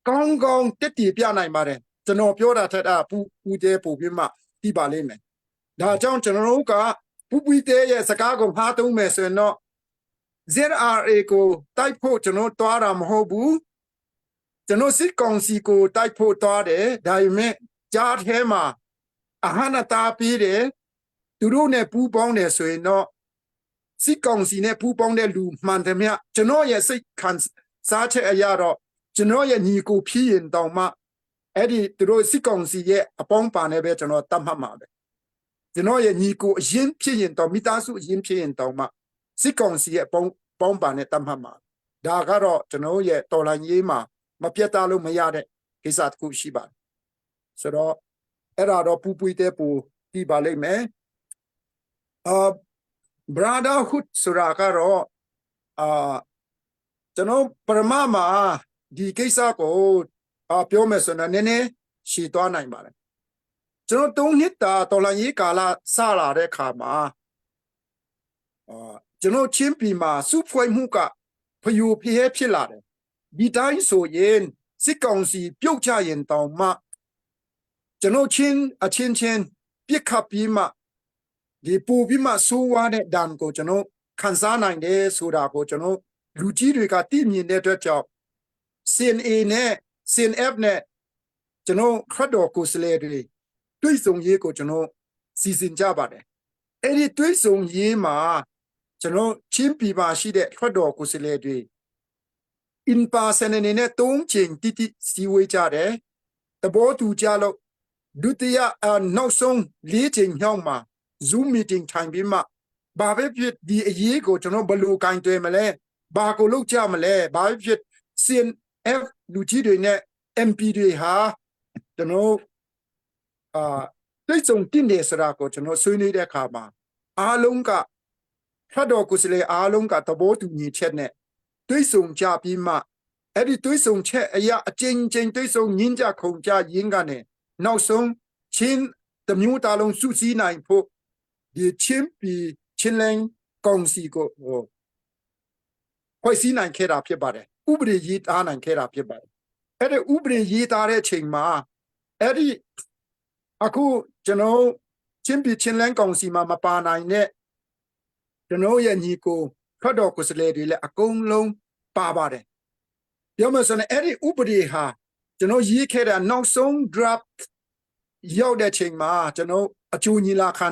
ကောင်းကောင်းတက်တည်ပြနိုင်ပါတယ်ကျွန်တော်ပြောတာထက်အပူပူတဲပို့ပြီးမှသိပါလိမ့်မယ်ဒါကြောင့်ကျွန်တော်တို့ကပူပူတဲရဲ့စကားကိုမှားသုံးမယ်ဆိုရင်တော့ ZRA ကိုတိုက်ဖို့ကျွန်တော်တွားတာမဟုတ်ဘူးကျွန်တော်စစ်ကောင်စီကိုတိုက်ဖို့တွားတယ်ဒါပေမဲ့ကြားထဲမှာအဟနတာပေးတယ်သူတို့နဲ့ပူးပေါင်းတယ်ဆိုရင်တော့စစ်ကောင်စီနဲ့ပူးပေါင်းတဲ့လူမှန်တယ်မြကျွန်တော်ရဲ့စိတ်ခံစားချက်အရတော့ကျွန်တော်ရဲ့ညီကိုဖြီးရင်တောင်မှအဲ့ဒီသူတို့စစ်ကောင်စီရဲ့အပေါင်းပါနဲ့ပဲကျွန်တော်တတ်မှတ်မှာပဲကျွန်တော်ရဲ့ညီကိုအရင်ဖြစ်ရင်တော့မိသားစုအရင်ဖြစ်ရင်တောင်မှစစ်ကောင်စီရဲ့အပေါင်းပေါင်းပါနဲ့တတ်မှတ်မှာဒါကတော့ကျွန်တော်ရဲ့တော်လိုင်းရေးမှာမပြတ်သားလို့မရတဲ့ကိစ္စတစ်ခုရှိပါတယ်ဆိုတော့အဲ့ဒါတော့ပူပွေတဲ့ပူပြီးပါလိမ့်မယ်အာ brotherhood ဆိုတာကတော့ အာကျွန်တော်ပရမမှာဒီကိစ္စကိုအာပြောမယ်ဆိုတော့နည်းနည်းရှည်သွားနိုင်ပါတယ်ကျွန်တော်၃နှစ်တာတော်လန်ရေးကာလစလာတဲ့အခါမှာအာကျွန်တော်ချင်းပြည်မှာစုဖွဲ့မှုကဖယိုဖျဲဖြစ်လာတယ်ဒီတိုင်းဆိုရင်စစ်ကောင်စီပြုတ်ချရင်တောင်မှကျွန်တော်ချင်းအချင်းချင်းပြစ်ခတ်ပြီးမှဒီပူပြီးမှဆိုးဝါးတဲ့ဒဏ်ကိုကျွန်တော်ခံစားနိုင်တယ်ဆိုတာကိုကျွန်တော်လူကြီးတွေကသိမြင်တဲ့အတွက်ကြောင့် CNA နဲ့ CNF နဲ့ကျွန်တော်ခရတ်တော်ကိုယ်စားလှယ်တွေတွေ့ဆုံရေးကိုကျွန်တော်စီစဉ်ကြပါတယ်အဲ့ဒီတွေ့ဆုံရေးမှာကျွန်တော်ချင်းပြည်ပါရှိတဲ့ခရတ်တော်ကိုယ်စားလှယ်တွေ in person အနေနဲ့၃ချိန်တိတိစီဝေးကြတယ်တဘောတူကြလို့ဒုတိယအနောက်ဆုံး၄ချိန်မြောက်မှာ Zoom meeting ထိုင်ပြီးမှဘာပဲဖြစ်ဒီအရေးကိုကျွန်တော်ဘယ်လိုကင်တွယ်မလဲဘာကိုလုပ်ကြမလဲဘာပဲဖြစ် CNF လူကြီးတွေနဲ့ MP တွေဟာကျွန်တော်အာတိတ်ဆုံတင့်တယ်ဆိုတာကိုကျွန်တော်ဆွေးနွေးတဲ့အခါမှာအားလုံးကဖတ်တော်ကုစလေအားလုံးကသဘောတူညီချက်နဲ့တွေးဆုံကြပြီးမှအဲ့ဒီတွေးဆုံချက်အရာအချင်းချင်းတွေးဆုံညင်းကြခုံကြရင်းကနေနောက်ဆုံးချင်းတမျိုးသားလုံးစုစည်းနိုင်ဖို့ဒီချင်းပြည်ချင်းလင်းကောင်စီကိုဟိုဖွဲ့စည်းနိုင်ခဲ့တာဖြစ်ပါတယ်ဥပဒေရေးသားနိုင်ခဲ့တာဖြစ်ပါတယ်အဲ့ဒီဥပဒေရေးသားတဲ့အချိန်မှာအဲ့ဒီအခုကျွန်တော်ချင်းပြည်ချင်းလန်းကောင်စီမှာမပါနိုင်တဲ့ကျွန်တော်ရဲ့ညီကိုဖတ်တော်ကိုယ်စလဲတွေလည်းအကုန်လုံးပါပါတယ်ပြောမှဆိုရင်အဲ့ဒီဥပဒေဟာကျွန်တော်ရေးခဲ့တဲ့နောက်ဆုံး draft ရောက်တဲ့ချိန်မှာကျွန်တော်အကျိုးညီလာခံ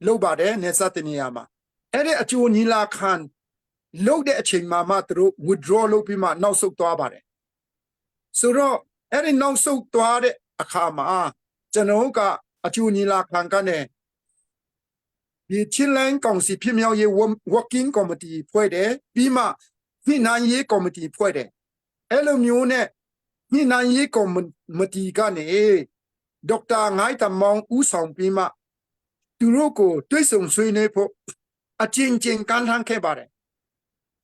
လုပ်ပါတယ်နေစတဲ့နေရာမှာအဲ့ဒီအကျိုးညီလာခံလုပ်တဲ့အချိန်မှာမှသူတို့ withdraw လုပ်ပြီးမှနောက်ဆုတ်သွားပါတယ်ဆိုတော့အဲ့ဒီနောက်ဆုတ်သွားတဲ့အခါမှာကျွန်တော်ကအကျိုးညီလာခံကနေဒီချင်းလန်းကောင်စီဖြစ်မြောက်ရေး working committee ဖွဲ့တယ်ပြီးမှညှိနှိုင်းရေး committee ဖွဲ့တယ်အဲ့လိုမျိုးနဲ့ညှိနှိုင်းရေး committee ကနေဒေါက်တာငိုင်းတမောင်ဦးဆောင်ပြီးမှသူတို့ကိုတွေးဆုံဆွေးနွေးဖို့အချင်းချင်းကမ်းလှမ်းခဲ့ပါတယ်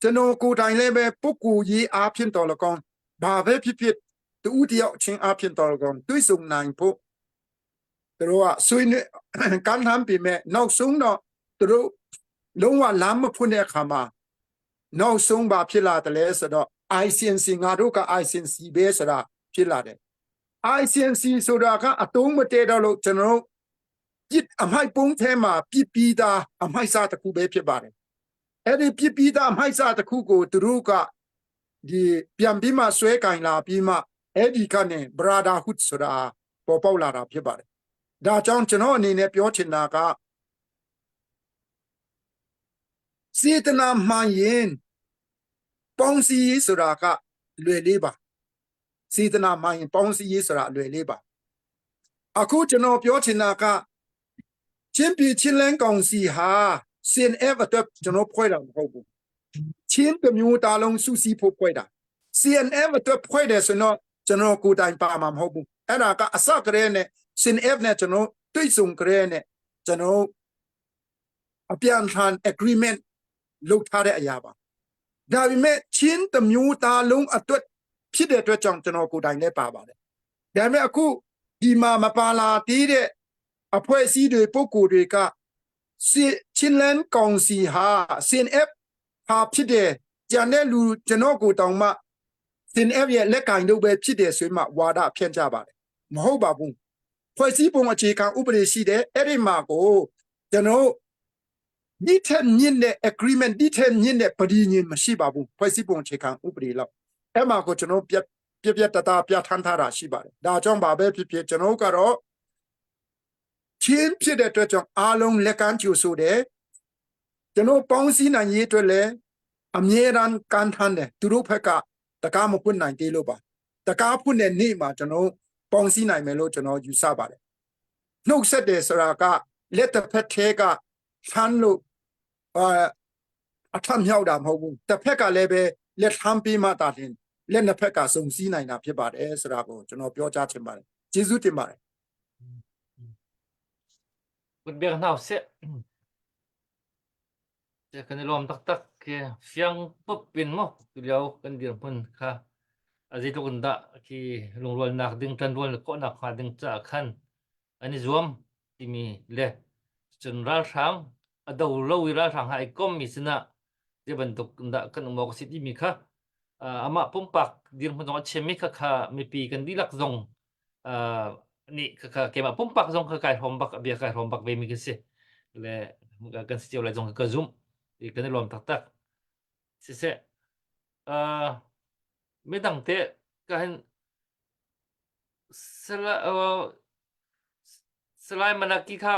ကျွန်တော်ကိုယ်တိုင်လည်းပဲပုဂ္ဂိုလ်ရေးအားဖြင့်တော်လကောင်းဘာပဲဖြစ်ဖြစ်တူတယောက်ချင်းအားဖြင့်တော်လကောင်းတွေးဆုံနိုင်ဖို့သူတို့ကဆွေးနွေးကမ်းလှမ်းပြီးမဲ့နောက်ဆုံးတော့သူတို့လုံးဝလမ်းမဖွင့်တဲ့အခါမှာနောက်ဆုံးဘာဖြစ်လာတယ်လဲဆိုတော့ ICNC ငါတို့က ICNC ပဲဆိုတာဖြစ်လာတယ် ICNC ဆိုတာကအတုံးမတဲတော့လို့ကျွန်တော်တို့ပြစ်အမိုက်ပုံးထဲမှာပြစ်ပြီးသားအမိုက်စားတစ်ခုပဲဖြစ်ပါတယ်အဲ့ဒီပြစ်ပြီးသားအမိုက်စားတစ်ခုကိုသူတို့ကဒီပြန်ပြီးမှဆွဲကင်လာပြီးမှအဲ့ဒီကနေ brotherhood ဆိုတာပေါ်ပေါက်လာတာဖြစ်ပါတယ်ဒါကြောင့်ကျွန်တော်အနေနဲ့ပြောချင်တာကစေတနာမှန်ရင်ပေါင်းစည်းရေးဆိုတာကလွယ်လေးပါစေတနာမှန်ရင်ပေါင်းစည်းရေးဆိုတာလွယ်လေးပါအခုကျွန်တော်ပြောချင်တာကချင်းပြည်ချင်းလန်းကောင်စီဟာ CNF အတွက်ကျွန်တော်ဖွဲ့တာမဟုတ်ဘူးချင်းတစ်မျိုးသားလုံးစုစည်းဖို့ဖွဲ့တာ CNF အတွက်ဖွဲ့တယ်ဆိုတော့ကျွန်တော်ကိုယ်တိုင်ပါမှာမဟုတ်ဘူးအဲ့ဒါကအစကတည်းနဲ့ CNF နဲ့ကျွန်တော်တွေ့ဆုံကလေးနဲ့ကျွန်တော်အပြန်အလှန် agreement လုပ်ထားတဲ့အရာပါဒါပေမဲ့ချင်းတစ်မျိုးသားလုံးအတွက်ဖြစ်တဲ့အတွက်ကြောင့်ကျွန်တော်ကိုယ်တိုင်လည်းပါပါတယ်ဒါပေမဲ့အခုဒီမှာမပါလာသေးတဲ့အဖွဲ့အစည်းတွေပုံကိုယ်တွေကစီချင်းလန်ကောင်စီဟာ CNF ဟာဖြစ်တဲ့ကြံတဲ့လူကျွန်တော်ကိုယ်တောင်မှ CNF ရဲ့လက်ကင်တို့ပဲဖြစ်တယ်ဆိုမှဝါဒဖြန့်ကြပါတယ်မဟုတ်ပါဘူးဖွဲ့စည်းပုံအခြေခံဥပဒေရှိတယ်အဲ့ဒီမှာကိုကျွန်တော်ဒီထက်မြင့်တဲ့ agreement ဒီထက်မြင့်တဲ့ပဋိညာဉ်မရှိပါဘူးဖွဲ့စည်းပုံအခြေခံဥပဒေလောက်အဲ့မှာကိုကျွန်တော်ပြပြပြတတပြဋ္ဌာန်းထားတာရှိပါတယ်ဒါကြောင့်ပါပဲဖြစ်ဖြစ်ကျွန်တော်ကတော့ချင်းဖြစ်တဲ့အတွက်ကြောင့်အားလုံးလက်ကမ်းကြိုဆိုတယ်ကျွန်တော်ပေါင်းစည်းနိုင်ရေးအတွက်လည်းအမြဲတမ်းကမ်းထမ်းတယ်သူတို့ဘက်ကတကားမဖွင့်နိုင်သေးလို့ပါတကားဖွင့်တဲ့နေ့မှာကျွန်တော်ပေါင်းစည်းနိုင်မယ်လို့ကျွန်တော်ယူဆပါတယ်နှုတ်ဆက်တယ်ဆိုတာကလက်တစ်ဖက်သေးကထမ်းလို့အာအထမြောက်တာမဟုတ်ဘူးတစ်ဖက်ကလည်းပဲလက်ထမ်းပြီးမှတာတင်လက်နှစ်ဖက်ကစုံစည်းနိုင်တာဖြစ်ပါတယ်ဆိုတာကိုကျွန်တော်ပြောကြားချင်ပါတယ်ကျေးဇူးတင်ပါတယ် Kut biak hna usih. Kan i lawm taktak. Okay, fiang pup in mo tulio kan dirhmun kha a zeitluk in dah khi lungrualnak ding ṭanrual khawhnak hnga ding caah khan an i zuam timi le cun ralhrang a do lo i ralhrang ha i kommi sinah zei bantuk dah kan um awk a si timi kha amah pumpak dirhmun zong a chimmi kha kha mipi kan dihlak zong nih kha keimah pumpak zong kha kai hrawm bak bia kai hrawm bak ve mi kan si le kan si cio lai zong ka zumh i kan i lawm taktak siseh midang te ka hin Sala Salai Manaki kha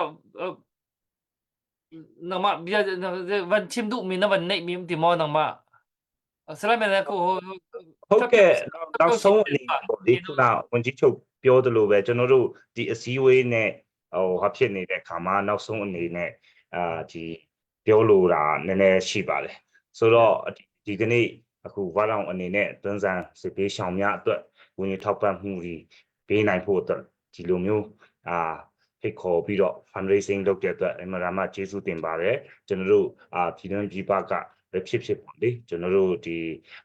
nangmah bia van chim duhmi na van neihmi um ti maw nangmah? Salai Manaki ဟုတ်ကဲ့နောက်ဆုံးအနေနဲ့ပေါ့လေခုနဝန်ကြီးချုပ်ပြောသလိုပဲကျွန်တော်တို့ဒီအစည်းအဝေးနဲ့ဟိုဟာဖြစ်နေတဲ့ခါမှာနောက်ဆုံးအနေနဲ့အာဒီပြောလိုတာနည်းနည်းရှိပါတယ်ဆိုတော့ဒီကနေ့အခုဝါလောင်အနေနဲ့တွန်းစံစစ်ပေးရှောင်များအတွက်ဝန်ကြီးထောက်ပံ့မှုတွေပေးနိုင်ဖို့အတွက်ဒီလိုမျိုးအာဖိတ်ခေါ်ပြီးတော့ fundraising လုပ်တဲ့အတွက်အင်မရာမကျေးဇူးတင်ပါတယ်ကျွန်တော်တို့အာပြည်တွင်းပြည်ပကပဲဖြစ်ဖြစ်ပါလေကျွန်တော်တို့ဒီ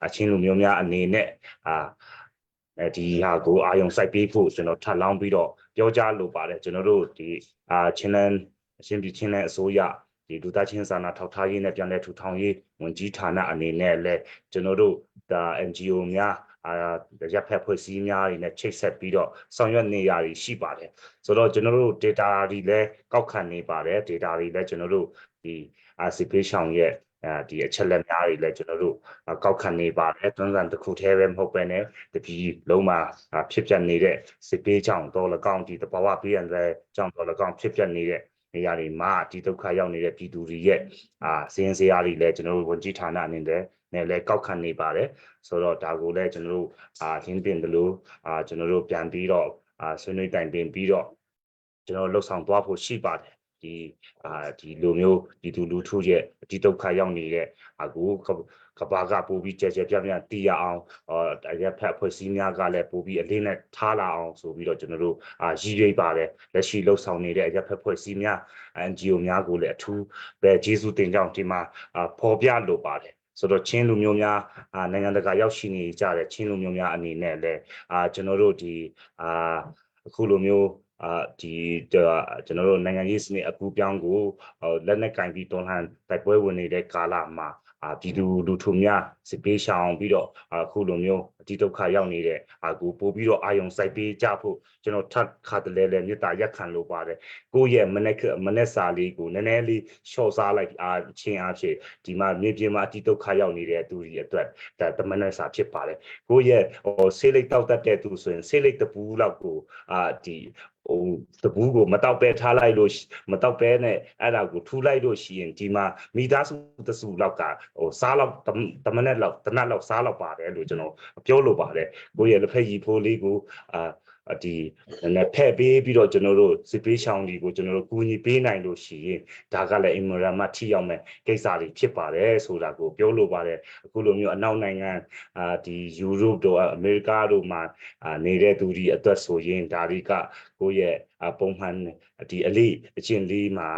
အချင်းလူမျိုးများအနေနဲ့အာအဲဒီဟာကိုအာယုံစိုက်ပေးဖို့ကျွန်တော်ထပ်လောင်းပြီးတော့ပြောကြားလိုပါတယ်ကျွန်တော်တို့ဒီအာချင်းလန်းအရှင်ပြည်ချင်းလန်းအစိုးရဒီလူသားချင်းစာနာထောက်ထားရေးနဲ့ပြန်လည်ထူထောင်ရေးဝန်ကြီးဌာနအနေနဲ့လည်းကျွန်တော်တို့ဒါ NGO များအာရပ်ဖက်ဖွဲ့စည်းများတွေနဲ့ချိတ်ဆက်ပြီးတော့ဆောင်ရွက်နေရတွေရှိပါတယ်ဆိုတော့ကျွန်တော်တို့ data တွေလည်းကောက်ခံနေပါတယ် data တွေလည်းကျွန်တော်တို့ဒီ RCP ရှောင်းရဲ့အဲဒီအချက်လက်များတွေလည်းကျွန်တော်တို့ကောက်ခံနေပါတယ်တွန်းစံတစ်ခုတည်းပဲမဟုတ်ပဲねတပြည်လုံးမှာဖြစ်ပျက်နေတဲ့စစ်ပေးချောင်းတော်လကောင်းဒီတဘာဝပေးရတဲ့ကြောင့်တော်လကောင်းဖြစ်ပျက်နေတဲ့နေရာတွေမှာဒီဒုက္ခရောက်နေတဲ့ပြည်သူတွေရဲ့အာစည်ရင်စရာတွေလည်းကျွန်တော်တို့ဝန်ကြီးဌာနအနေနဲ့နဲ့လည်းကောက်ခံနေပါတယ်ဆိုတော့ဒါကိုလည်းကျွန်တော်တို့အာရင်းတင်တယ်လို့အာကျွန်တော်တို့ပြန်ပြီးတော့အာဆွေးနွေးတိုင်ပင်ပြီးတော့ကျွန်တော်လှုပ်ဆောင်သွားဖို့ရှိပါတယ်ဒီအာဒီလိုမျိုးဒီသူလူထုရဲ့ဒီဒုက္ခရောက်နေတဲ့အခုကဘာကပို့ပြီးကြဲကြဲပြန့်ပြန့်တီးရအောင်အရက်ဖက်ဖွဲ့စည်းများကလည်းပို့ပြီးအလေးနဲ့ထားလာအောင်ဆိုပြီးတော့ကျွန်တော်တို့အာရည်ရွယ်ပါတယ်လက်ရှိလှုပ်ဆောင်နေတဲ့အရက်ဖက်ဖွဲ့စည်းများ NGO များကိုလည်းအထူးပဲကျေးဇူးတင်ကြောင်းဒီမှာဖော်ပြလိုပါတယ်ဆိုတော့ချင်းလူမျိုးများအာနိုင်ငံတကာရောက်ရှိနေကြတဲ့ချင်းလူမျိုးများအနေနဲ့လည်းအာကျွန်တော်တို့ဒီအာအခုလိုမျိုးအာဒီကျွန်တော်တို့နိုင်ငံရေးစနစ်အကူပြောင်းကိုလက်နက်ကင်ပြီးတွန်းလှန်တိုက်ပွဲဝင်နေတဲ့ကာလမှာအာပြည်သူလူထုများစစ်ပေးရှောင်ပြီးတော့အခုလိုမျိုးအတိဒုက္ခရောက်နေတဲ့အာကိုပို့ပြီးတော့အာယုံစိုက်ပေးကြဖို့ကျွန်တော်ထပ်ခါတလဲလဲမေတ္တာရက်ခံလိုပါတယ်ကိုယ့်ရဲ့မနေ့ကမနေ့စာလေးကိုနည်းနည်းလေးလျှော့စားလိုက်အာချင်းအားဖြင့်ဒီမှာမြေပြင်မှာအတိဒုက္ခရောက်နေတဲ့သူတွေအတွက်ဒါတမနဲ့စာဖြစ်ပါတယ်ကိုယ့်ရဲ့ဟိုဆေးလိတ်တောက်တတ်တဲ့သူဆိုရင်ဆေးလိတ်တပူးလောက်ကိုအာဒီဟိုတပူးကိုမတောက်ပဲထားလိုက်လို့မတောက်ပဲနဲ့အဲ့ဒါကိုထူလိုက်လို့ရှိရင်ဒီမှာမိသားစုတစုလောက်ကဟိုစားလောက်တမနဲ့လောက်တနက်လောက်စားလောက်ပါတယ်လို့ကျွန်တော်ပြောလိုပါတယ်ကိုယ့်ရဲ့လက်ဖက်ရည်ဖိုးလေးကိုအာဒီနည်းဖဲ့ပေးပြီးတော့ကျွန်တော်တို့စစ်ပေးရှောင်းတွေကိုကျွန်တော်တို့ကူညီပေးနိုင်လို့ရှိရင်ဒါကလည်းအင်မရာမထိရောက်မဲ့ကိစ္စတွေဖြစ်ပါတယ်ဆိုတာကိုပြောလိုပါတယ်အခုလိုမျိုးအနောက်နိုင်ငံအာဒီယူရိုပတို့အမေရိကတို့မှာနေတဲ့သူတွေအတွက်ဆိုရင်ဒါတွေကကိုယ့်ရဲ့ပုံမှန်ဒီအလေးအကျင့်လေးမှာ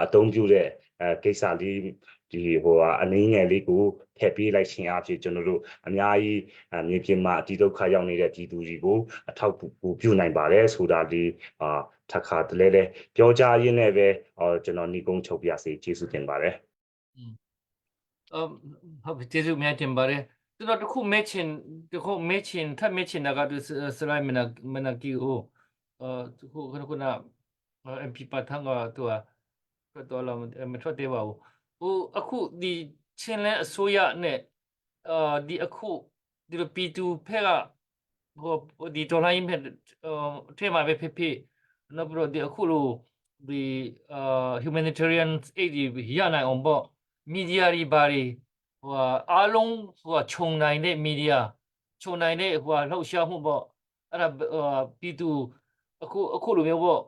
အသုံးပြုတဲ့အဲကိစ္စလေးဒီဟိုအနည်းငယ်လေးကိုထည့်ပေးလိုက်ခြင်းအပြင်ကျွန်တော်တို့အများကြီးမြေပြင်မှာအတိဒုက္ခရောက်နေတဲ့ပြည်သူတွေကိုအထောက်အကူပြုနိုင်ပါတယ်ဆိုတာလေးအာထပ်ခါတလဲလဲပြောကြားရင်းနဲ့ပဲကျွန်တော်ညီကုန်းချုပ်ပြစေကျေးဇူးတင်ပါတယ် ဟုတ်ပြီကျေးဇူးအများတင်ပါတယ်ကျွန်တော်တခုမေးချင်တခုမေးချင်ထပ်မေးချင်တာကသူစလိုက်မနာမနာကီဟိုအခုခုနက MP ပါထန်ကသူကထွက်တော့လာမထွက်သေးပါဘူးဟိုအခုဒီချင်းလဲအစိုးရနဲ့အာဒီအခုဒီလို P2 ဖက်ကဟိုဒီဒေါ်လာရင်းဖက်ထဲမှာပဲဖြစ်ဖြစ်နောက်ပြီးတော့ဒီအခုလိုဒီအာ humanitarian aid ရနိုင်အောင်ပေါ့မီဒီယာတွေဘာတွေဟိုအားလုံးဟိုခြုံနိုင်တဲ့မီဒီယာခြုံနိုင်တဲ့ဟိုလှုပ်ရှားမှုပေါ့အဲ့ဒါပြည်သူအခုအခုလိုမျိုးပေါ့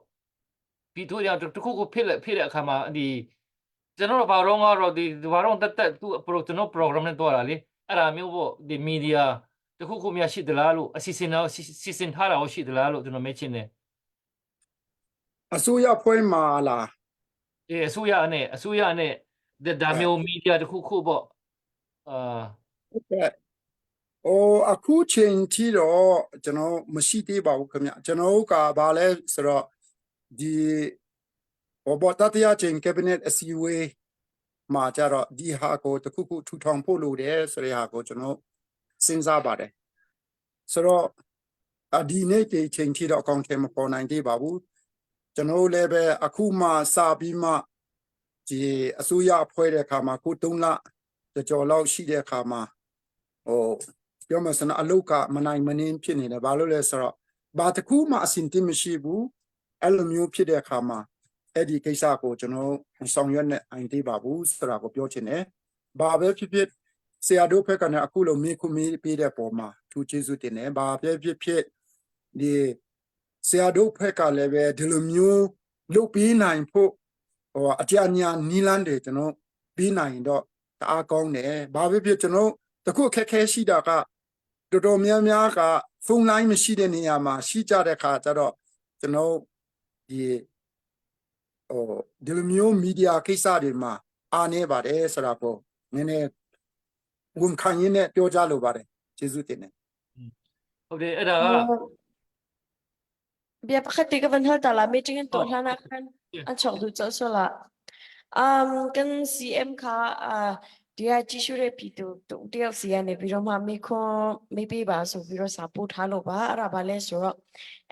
ပြည်သူတွေတခုခုဖြစ်လက်ဖြစ်တဲ့အခါမှာဒီကျွန်တော်တို့ဘာတော့ကတော့ဒီဘာတော့တက်တက်သူကျွန်တော် program နဲ့တွားတာလေအဲ့ဒါမျိုးပေါ့ဒီမီဒီယာတခုခုများရှိသလားလို့အစီအစဉ်တော့စီစဉ်ထားတာရောရှိသလားလို့ကျွန်တော်မေးချင်တယ် အစိုးရဖွဲ့မှာလား အေးအစိုးရနဲ့အစိုးရနဲ့ဒါမျိုးမီဒီယာတခုခုပေါ့။ အာ ဟုတ်ကဲ့ဟိုအခုချိန်ထိတော့ကျွန်တော်မရှိသေးပါဘူးခင်ဗျကျွန်တော်ကဘာလဲဆိုတော့ဒီဟိုဘောတတိယချိန် cabinet အစည်းအဝေးမှာကြတော့ဒီဟာကိုတခုခုထူထောင်ဖို့လိုတယ်ဆိုတဲ့ဟာကိုကျွန်တော်စဉ်းစားပါတယ်ဆိုတော့အဒီနေ့ဒီချိန်ထိတော့အကောင့်ထဲမပေါ်နိုင်သေးပါဘူးကျွန်တော်လည်းပဲအခုမှစပြီးမှဒီအစိုးရဖွဲ့တဲ့အခါမှာခု3လကြော်လောက်ရှိတဲ့အခါမှာဟိုပြောမှစနအလုတ်ကမနိုင်မနှင်းဖြစ်နေတယ်ဘာလို့လဲဆိုတော့ဘာတစ်ခုမှအစင်တင်မရှိဘူးအဲ့လိုမျိုးဖြစ်တဲ့အခါမှာအဲ့ဒီကိစ္စကိုကျွန်တော်ဆောင်ရွက်နေအိုင်သေးပါဘူးဆိုတာကိုပြောချင်တယ်ဘာပဲဖြစ်ဖြစ်ဆရာတို့ဘက်ကလည်းအခုလိုမေးခွမေးပေးတဲ့ပုံမှာသူကျေးဇူးတင်တယ်ဘာပဲဖြစ်ဖြစ်ဒီဆရာတို့ဘက်ကလည်းပဲဒီလိုမျိုးလုပ်ပေးနိုင်ဖို့ဟိုအကြညာနီလန်းတွေကျွန်တော်ပေးနိုင်တော့တအားကောင်းတယ်ဘာပဲဖြစ်ကျွန်တော်တခုအခက်ခဲရှိတာကတော်တော်များများကဖုန်းလိုင်းမရှိတဲ့နေရာမှာရှိကြတဲ့ခါကျတော့ကျွန်တော်ဒီဟိုဒီလိုမျိုးမီဒီယာကိစ္စတွေမှာအားနေပါတယ်ဆိုတာကိုနည်းနည်းဝန်ခံရင်းနဲ့ပြောကြလိုပါတယ်ကျေးဇူးတင်တယ် ဟုတ်တယ်အဲ့ဒါက Bia pakhat te ka van hal ta la meeting in tuah Oh. hlan ah khan Yeah. an chuak duh colh sual ah. Um kan CM kha ah ဒီကကြည့်ရှုတဲ့ပြည်သူတူတယောက်စီကနေပြီးတော့မှမေခွန်းမေးပေးပါဆိုပြီးတော့စာပို့ထားလို့ပါအဲ့ဒါဘာလဲဆိုတော့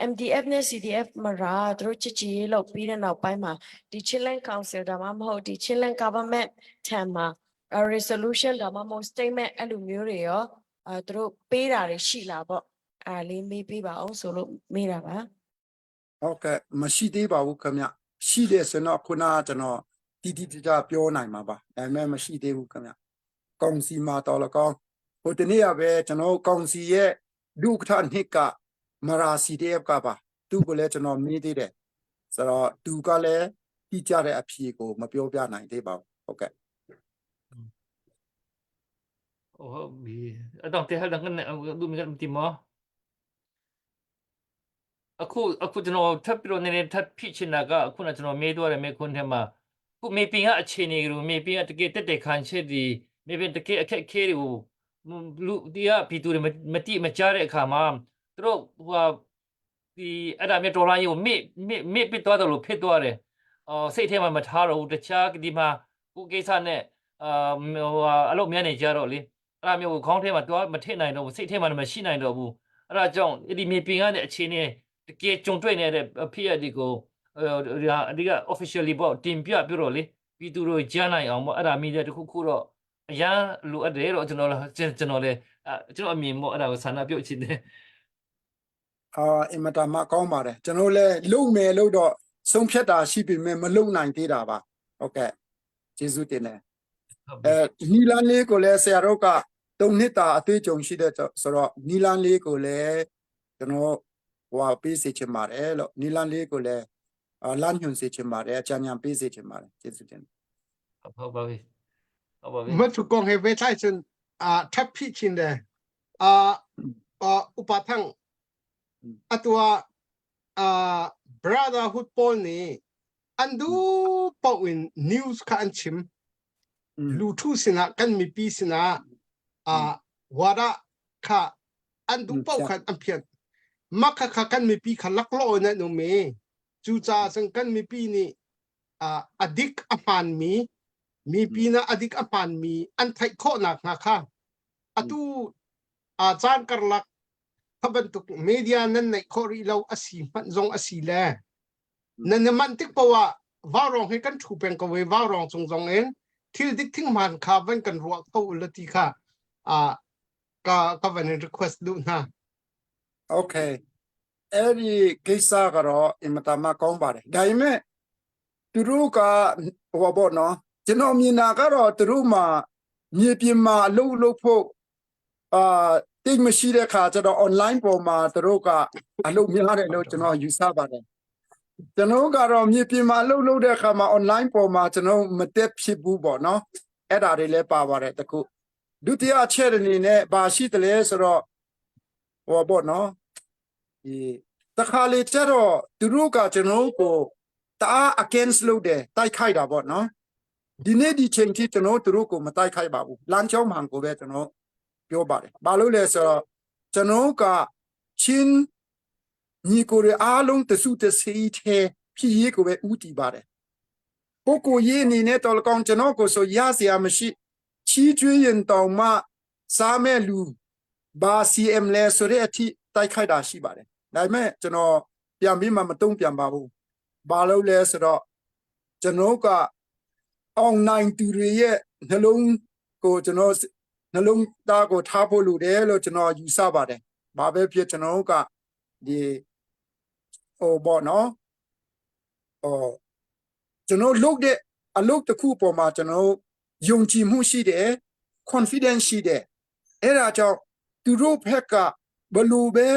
MDF နဲ့ CDF မရာသူတို့ချစ်ချစ်ရေးလုပ်ပြီးတဲ့နောက်ပိုင်းမှာဒီ Chinland Council ဒါမှမဟုတ်ဒီ Chinland Government ထံမှာ resolution ဒါမှမဟုတ် statement အဲ့လိုမျိုးတွေရောအဲသူတို့ပေးတာတွေရှိလာပေါ့အဲ့ဒါလေးမေးပေးပါအောင်ဆိုလို့မေးတာပါ ဟုတ်ကဲ့မရှိသေးပါဘူးခင်ဗျရှိတယ်ဆိုတော့ခုနကကျွန်တော်တီတီကြကြပြောနိုင်မှာပါဒါပေမဲ့မရှိသေးဘူးခင်ဗျကောင်စီမှာတော်လကောင်းဟိုတနေ့ကပဲကျွန်တော်ကောင်စီရဲ့ဒုက္ခနှစ်ကမရာ CDF ကပါသူ့ကိုလည်းကျွန်တော်မေးသေးတယ်ဆိုတော့သူကလည်းတိကျတဲ့အဖြေကိုမပြောပြနိုင်သေးပါဘူးဟုတ်ကဲ့ ဟုတ်ပြီအဲ့တော့တဲဟလငနဲ့လူမြတ်တီမောအခုအခုကျွန်တော်ထပ်ပြီးတော့နည်းနည်းထပ်ဖြစ်ချင်တာကအခုနကျွန်တော်မေးသွားတယ်မေးခွန်းထဲမှာခုမေပင်ကအခြေအနေကိုမေပင်ကတကယ်တက်တက်ခံချက်ဒီမေပင်တကယ်အခက်အခဲတွေကိုလူဒီကပြည်သူတွေမတိမကြားတဲ့အခါမှာသူတို့ဟိုဟာဒီအဲ့ဒါမျိုးဒေါ်လာကြီးကိုမေ့မေ့မေ့ပစ်သွားတယ်လို့ဖြစ်သွားတယ်အော်စိတ်ထဲမှာမထားတော့ဘူးတခြားဒီမှာကိုကိစ္စနဲ့အာဟိုဟာအလုပ်များနေကြတော့လေအဲ့ဒါမျိုးကိုခေါင်းထဲမှာတွားမထည့်နိုင်တော့ဘူးစိတ်ထဲမှာလည်းမရှိနိုင်တော့ဘူးအဲ့ဒါကြောင့်အဲ့ဒီမြေပြင်ကနေအခြေအနေတကယ်ကြုံတွေ့နေတဲ့ဖြစ်ရဒီကိုဟိုအဓိက officially ပေါ့တင်ပြပြတော့လေပြည်သူတို့ကြားနိုင်အောင်ပေါ့အဲ့ဒါမိတဲ့တခုခုတော့အရန်လိုအပ်တယ်တော့ကျွန်တော်ကျွန်တော်လည်းကျွန်တော်အမြင်ပေါ့အဲ့ဒါကိုဆန္ဒပြုတ်ချင်တယ် အာအင်မတန်မှကောင်းပါတယ်ကျွန်တော်လည်းလုံမယ်လို့တော့ဆုံးဖြတ်တာရှိပေမဲ့မလုံနိုင်သေးတာပါဟုတ်ကဲ့ကျေးဇူးတင်တယ် ဟုတ်ပြီ အဲနီလန်လေးကိုလည်းဆရာတို့က၃နှစ်တာအတွေ့အကြုံရှိတဲ့ဆိုတော့နီလန်လေးကိုလည်းကျွန်တော်ဟိုဟာပေးစေချင်ပါတယ်လို့နီလန်လေးကိုလည်းအာလမ်းညွှန်စေချင်ပါတယ်အကြံဉာဏ်ပေးစေချင်ပါတယ်ကျေးဇူးတင်တယ် ဟုတ်ပါပြီဟုတ်ပါပြီ မထုကောင်ဟေဝေချိုင်ချင်အာထပ်ဖြစ်ချင်တယ်အာအာဥပထံအတူအာ brotherhood ပေါ်နေအန်ဒူပေါ့ဝင် news ခအန်ချင် လူထုစနာကန်မီပီစနာအာဝါဒခအန်ဒူပေါ့ခအန်ဖြတ်မခခကန်မီပီခလက်လောနေနုမေကျူချာစံကန်မီပီနီအာအဒိကအဖန်မီမီပီနာအဒိကအဖန်မီအန်ထိုက်ခောနာငါခအတူอาจารย์กลักถ้าบรรทุกเมเดียนั้นในข้อรีเราอสีมันจงอสีแลนั่นมันติกปะว่าวารองให้กันถูเป็นกเววารองจงจงเอง thil dik thing man kha van kan ruak tho ulati kha a ka ka van request du na Okay အဲ့ဒီကိစ္စကတော့အင်မတန်မှကောင်းပါတယ်ဒါပေမဲ့သူတို့ကဟိုပေါ့နော်ကျွန်တော်မြင်တာကတော့သူတို့မှာမြေပြင်မှာအလုပ်လုပ်ဖို့အာတိတ်မရှိတဲ့ခါကျတော့ online ပေါ်မှာသူတို့ကအလုပ်များတယ်လို့ကျွန်တော်ယူဆပါတယ်ကျွန်တော်ကတော့မြေပြင်မှာအလုပ်လုပ်တဲ့အခါမှာ online ပေါ်မှာကျွန်တော်မတက်ဖြစ်ဘူးပေါ့နော်အဲ့ဒါတွေလည်းပါပါတယ်တခုဒုတိယအချက်အနေနဲ့ဘာရှိတယ်လဲဆိုတော့ဟိုပေါ့နော် ဒီတခါလေကျတော့သူတို့ကကျွန်တော်တို့ကိုတအား against လုပ်တယ်တိုက်ခိုက်တာပေါ့နော် ဒီနေ့ဒီချိန်ထိကျွန်တော်တို့ကိုမတိုက်ခိုက်ပါဘူးလမ်းကြောင်းမှန်ကိုပဲကျွန်တော်ပြောပါတယ်ဘာလို့လဲဆိုတော့ကျွန်တော်ကချင်းညီကိုတွေအားလုံးတစုတစည်းထဲဖြစ်ရေးကိုပဲဥတည်ပါတယ်ပုဂ္ဂိုလ်ရေးအနေနဲ့တော်လကောင်ကျွန်တော်ကိုဆိုရစရာမရှိချီးကျွေးရင်တောင်မှစားမဲ့လူဘာ CM လဲဆိုတဲ့အထိတိုက်ခိုက်တာရှိပါတယ်ဒါပေမဲ့ကျွန်တော်ပြန်ပြီးမှမတုံ့ပြန်ပါဘူးဘာလို့လဲဆိုတော့ကျွန်တော်ကအောင်နိုင်သူတွေရဲ့နှလုံးကိုကျွန်တော်နှလုံးသားကိုထားဖို့လိုတယ်လို့ကျွန်တော်ယူဆပါတယ်ဘာပဲဖြစ်ကျွန်တော်ကဒီဟိုပေါ့နော်ဟိုကျွန်တော်လုပ်တဲ့အလုပ်တစ်ခုပေါ်မှာကျွန်တော်ယုံကြည်မှုရှိတယ် confidence ရှိတယ်အဲ့ဒါကြောင့်သူတို့ဘက်ကဘလူပဲ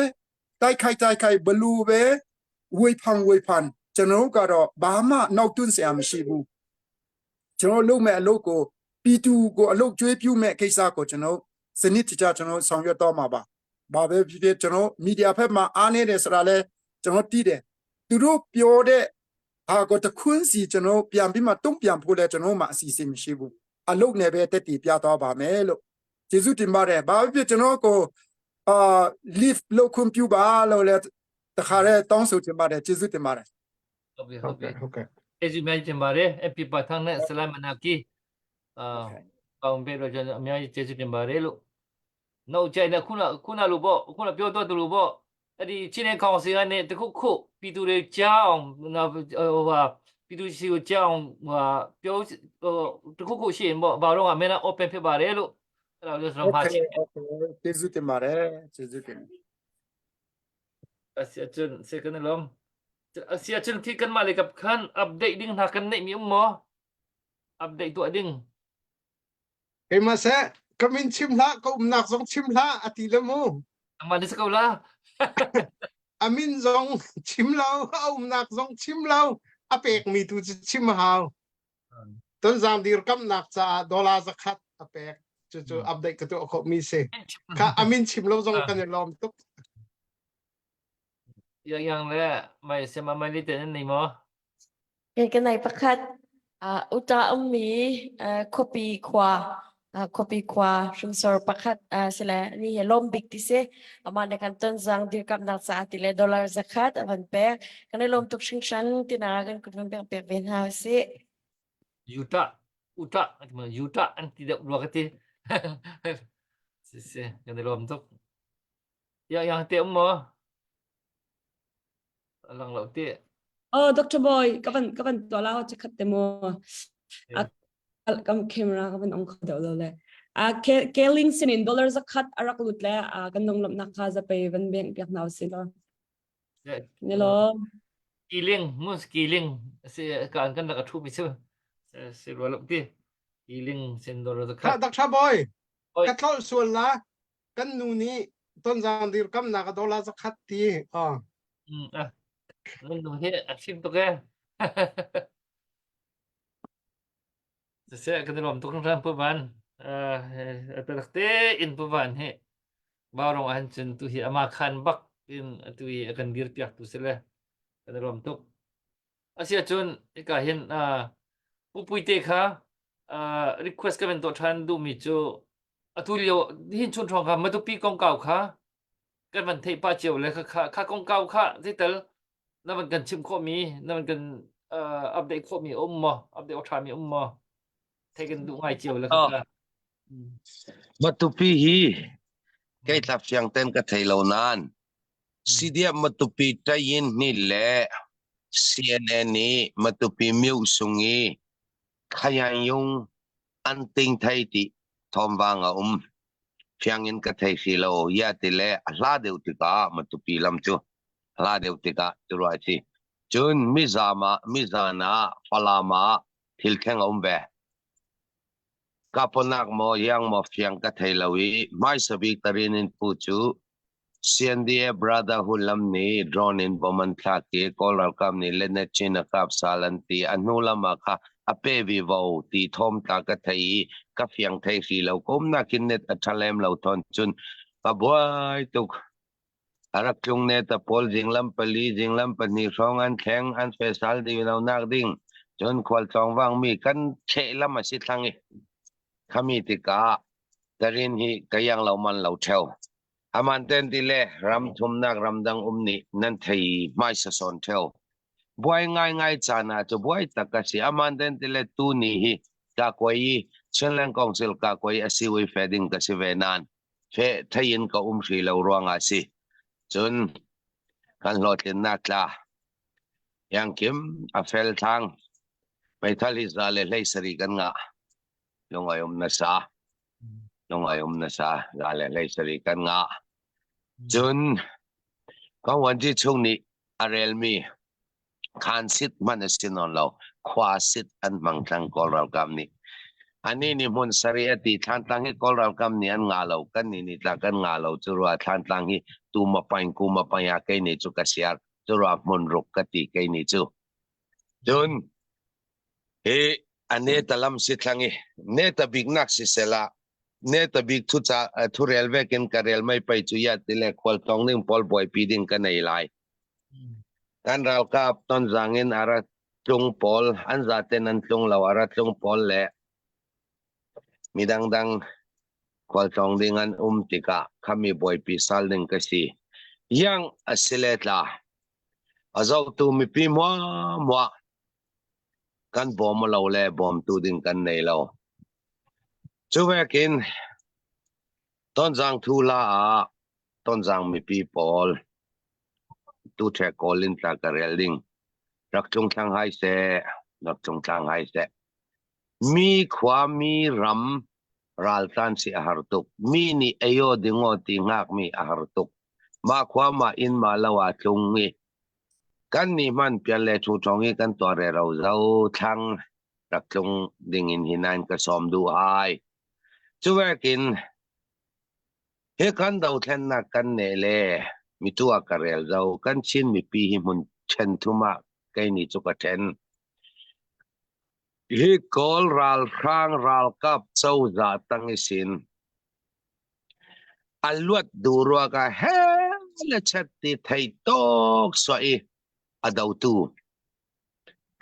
တိုက်ခိုက်တိုက်ခိုက်ဘလူပဲဝေဖန်ဝေဖန်ကျွန်တော်ကတော့ဘာမှနောက်တွန်းစရာမရှိဘူးကျွန်တော်လုပ်မဲ့အလုပ်ကိုပီတူကိုအလုပ်ကျွေးပြုမဲ့ကိစ္စကိုကျွန်တော်စနစ်တကျကျွန်တော်ဆောင်ရွက်တော့မှာပါဘာပဲဖြစ်ဖြစ်ကျွန်တော်မီဒီယာဘက်မှာအားနေတယ်ဆိုတာလဲကျွန်တော်သိတယ်သူတို့ပြောတဲ့ဟာကိုတခွန်းစီကျွန်တော်ပြန်ပြီးမှတုံ့ပြန်ဖို့လဲကျွန်တော်မှအစီအစဉ်မရှိဘူးအလုပ်နယ်ပဲတက်တည်ပြသွားပါမယ်လို့ကျေးဇူးတင်ပါတယ်ဘာဖြစ်ဖြစ်ကျွန်တော်ကိုအာ live လုပ်ခွင့်ပြုပါလို့လဲတခါရဲတောင်းဆိုချင်ပါတယ်ကျေးဇူးတင်ပါတယ် ဟုတ်ပြီ ဟု ဟုတ် တ်ပြီ ကဲ့ဟုတ်ကဲ့ ကျေးဇူးအများကြီးတင်ပါတယ်အပြပါထန်းနဲ့ဆလမ်မနာကီအာကောင်းပြီတော့ကျွန်တော်အများကြီးကျေးဇူးတင်ပါတယ်လို့နောက်ကြိုက်နေခုနခုနလိုပေါ့ခုနပြောတော့တူလို့ပေါ့အဲ့ဒီချင်းနေကောင်စီကနေတခုခုပြည်သူတွေကြားအောင်နော်ဟိုဟာပြည်သူစီကိုကြားအောင်ဟာပြောဟိုတခုခုရှိရင်ပေါ့ဘာတော့အများနဲ့ open ဖြစ်ပါတယ်လို့အဲ့ဒါလို့ကျွန်တော်မှာချင် Okay ကျေးဇူးတင်ပါတယ်ကျေးဇူးတင် အစီအချွန်စေကနေလုံးအစီအချွန်ခိကန်မလေးကပ်ခန် update ဒင်းနာကန်နေမြုံမော update ตัวဒင်း ကေမဆက်ကမင်chim hlah ka umnak zong chim hlah ati le mu အမနိစကောလာ အမင်zong chim lo a umnak zong chim lo a pek mi tu chu chim hau Tonzang dirkamnak caah dollar zakhat a pek cucu update ka tuah khawh mi si kha amin chim lo zong kan i lawm tuk ยังยังเลยไม่เซมาไม่ได้แต่นั่นนี่มอ ကဲကနိုင်ပခတ်အာဥတာအမီအခပီခွာအခပီခွာရှင်စောပခတ်အာဆလာနီဟလ ோம் ဘစ်တိစေအမနကန်တန်ဇန်ဒီကပ်နာစာတိလေဒေါ်လာဇခတ်အဝန်ပဲကနေလ ோம் တုရှင်ရှန်တိနာကန်ကုဗန်ပဲပဲဗင်ဟာစေ ยูตะอุตะยูตะอันที่เด็กรัวกันทีเสียกันในลมทุกยังยังเตะมอลังเหล่าเตะ Oh, Dr. Boy, kapan kapan to la che khat te mo. A kam camera kapan ong kha do le. A ke ke link sin in dollars a khat arak lut le a kan nong lop na kha za pe van beng piak naw si lo. Ni lo. กีลิงมุสกีลิงเสียการกันแล้วก็ทูไปซื้อเสียรัวลตีกีลิงเซนดอร์ตะ kha Dr. Boy โอ้ย ka tlol sual la kan nu nih Tonzang dirkamnak a dollar zakhat ti ah อืมอ่ะนั่นตรงที่อาชีพตัวแกเสียกันในลมทุกท่านผู้บันเอ่อตะเตอินผู้บันเฮบารองอันจนตุฮีอามาคันบักอินตุฮีกันdir piak tu sele kan lom tuk asia chun ika hin a pupui te kha a request ka ben to than du mi chu atu lio hin chun thong kha matupi kong kau kha kan van thei pa chiao le kha kha kha kong kau kha zeital na van kan chim kho mi na van kan update kho mi um mo update tha mi um mo thei kan du ngai chiao le kha kha Matupi hi kei tlap siang ten ka thei lo nan CDF Matupi tayin ni le CNN ni Matupi miu sungi khayan yung an ting thai ti thom wang a um fiang in ka thei si lo ya ti le a hla deuh tikah Matupi lam chu hla deuh tikah chu ruai chi cun mizama mizana Falam ah thil thleng a um ve kaponak maw yang maw fiang ka thei lo i hmaisa bik tarin in pu cu CNDA Brotherhood lam nih drone in bom an thlak i Kawl ralkap nih Lenet Chin a kap sal an ti. A hnu lam ah kha a pe vivo ti thawm tla ka thei i ka fiang thei hri lo. Ka umnak hin net a ṭha lem lo thawn cun ka buai tuk. A rak tlung ne ta pawl zinglam pali zinglam pahnih hrawng an thleng an fesal dih lo nak ding. Cun khualtlawng vangmi kan thleh lam a si thlang i khami tikah tarin hi ka iang lo man lo theo. Aman ten ti le ram thumnak ramdang um nih nan thei hmaisa sawn theo. Buai ngaingai caan ah cu buai tak ka si. Aman ten ti le tu ni hi ka kuai i Chinland Council ka kuai a si ui fe ding ka si ve nan fe thei in ka um hri lo ruangah si. Cun kan hlawhtlinnak tla Iangkim a fel thlang. Meithal hi 117 kan ngah. Lungai um nasa. Lungai um nasa. 117 kan ngah. Cun kan wanji chung nih a relmi khan sit hman a si nawn lo. Khua sit an hmang thlang Kawl ralkap nih. Ani nih hmun sari a ti Thlantlang hi Kawl ralkap nih an ngah lo. Kan nih nih tla kan ngah lo. Cu rua Thlantlang hi tu ma pain ku ma pain ah kei nih cu ka siar. Cu hmun ruk ka ti kei nih cu. Cun hi a neta lam si thlang i neta biknak si sela neta bik thu ca thu rel vekin ka rel mai pai cu ya ti le khual tong ding pawl buaipi ding ka nei lai. Kan ralkap Tonzang in ara tlung pawl an zaten an tlung lo ara tlung pawl le mi dangdang khualtlawng ding an um tikah khami buaipi sal ding ka si. Yang a si le tla. A zohtu mipi muah kan bawm lo le bawmtu ding kan nei lo. Cu vekin Tonzang thu la ah Tonzang mipi pawl tu ṭhe kawl in tla ka rel ding. Rak tlung thlang hai seh, rak tlung thlang hai seh. Mi khua mi ram raltlan si a har tuk. Mi nih eio dingaw ti ngakmi a har tuk. Mah khua mah inn mah lo ah tlung i kan nih hman pian le thu ṭhong i kan tuah rero zo thlang rak tlung ding in hi nain ka sawm duh hai. Cuvekin hi kan dothlennak kan ne le mitu ah ka rel zo kan Chin mipi hi hmun ṭhen thum ah kei nih cu ka ṭhen. Hi Kawl ralhrang ralkap cozah tang i sin a luat duh ruangah he le chet ti thei tawk suah i a dotu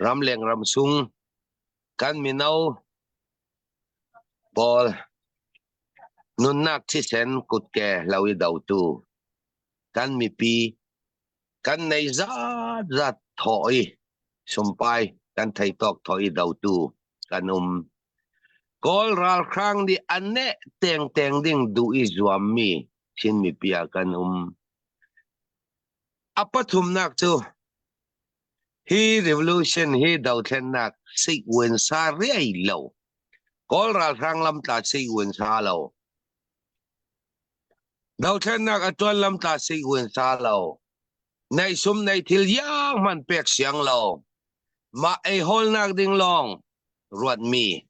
ramleng ramsung kan mino pawl nunnak thisen kutke lo i dotu kan mipi kan nei zat zat thawh i sumpai kan thei tawk thawh i dotu kan um. Kawl ralhrang nih a neh tengteng ding duh i zuammi Chin mipi ah kan um. A pathumnak cu hi revolution hi dothlennak sikwen sa riai lo. Kawl ralhrang lamtla sikwen sa lo. Dothlennak a tuan lamtla sikwen sa lo. Nei sum nei thil yang man pek siang lo. Mah ei hawlnak ding lawng ruatmi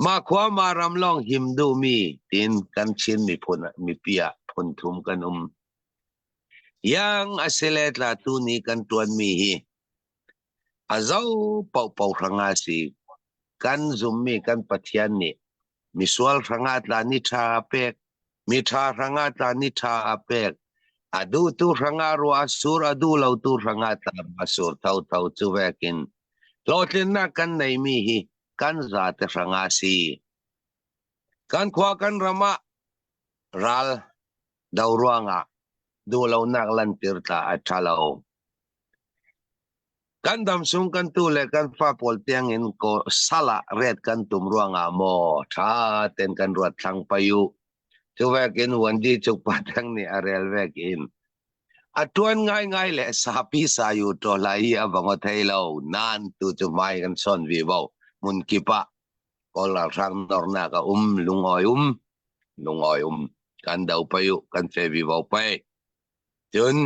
mah khua mah ram lawng him duhmi tin kan Chin miphun mipi ah phun thum kan um. Yang a si le tla tu ni kan tuanmi hi a zo paohpaoh hrangah si kan zummi kan Pathian nih misual hrangah tla ni ṭha a pek mi ṭha hrangah tla ni ṭha a pek a duhtu hrangah ruah a sur a duh lotu hrangah tla a sur thotho cu vekin hlawhtlinnak kan neimi hi kan zate hrangah si kan khua kan ram ah ral do ruangah duhlonak lantir tla a ṭha lo Kan dam sung kan tu le kan fa pawl tiang in ko sal ah ret kan tum ruangah maw ṭha ten kan ruat thlang payu. Cu vekin Wendy cuk pa theng nih a rel vekin a ṭuan ngaingai le sapi sayu ṭo lai hi a va ngo thei lo nan tu cu mai kan son vi bo mun kip ah Kawl ralhrang nornak a um lungawi um lungawi um kan do payu kan fe vi bo pai Cun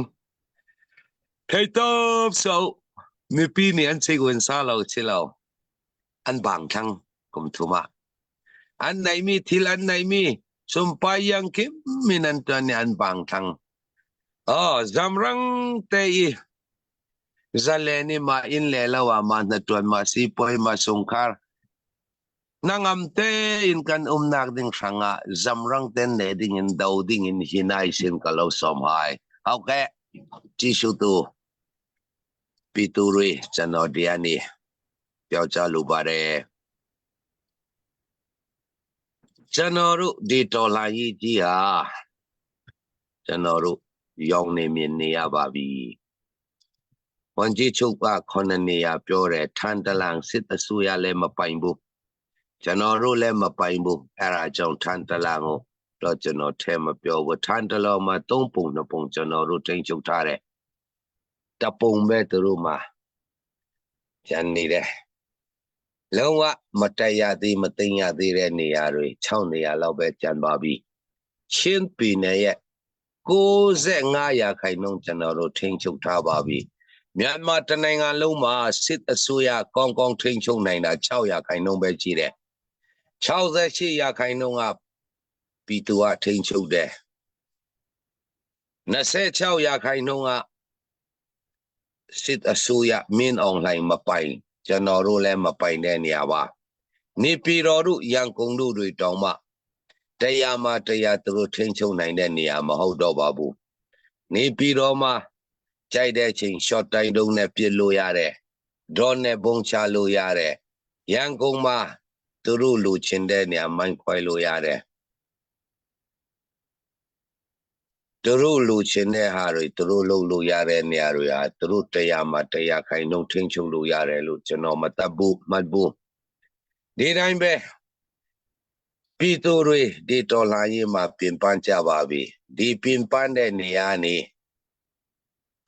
theitawp so mipi nih an sigun sa lo si lo an bang thlang kum thum ah an neihmi thil an neihmi sumpai yang kim min an tuan nih an bang thlang oh zamrang te i zalen i ma inn le lo ah ma hna tuan ma si poi ma sungkhar Hnangam tein kan umnak ding hrangah zamrang ten ne ding in do ding in hinai sin ka lo som hai. Hauke, Jisu tu, Pituri chanodiani. ပြောကြားလိုပါတယ်ကျွန်တော်တို့ဒီတော်လှန်ရေးကြီးဟာကျွန်တော်တို့ရောင်နေမြင်နေရပါပြီဝန်ကြီးချုပ်ကခုနှစ်နေရာပြောတယ်ထန်တလန်စစ်အစိုးရလည်းမပိုင်ဘူးကျွန်တော်တို့လည်းမပိုင်ဘူးအဲ့ဒါကြောင့်ထန်တလန်ကိုတော့ကျွန်တော်ထဲမပြောဘူးထန်တလန်မှာသုံးပုံနှစ်ပုံကျွန်တော်တို့ထိန်းချုပ်ထားတယ်တပုံပဲသူတို့မှာကျန်နေတယ်လုံးဝမတက်ရသေးမသိမ်းရသေးတဲ့နေရာတွေ6နေရာလောက်ပဲကျန်ပါပြီချင်းပြည်နယ်ရဲ့65ရာခိုင်နှုန်းကျွန်တော်တို့ထိန်းချုပ်ထားပါပြီမြန်မာတနိုင်ငံလုံးမှာစစ်အစိုးရကောင်းကောင်းထိန်းချုပ်နိုင်တာ6ရာခိုင်နှုန်းပဲရှိတယ်68ရာခိုင်နှုန်းကပြည်သူကထိန်းချုပ်တယ်26ရာခိုင်နှုန်းကစစ်အစိုးရမင်းအွန်လိုင်းမပိုင်ကျွန်တော်တို့လည်းမပိုင်တဲ့နေရာပါနေပြည်တော်တို့ရန်ကုန်တို့တွေတောင်မှတရားမှတရားသူတို့ထိန်းချုပ်နိုင်တဲ့နေရာမဟုတ်တော့ပါဘူးနေပြည်တော်မှာကြိုက်တဲ့အချိန် short တိုင်းတုံးနဲ့ပြစ်လို့ရတယ်ဒေါ်နဲ့ပုံချလို့ရတယ်ရန်ကုန်မှာသူတို့လူချင်တဲ့နေရာမိုင်းခွဲလို့ရတယ်သူတို့လူချင်တဲ့ဟာတွေသူတို့လုပ်လို့ရတဲ့နေရာတွေဟာသူတို့တရားမှာတရားခိုင်နှုန်းထိန်းချုပ်လို့ရတယ်လို့ကျွန်တော်မတတ်ဘူးမှတ်ဘူးဒီတိုင်းပဲပြည်သူတွေဒီတော်လှန်ရေးမှာပြင်ပန်းကြပါပြီဒီပြင်ပန်းတဲ့နေရာနေ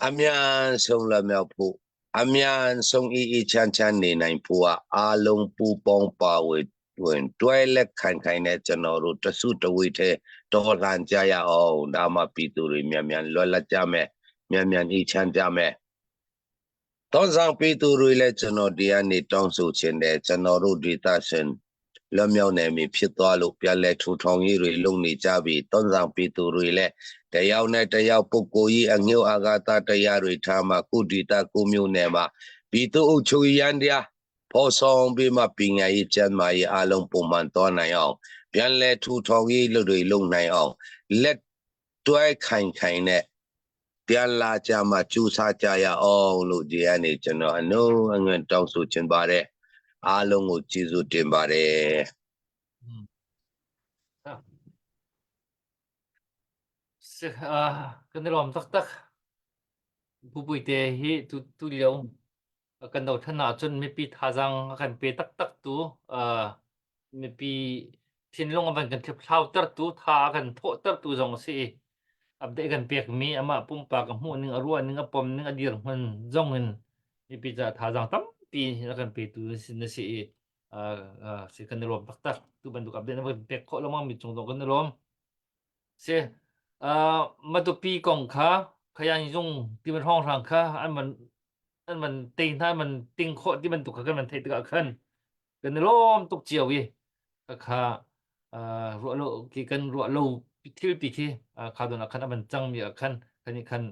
အမြန်ဆုံးလမြောက်ဖို့အမြန်ဆုံးအေးအေးချမ်းချမ်းနေနိုင်ဖို့ကအားလုံးပူပေါင်းပါဝင်ဝင်တွဲလက်ခိုင်ခိုင်နဲ့ကျွန်တော်တို့တစုတဝေထဲတော်လှန်ကြရအောင်ဒါမှပြည်သူတွေမြန်မြန်လွတ်လပ်ကြမယ်မြန်မြန်အေးချမ်းကြမယ်တောင်းဆောင်ပြည်သူတွေလည်းကျွန်တော်ဒီကနေတောင်းဆိုခြင်းတယ်ကျွန်တော်တို့ဒေသရှင်လွတ်မြောက်နယ်မြေဖြစ်သွားလို့ပြန်လဲထူထောင်ရေးတွေလုပ်နေကြပြီတောင်းဆောင်ပြည်သူတွေလည်းတယောက်နဲ့တယောက်ပုဂ္ဂိုလ်ကြီးအငြို့အာဂတတရားတွေထားမှကုဒီတကုမျိုးနယ်မှာပြည်သူအုပ်ချုပ်ရေးရန်တရားဖော်ဆောင်ပြီးမှပညာရေးကျန်းမာရေးအလုံးပုံမှန်သွားနိုင်အောင်ပြန်လဲထူထောင်ရေးလုပ်တွေလုပ်နိုင်အောင်လက်တွဲခိုင်ခိုင်နဲ့ပြန်လာကြမှာကြိုးစားကြရအောင်လို့ဒီကနေကျွန်တော်အနှုံးအငွန့်တောင်းဆိုချင်ပါတယ်အားလုံးကိုကျေးဇူးတင်ပါတယ် Kan i lawm taktak. Pupui te hi tu tu lio kan do than ahcun mipi thazaang a kan pe taktak tu mipi thinlung a van kan hliphlau tertu tha a kan thawhter tu zong a si i update kan pekmi amah pumpak a hmuh ning a ruah ning a pom ning a dirhmun zong in mipi ca thazaang tampi a kan petu na si i si kan i lawm taktak tu bantuk update na kan pek khawh lengmang mi cung zong kan i lawm si Matupi kong kha khayan zung ti man hrawng hrang kha an man an man te hna man ting khawh ti bantuk kha kan man theih tikah khan kan i lawm tuk cio i kha ruah lo ki kan ruah lo thil pi khi kha don ah khan a man cang mi ah khan kan i khan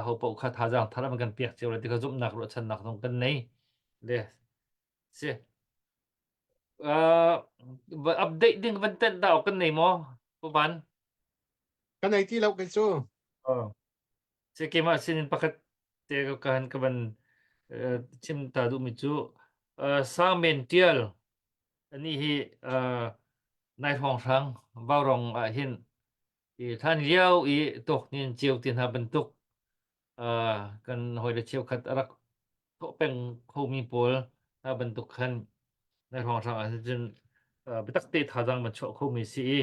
ho paoh kha thazaang thar an kan pek cio le ti kha zumhnak ruahchannak zong kan nei le si uh, update ding van ten dao kan nei maw Puban kan nei ti lo ke cu oh si keimah sinin pakhat te ka kan ka van chim ta duh mi cu sang men tial ani hi nai hrawng hrang vaurong ah hin i than lio i tok nin chiu ti hna bantuk kan hoi le cheukhat a rak thawh peng khomi pawl hna bantuk khan nai hrawng hrang ah cun biatak te thazaang man chuah khomi si i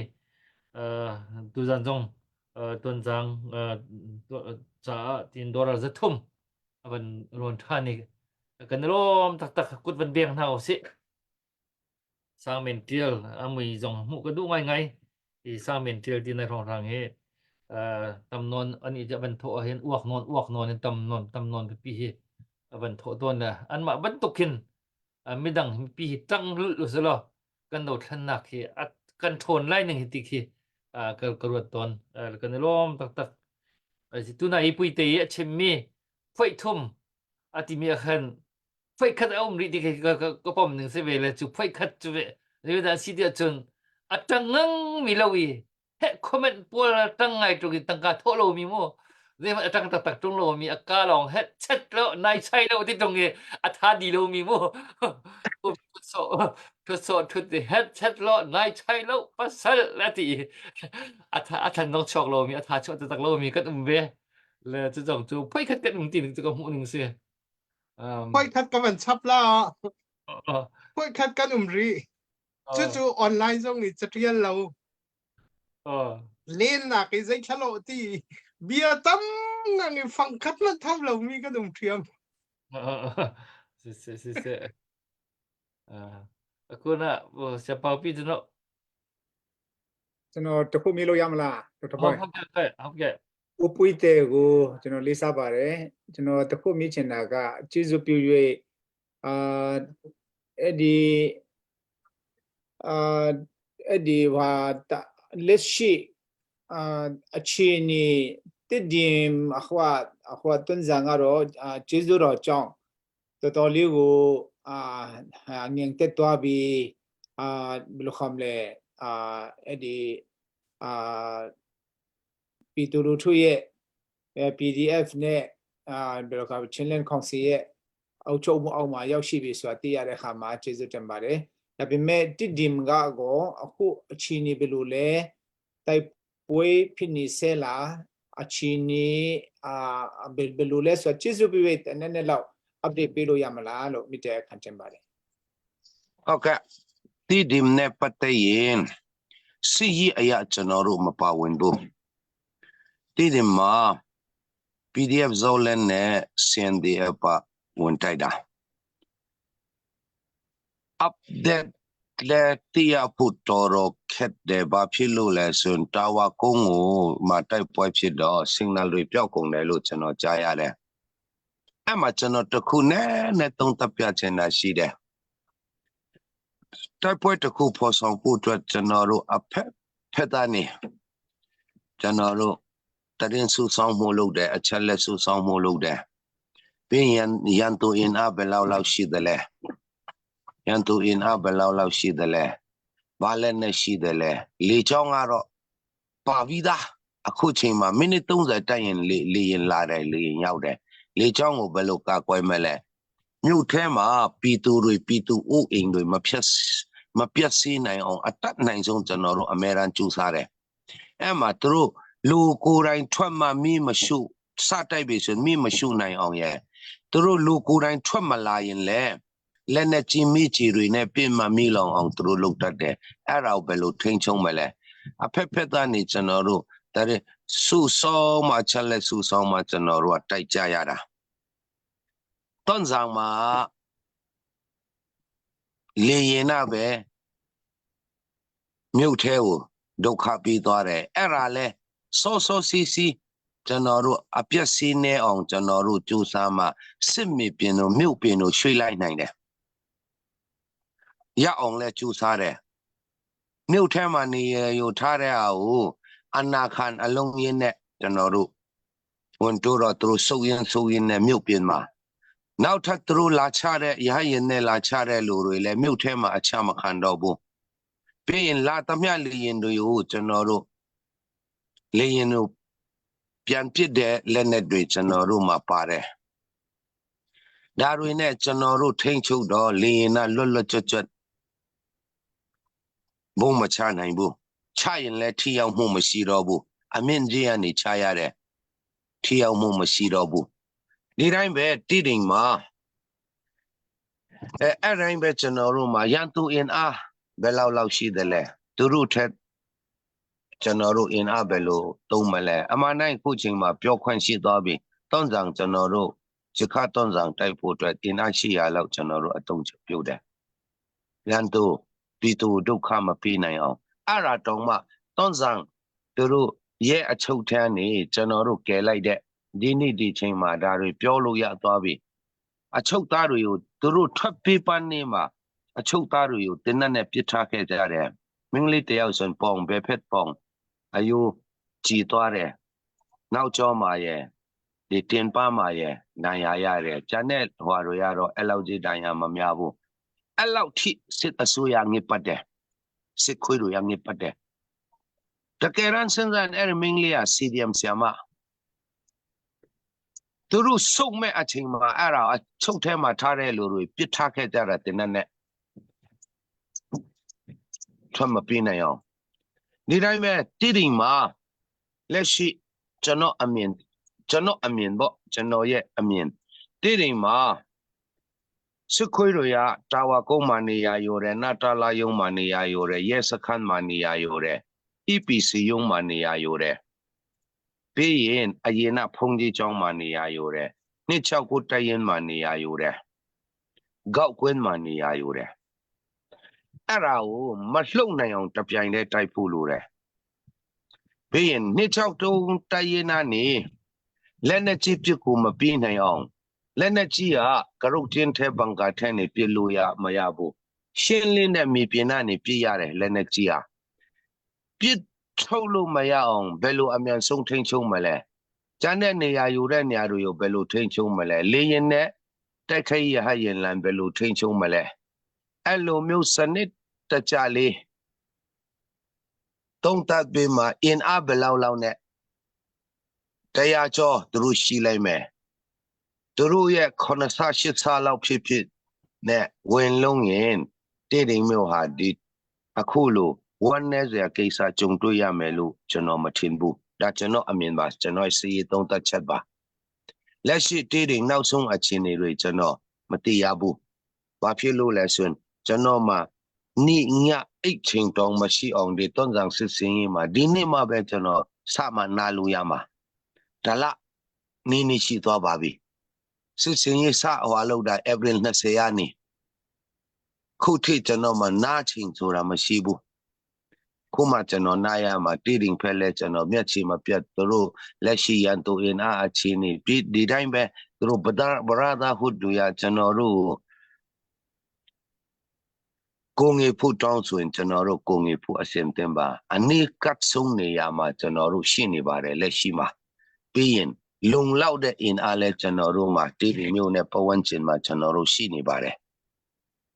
tuzan zong tuanzang caah tin dollar 300 a van rawn ṭhan i kan i lawm taktak kut van beng hna usih. Sangmen ṭial a mui zong hmuh ka duh ngaingai. Hi sangmen ṭial ti na hrawnghrang hi tam nawn an i van thawh ahhin uak nawn uak nawn in tam nawn tam nawn pipi hi a van thawh tawn le anmah bantuk hin midang mipi hi ṭang lulh usih law kan dothlennak hi a kan ṭhawn lai ning hi ti khi ka ka ruat tawn. Kan i lawm taktak. Tuna hi puite i a chimmi foih thum a timi ah khan foih khat a um rih ti khi ka, ka, ka pom ning si ve le cu foih khat cu ve zeidah si tiah cun a ṭang ngang mi lo i he comment pawl ṭang ngai tuk in tangka thawh lo mi mu. Zeihmanh a ṭang taktak ṭung lomi a ka lawng het chet lo nai chai lo ti ṭung i a tha di lomi mu. Thut thut sawh thut ti het chet lo nai chai lo pasal la ti a tha a than dong chuak lomi a tha chuak taktak lomi kan um ve. Le cu zong cu phoi khat kan um ti ning cu ka hmuh ning si. Phoi khat ka van chap la. Phoi khat kan um rih. Cucu online zong i catial lo. Lennak i zei thalo ti bia tam ngang i fang khat hmanh tham lomi kan um ṭhiam. Si si si si. Aku na siapa pi tu no. ကျွန်တော်တခုမေးလို့ရမလားဒေါက်တာ ဟုတ်ဟုတ်ကဲ့ဟုတ်ကဲ့ ဦးပွေတဲ့ကိုကျွန်တော်လေးစားပါတယ်ကျွန်တော်တခုမေးချင်တာကကျေးဇူးပြု၍အာအဲ့ဒီအာအဲ့ဒီဟာလက်ရှိအာအခြေအနေတည်တင်ဟွာဟွာတွန်းစံကတော့ကျေးဇူးတော်ကြောင့်တော်တော်လေးကိုအာငြိမ်သက်သွားပြီးအာဘယ်လိုခေါမလဲအာအဲ့ဒီအာပြည်သူလူထုရဲ့ PDF နဲ့အာဘယ်လိုခေါ်ချင်းလန်ကောင်စီရဲ့ အုပ်ချုပ်မှုအောက်မှာရောက်ရှိပြီဆိုတာသိရတဲ့အခါမှာကျေးဇူးတင်ပါတယ်။ဒါပေမဲ့တစ်ဒီမကကောအခုအခြေအနေဘယ်လိုလဲတိုက်ပွဲဖြစ်နေဆဲလားအခြေအနေအာဘယ်ဘယ်လိုလဲဆိုတော့ကျေးဇူးပြု၍နည်းနည်းတော့ update ပေးလို့ရမလားလို့မိတဲ့ခံချင်ပါတယ် ဟုတ်ကဲ့တိဒီမနဲ့ပတ်သက်ရင်စစ်ရေးအရာကျွန်တော်တို့မပါဝင်ဘူးတိဒီမှာ PDF ဇောလန်နဲ့ CNDF ပါဝင်တိုက်တာ update လက်တရားဖို့တော်တော်ခက်တယ်ဘာဖြစ်လို့လဲဆိုရင်တာဝါကုန်းကိုမှတိုက်ပွဲဖြစ်တော့ signal တွေပျောက်ကုန်တယ်လို့ကျွန်တော်ကြားရတယ်အဲ့မှာကျွန်တော်တခုနဲ့နဲ့သုံးသပ်ပြချင်တာရှိတယ်တိုက်ပွဲတစ်ခုဖော်ဆောင်ဖို့အတွက်ကျွန်တော်တို့အဖက်ဖက်သားနေကျွန်တော်တို့တရင်စုဆောင်မှုလုပ်တယ်အချက်လက်စုဆောင်မှုလုပ်တယ်ပြီးရင်ရန်သူအင်အားဘယ်လောက်လောက်ရှိသလဲရန်သူအင်အားဘယ်လောက်လောက်ရှိသလဲဘာလက်နဲ့ရှိသလဲလေချောင်းကတော့ပါပြီးသားအခုချိန်မှာမိနစ်30တိုက်ရင်လေလေရင်လာတယ်လေရင်ရောက်တယ်လေချောင်းကိုဘယ်လိုကာကွယ်မလဲမြို့ထဲမှာပြည်သူတွေပြည်သူဥအိမ်တွေမဖြတ်မပြတ်စည်းနိုင်အောင်အတတ်နိုင်ဆုံးကျွန်တော်တို့အမေရိကန်ကျူးစားတယ်အဲ့မှာသူတို့လူကိုယ်တိုင်ထွက်မှမိမရှို့စတိုက်ပြီဆိုမိမရှို့နိုင်အောင်ရဲ့သူတို့လူကိုယ်တိုင်ထွက်မလာရင်လေလက်နဲ့ကြီးမိချီတွေနဲ့ပြင်းမမိလောင်အောင်သူတို့လုပ်တတ်တယ်အဲ့ဒါကိုဘယ်လိုထိန်းချုံမလဲအဖက်ဖက်ကနေကျွန်တော်တို့ဒါစုဆောင်မှချက်လက်စုဆောင်မှကျွန်တော်တို့ကတိုက်ကြရတာတွန်းဆောင်မှာလေရင်နာပဲမြို့ထဲကိုဒုက္ခပြီးသွားတယ်အဲ့ဒါလဲစောစောစီစီကျွန်တော်တို့အပြက်စီးနေအောင်ကျွန်တော်တို့ကြိုးစားမှစစ်မြေပြင်တို့မြို့ပြင်တို့ရွှေ့လိုက်နိုင်တယ်ရအောင်လဲကြိုးစားတယ်မြို့ထဲမှာနေရယူထားတဲ့ဟာကိုအနာခံအလုံးရင်းနဲ့ကျွန်တော်တို့ဝန်တိုးတော့သူတို့စုပ်ရင်စုပ်ရင်နဲ့မြို့ပြင်မှာနောက်ထပ်သူတို့လာချတဲ့ရဟရင်နဲ့လာချတဲ့လူတွေလည်းမြို့ထဲမှာအချမခံတော့ဘူးပြီးရင်လာသမျှလေရင်တွေကိုကျွန်တော်တို့လေရင်တို့ပြန်ပစ်တဲ့လက်နက်တွေကျွန်တော်တို့မှာပါတယ်ဒါတွေနဲ့ကျွန်တော်တို့ထိန်းချုပ်တော့လေရင်ကလွတ်လွတ်ကျွတ်ကျွတ်ဘုံမချနိုင်ဘူးချရင်လည်းထိရောက်မှုမရှိတော့ဘူးအမြင့်ကြီးကနေချရတယ်ထိရောက်မှုမရှိတော့ဘူးဒီတိုင်းပဲတိတိမ်မှာအဲအဲ့တိုင်းပဲကျွန်တော်တို့မှာရန်သူအင်အားဘယ်လောက်လောက်ရှိသလဲသူတို့ထက်ကျွန်တော်တို့အင်အားဘယ်လိုသုံးမလဲအမှန်တိုင်းခုချိန်မှာပြောခွင့်ရှိသွားပြီတွန်းဆောင်ကျွန်တော်တို့စခတွန်းဆောင်တိုက်ဖို့အတွက်အင်အားရှိရလောက်ကျွန်တော်တို့အသုံးပြုတယ်ရန်သူပြည်သူဒုက္ခမပေးနိုင်အောင်အဲ့ဒါတောင်မှတွန်းဆောင်သူတို့ရဲ့အချုပ်ထမ်းနေကျွန်တော်တို့ကယ်လိုက်တဲ့ဒီနေ့ဒီချိန်မှာဒါတွေပြောလို့ရသွားပြီအချုပ်သားတွေကိုသူတို့ထွက်ပြေးပန်းနေမှာအချုပ်သားတွေကိုတင်းနဲ့ပစ်ထားခဲ့ကြတယ်မင်းလေးတယောက်ဆိုပေါင်ဘယ်ဖက်ပေါင်အယိုးကြည်သွားတယ်နောက်ကျောမှာရဲ့ဒီတင်ပန်းမှာရဲ့နိုင်ရရတယ်ကျန်တဲ့ဟွာတွေကတော့အဲ့လောက်ကြီးတိုင်ရမများဘူးအဲ့လောက်ထိစစ်အစိုးရငစ်ပတ်တယ်စစ်ခွေးတွေရငစ်ပတ်တယ်တကယ်တမ်းစဉ်းစားရင်အဲ့ဒီမင်းလေးက CDM ဆရာမ သူတို့စုပ်မဲ့အချိန်မှာအဲ့ဒါအချုပ်ထဲမှာထားတဲ့လူတွေပြစ်ထားခဲ့ကြတာတင်တဲ့နဲ့ထွက်မပြေးနိုင်အောင်ဒီတိုင်းပဲတိတိမှာလက်ရှိကျွန်တော်အမြင်ကျွန်တော်အမြင်ပေါ့ကျွန်တော်ရဲ့အမြင်တိတိမှာစစ်ခွေးတွေကတာဝါကုန်းမှာနေရာယူတယ်နတာလာယုံမှာနေရာယူတယ်ရဲစခန်းမှာနေရာယူတယ် EPC ယုံမှာနေရာယူတယ်ပြီးရင်အရင်ကဖုန်ကြီးကျောင်းမှာနေရာယူတယ်နှစ်6ကိုတရင်မှာနေရာယူတယ်ဂေါက်ကွင်းမှာနေရာယူတယ်အဲ့ဒါကိုမလှုပ်နိုင်အောင်တပြိုင်တည်းတိုက်ဖို့လိုတယ်ပြီးရင်နှစ်6တုံးတရင်နာနေလက်နဲ့ကြီးပြစ်ကိုမပြေးနိုင်အောင်လက်နဲ့ကြီးကကရုတ်ချင်းထဲဘန်ကာထဲနေပြစ်လို့ရမရဘူးရှင်းလင်းတဲ့မြေပြင်ကနေပြစ်ရတယ်လက်နဲ့ကြီးဟာပြစ်ထုတ်လို့မရအောင်ဘယ်လိုအမြန်ဆုံးထိန်းချုပ်မလဲကျန်တဲ့နေရာယူတဲ့နေရာတွေကိုဘယ်လိုထိန်းချုပ်မလဲလေရင်နဲ့တိုက်ခိုက်ရဟရင်လန်ဘယ်လိုထိန်းချုပ်မလဲအဲ့လိုမျိုးစနစ်တကျလေးသုံးသပ်ပြီးမှအင်အားဘယ်လောက်လောက်နဲ့တရားကျော်သူတို့ရှိလိုက်မယ်သူတို့ရဲ့ခုနှစ်ဆရှစ်ဆလောက်ဖြစ်ဖြစ်နဲ့ဝင်လုံးရင်တိတိမျိုးဟာဒီအခုလိုဝမ်းနည်းစရာကိစ္စကြုံတွေ့ရမယ်လို့ကျွန်တော်မထင်ဘူးဒါကျွန်တော်အမြင်ပါကျွန်တော်စီးသုံးသပ်ချက်ပါလက်ရှိတိတိနောက်ဆုံးအခြေအနေတွေကျွန်တော်မသိရဘူးဘာဖြစ်လို့လဲဆိုရင်ကျွန်တော်မှနိညအိတ်ချိန်တောင်မရှိအောင်ဒီတွန်းဆောင်စစ်စင်းရေးမှာဒီနေ့မှပဲကျွန်တော်စမှနာလို့ရမှာဒါလနေနေရှိသွားပါပြီစစ်စင်းရေးစဟွာလောက်တာ April 20ရက်နေ့ခုထိကျွန်တော်မှနာချိန်ဆိုတာမရှိဘူးခုမှကျွန်တော်နာရမှာတိတိဖက်လဲကျွန်တော်မျက်ခြေမပြတ်သူတို့လက်ရှိရန်သူအင်အားအခြေအနေဒီဒီတိုင်းပဲသူတို့ဘဒဘရာသာဟုတူရကျွန်တော်တို့ကိုငေဖို့တောင်းဆိုရင်ကျွန်တော်တို့ကိုငေဖို့အစဉ်တင်ပါအနိကတ်ဆုံးနေရာမှာကျွန်တော်တို့ရှိနေပါတယ်လက်ရှိမှာပြီးရင်လုံလောက်တဲ့အင်အားလဲကျွန်တော်တို့မှာတိတိမျိုးနဲ့ပဝန်းကျင်မှာကျွန်တော်တို့ရှိနေပါတယ်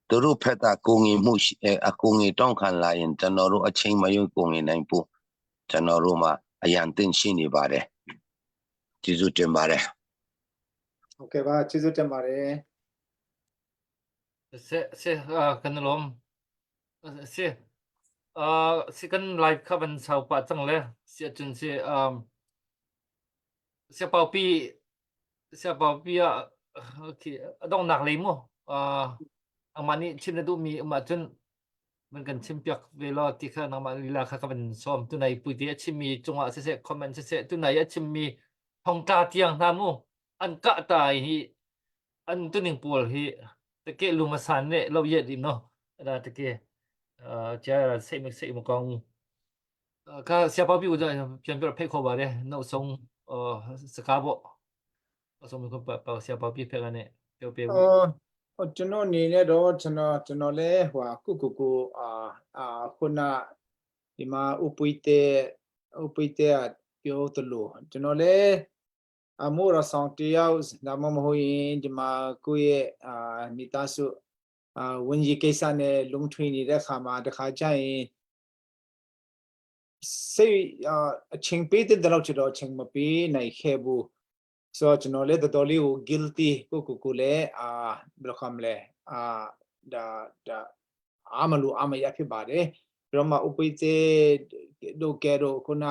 သူတို့ဖက်ကကိုငေမှုအကိုငေတောင်းခံလာရင်ကျွန်တော်တို့အချိန်မရွေးကိုငေနိုင်ဖို့ကျွန်တော်တို့မှာအရန်တင်ရှိနေပါတယ်ကျေးဇူးတင်ပါတယ် ဟုတ်ကဲ့ပါကျေးဇူးတင်ပါတယ် Se se kan lom se si kan live kha van sau pa chang le si chun si um sia pau pi sia pau pi a okay adong nak le mu angmah nih chim na duhmi um ahcun man kan chim piak ve law ti kha nangmah lila kha ka van sawm tunai puite a chimmi cungah siseh comment siseh tunai a chimmi thongtla tiang hna mu an kah ta hi an tuning pawl hi teke lumasan ne lo yet im no da teke cha sei mek sei mo kong ka sia pa pi u pian pian phe kho ba de no song saka bo အဆုံးမကပပဆရာပပြဖက်ကနေပြောပြဘူး ဟိုကျွန်တော်အနေနဲ့တော့ကျွန်တော်ကျွန်တော်လဲဟိုကုကုကိုအာအာခုနဒီမှာဥပွေတဲ့ဥပွေတဲ့ပြောသလိုကျွန်တော်လဲအမိုးရဆောင်တယောက်ဒါမှမဟုတ်ရင်ဒီမှာကိုယ့်ရဲ့အာမိသားစုအာဝန်ကြီးကိစ္စနဲ့လုံထွေနေတဲ့ခါမှာတခါကျရင်စိတ်အချိန်ပေးတဲ့တော့ကျွန်တော်အချိန်မပေးနိုင်ခဲ့ဘူးဆိုတော့ကျွန်တော်လည်းတော်တော်လေးကို guilty ကိုကိုကိုလည်းအာဘယ်လိုခေါမလဲအာဒါဒါအာမလူအာမရဖြစ်ပါတယ်ပြီးတော့မှဥပိ္ပေတို့ကဲတို့ခုန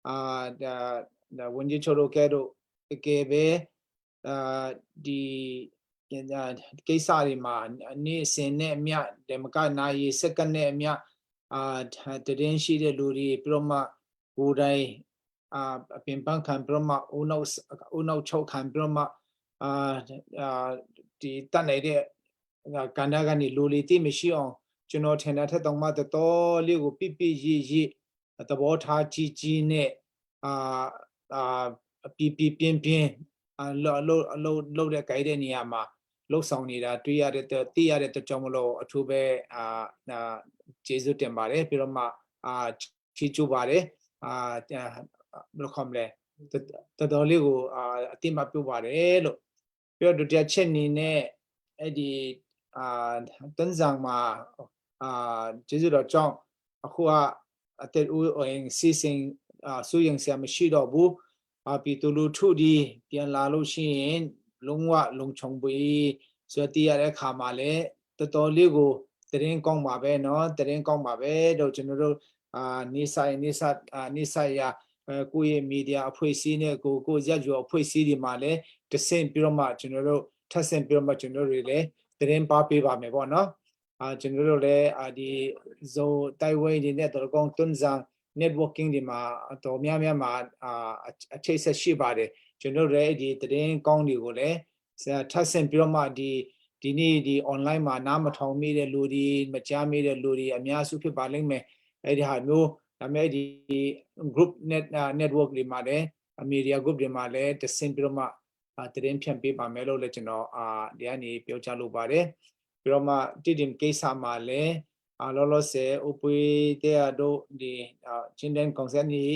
အာဒါဒါဝန်ကြီးချိုတို့ကဲတို့တကယ်ပဲအာဒီကိစ္စတွေမှာနေ့စဉ်နဲ့အမျှဓမ္မကနာရီစက္ကန့်နဲ့အမျှအာတရင်ရှိတဲ့လူတွေပြီးတော့မှကိုယ်တိုင်အာအပင်ပန်းခံပြီးတော့မှဦးနောက်ဦးနောက်ချုပ်ခံပြီးတော့မှအာအာဒီတတ်နေတဲ့ကန္တာကနေလူလီတိမရှိအောင်ကျွန်တော်ထင်တာထက်တော့မှတော်တော်လေးကိုပြပြရရသဘောထားကြီးကြီးနဲ့အာအာပြပြပြင်းပြင်းအလောလောလောလောတဲ့ကြိုက်တဲ့နေရာမှာလှုပ်ဆောင်နေတာတွေ့ရတဲ့သိရတဲ့အတွက်ကြောင့်မလို့အထူးပဲအာကျေးဇူးတင်ပါတယ်ပြီးတော့မှအာချီးကျူးပါတယ်အာဘယ်လိုခေါ်မလဲတော်တော်လေးကိုအာအတိမပြုတ်ပါတယ်လို့ပြီးတော့ဒုတိယချက်အနေနဲ့အဲ့ဒီအာတန်ဆောင်မှာအာကျေးဇူးတော်ကြောင့်အခုကအတက်ဦးအိမ်စီစဉ်အာစူရင်ဆရာမရှိတော့ဘူး။ အာပြည်သူလူထုဒီပြန်လာလို့ရှိရင်လုံးဝလုံခြုံပြီဆိုတော့သိရတဲ့အခါမှာလည်းတော်တော်လေးကိုသတင်းကောင်းပါပဲနော်သတင်းကောင်းပါပဲတော့ကျွန်တော်တို့အာနေဆိုင်နေဆက်အာနေဆိုင်ရာအဲကိုယ့်ရဲ့မီဒီယာအဖွဲ့အစည်းနဲ့ကိုကိုရက်ရောအဖွဲ့အစည်းတွေမှာလည်းတဆင့်ပြီးတော့မှကျွန်တော်တို့ထပ်ဆင့်ပြီးတော့မှကျွန်တော်တို့တွေလည်းသတင်းပါပေးပါမယ်ပေါ့နော်အာကျွန်တော်တို့လည်းအာဒီဇိုတိုင်ဝမ်တွေနဲ့တော်ကောင်တွန်းဇန် networking တွေမှာတော်များများမှာအာအချိတ်ဆက်ရှိပါတယ်ကျွန်တော်တို့လည်းဒီသတင်းကောင်းတွေကိုလည်းထပ်ဆင့်ပြီးတော့မှဒီဒီနေ့ဒီ online မှာနားမထောင်မိတဲ့လူတွေမကြားမိတဲ့လူတွေအများစုဖြစ်ပါလိမ့်မယ်အဲ့ဒီဟာမျိုးဒါပေမဲ့ဒီ group net network တွေမှာလည်း media group တွေမှာလည်းတဆင့်ပြီးတော့မှသတင်းဖြန့်ပေးပါမယ်လို့လည်းကျွန်တော်အာဒီကနေပြောချလိုပါတယ်ပြီးတော့မှတည်တင်ကိစ္စမှာလည်းအာလောလောဆယ်ဥပွေတဲ့တို့ဒီချင်းတန် concept นี้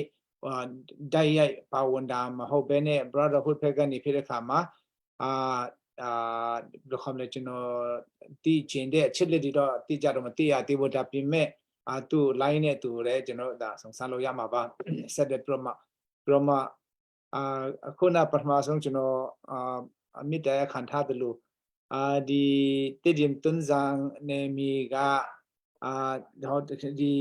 တိုက်ရိုက်ပါဝင်တာမဟုတ်ဘဲနဲ့ brotherhood ဖက်ကနေဖြစ်တဲ့ခါမှာအာအာဘယ်လိုခေါ်မလဲကျွန်တော်သိချင်တဲ့အချက်လက်တွေတော့သိကြတော့မသိရသေးဘူးဒါပေမဲ့အာသူ့ line နဲ့သူလည်းကျွန်တော်ဒါစုံစမ်းလို့ရမှာပါဆက်တဲ့ပြမပြမအာခုနပထမဆုံးကျွန်တော်အာအမိတရခံထားတယ်လို့အာဒီတိဒီမ်တွန်ဇန်နေမီကအာတော့ဒီဒီ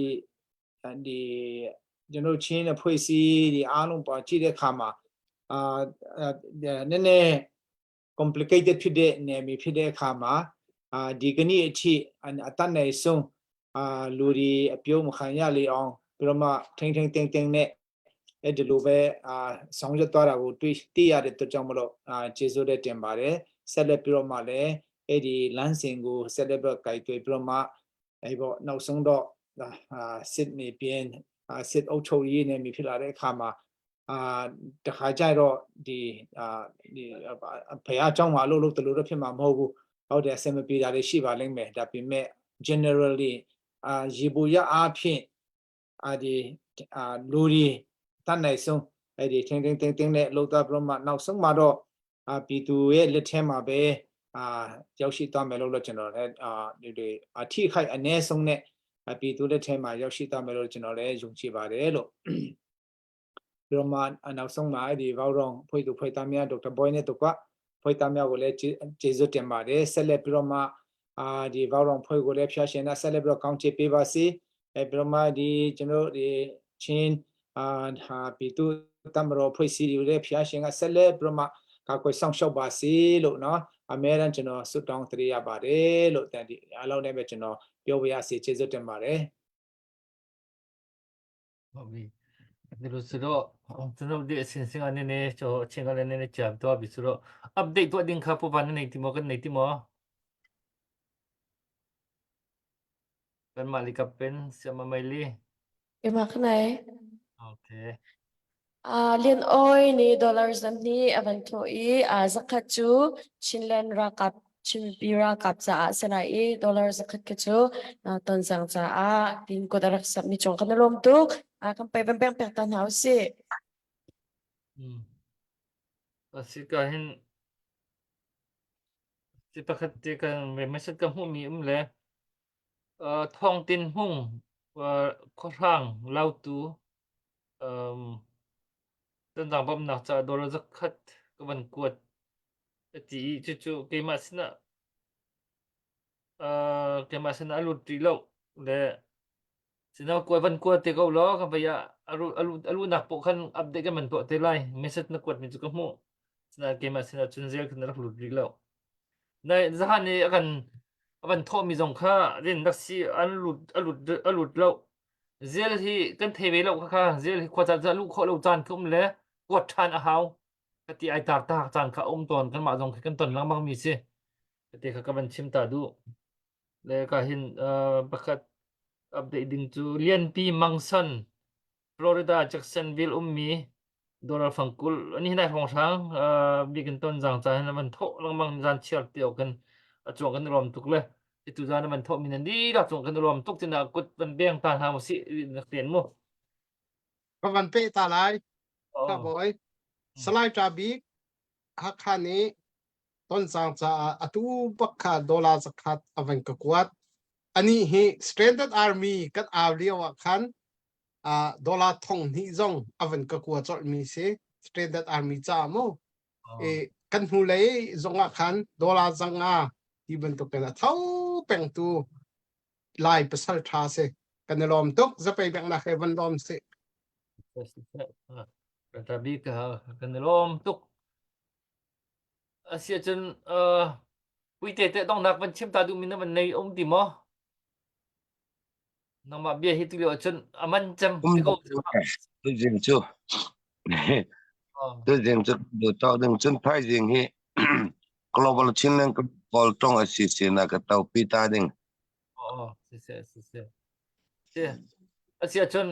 ကျွန်တော်ချင်းအဖွဲ့အစည်းဒီအားလုံးပါကြည့်တဲ့အခါမှာအာနည်းနည်း complicated ဖြစ်တဲ့နယ်မြေဖြစ်တဲ့အခါမှာအာဒီကနေ့အထိအတတ်နိုင်ဆုံးအာလူတွေအပြုံးမခံရလေအောင်ပြီးတော့မှထိန်းထိန်းတင်းတင်းနဲ့အဲ့ဒီလိုပဲအာဆောင်ရွက်သွားတာကိုတွေ့သိရတဲ့အတွက်ကြောင့်မလို့အာကျေးဇူးတဲ့တင်ပါတယ်ဆက်လက်ပြီးတော့မှလည်းအဲ့ဒီလမ်းစဉ်ကိုဆက်လက်ပြီးကြိုက်တွေ့ပြီးတော့မှအဲ့ပေါ့နောက်ဆုံးတော့အာစစ်နေပြင်းအာစစ်အုပ်ချုပ်ရေးနယ်မြေဖြစ်လာတဲ့အခါမှာအာတခါကြတော့ဒီအာဒီဘုရားเจ้าမှာအလုပ်လုပ်တလို့တော့ဖြစ်မှာမဟုတ်ဘူးဟုတ်တယ်အဆင်မပြေတာတွေရှိပါလိမ့်မယ်ဒါပေမဲ့ generally အာရေပူရအားဖြင့်အာဒီအာလူတွေတတ်နိုင်ဆုံးအဲ့ဒီထင်းထင်းတင်းတင်းနဲ့လှုပ်သွားပြီးတော့မှနောက်ဆုံးမှာတော့အာပြည်သူရဲ့လက်ထဲမှာပဲအာရောက်ရှိသွားမယ်လို့တော့ကျွန်တော်လည်းအာဒီဒီအထိခိုက်အ ਨੇ ဆုံးနဲ့ပြည်သူလက်ထဲမှာရောက်ရှိသွားမယ်လို့ကျွန်တော်လည်းယုံကြည်ပါတယ်လို့ပြီးတော့မှနောက်ဆုံးမှာအဲ့ဒီဘောက်ရောင်ဖွဲ့သူဖွဲ့သားများဒေါက်တာဘွိုင်းနဲ့တကွဖွဲ့သားများကိုလည်းကျေးဇူးတင်ပါတယ်ဆက်လက်ပြီးတော့မှအာဒီဘောက်ရောင်ဖွဲ့ကိုလည်းဖျားရှင်တာဆက်လက်ပြီးတော့ကောင်းချီးပေးပါစေအဲပြီးတော့မှဒီကျွန်တော်ဒီချင်းအာဟာပြည်သူတမတော်ဖွဲ့စည်းတွေလည်းဖျားရှင်ကဆက်လက်ပြီးတော့မှကာကွယ်ဆောင်ရှောက်ပါစေလို့နော်အများရန်ကျွန်တော်ဆုတောင်းတရရပါတယ်လို့တန်ဒီအားလုံးနဲ့ပဲကျွန်တော်ပြောပါရစေကျေးဇူးတင်ပါတယ် ဟုတ်ပြီဒီလိုဆိုတော့ကျွန်တော်ဒီအစင်စင်အနေနဲ့ကျွန်တော်အချင်းကလည်းနည်းနည်းကြာတော့ပြီဆိုတော့ update တော့တင်ခါပပနေနေတိမောကနေတိမောเป็นมาลิกับเป็นเสียมาไมลี Ke ma khnai โอเค Ah Lian Oi nih dollar zan hi a van thawh i ah zakhat cu Chinland ralkap Chinmipi ralkap caah a si lai i dollar zakhat khi cu ah Tonzang caah tin kut a rak samhmi cung kan i lawm tuk. Ah kan pei van peng pek ta hna usih. อืมอาสิกาเห็นสิปกติกันไม่ใช่กับหูมีอุ้มเลยเอ่อทองตินหุ่งเอ่อข้อร่างเล่าตูเอ่อตันต่างบำนักจะโดนสักคัดก็มันกวดตีจู่ๆเกมาสนะเอ่อเกมาสนะอลุตีโลเลยสินะกวดวันกวดเตะก็ล้อกันไปยะอรุอรุอรุนักปกขันอัปเดตกันมันตัวเตไลเมสนักกวดมีจุกมูสนะเกมาสนะจุนเซลขึ้นรักหลุดตีโลในสหนี้กันวันทอมีสงค่าเรียนรักซีอันหลุดอลุดอลุดโลเซลที่กันเทเวโลค่ะเซลที่ควาจะจะลูกโคโลจานคุ้มเลยกวดทานอาหาวกติไอตาตาจานข้าอมตอนกันมาจงกันตอนลังบางมีสิกติข้ากันชิมตาดูเลยก็เห็นเอ่อประกาศอัปเดตดิ้งจูเลียนปีมังสันฟลอริดาแจ็กสันวิลอุมมีดอลลาร์ฟังกุลอันนี้ได้ของช้างเอ่อบีกันต้นจางจานมันโทลังบางจานเชียร์เตียวกันจวงกันรวมทุกเลย itu zan man tho min di la chung kan rom tuk tina kut ban beng ta ha mo si nak ten mo ก็วันเปตาลายครับบอยสไลด์จาบีฮักคานี้ต้นจางจะอตูบักคาดอลลาร์สักคัดอเวนกกวัดอันนี้ฮี Standard Army กันอาเรียวคันอ่าดอลลาร์ทองนี้จงอเวนกกวัดจอมีสิ Standard Army ca mu e kan hnu lei zong ah khan dollar zanga ti bantuk in a tho peng tu lai pasal tha si kan i lawm tuk zapei bek nak he van lawm si. Tabi ka kan i lawm tuk. Asia cun puite te dongnak van chim ta duh mi na van nei um ti maw? Nangmah bia hi tu lio ahcun a man cem ti ko. Tuzing cu tuzing cu du to ding cun phaizing hi Global Chinland kawl tong a si si na ka to pi ta ding. Oh, si si si si. Si. Asi ahcun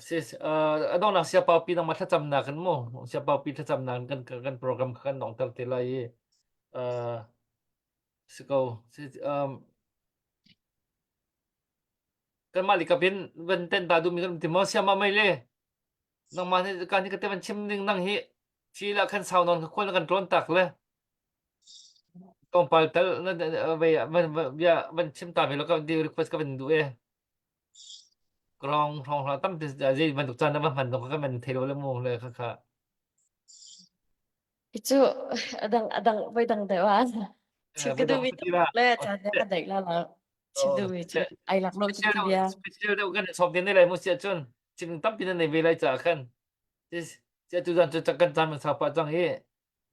si a dongnak sia pau pi nangmah thlacamnak kan mu sia pau pi thlacamnak kan kan program kha kan dongter te lai i si ko. Si um kanmah likap in van ten ta duhmi kan um ti maw siama mei le nangmah nih kan hi ka te van chim ning nang hi thi la khan sau non kha khual na kan tlawn tak le tlawmpal tal na ve van bia van chim ta ve lo ka di request ka van duh e krong hrong hla tam zei bantuk caan na van hman dong ka van thei lo le mu le kha kha. Cu adang adang voi dang deuh ah chim ka duhmi le caan ka daih la lo. Chim duhmi cu ai lak lo cu ti bia. Special deuh kan sawm te ne lai mu sia cun chim tampi na nei ve lai ca khan. Sia tu zan cu kan caan man sau pah cang hi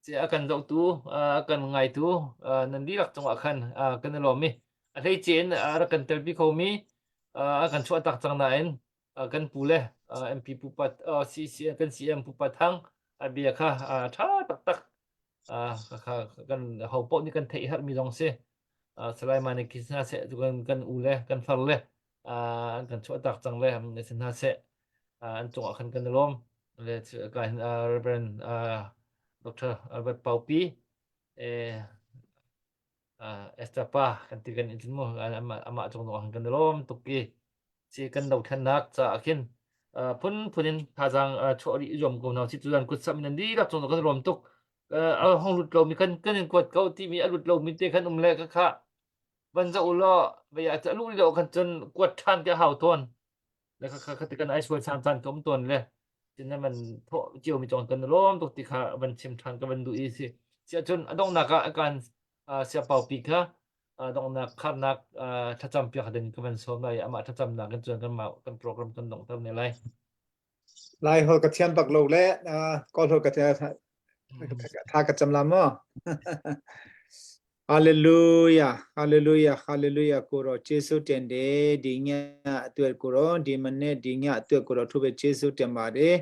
sia a kan zohtu a kan ngaitu nan dihlak cungah khan kan i lawm i a hleice in a rak kan telpi khomi a kan chuah tak cang nain kan pu le MP Pupa kan CM Pupa Thang a bia kha ṭha taktak kha kan ho paoh nih kan theih herhmi zong si. Salai Mani khi hna seh kan kan u le kan far le an kan chuah tak cang le si hna seh an cungah khan kan i lawm le ka hin Reverend Dr. Albert Paupi Esther pa kan ti kan in mu amah cung zong kan i lawm tuk i si kan dothlennak caah khin phun phun in thazaang chuah rih zuam ko hna si cu kut sam in an dihlak cung kan lawm tuk a hong lut lomi kan kan in kuat ko timi a lut lomi te khan um le ka kha van za u law vei a lu lo khan cun kuat ṭhan te hau tawn le kha kha ti kan ai sual chan chan ka um tawn le tin man tho cio mi chong kan lawm tuk ti kha van chim ṭhan ka van duh i si si ahcun a donghnak ah kan sia pau pi kha donghnak kharnak thlacam piak ding ka van sawm lai amah thlacamnak in cun kan kan program kan donghter ne lai. Lai hol ka thiam bak lo le kawl hol ka thiam tha ka cam la maw. Hallelujah hallelujah hallelujah ကိုတော့ကျေးဇူးတင်တယ်ဒီညအတွက်ကိုတော့ဒီမနေ့ဒီညအတွက်ကိုတော့ထို့ပဲကျေးဇူးတင်ပါတယ်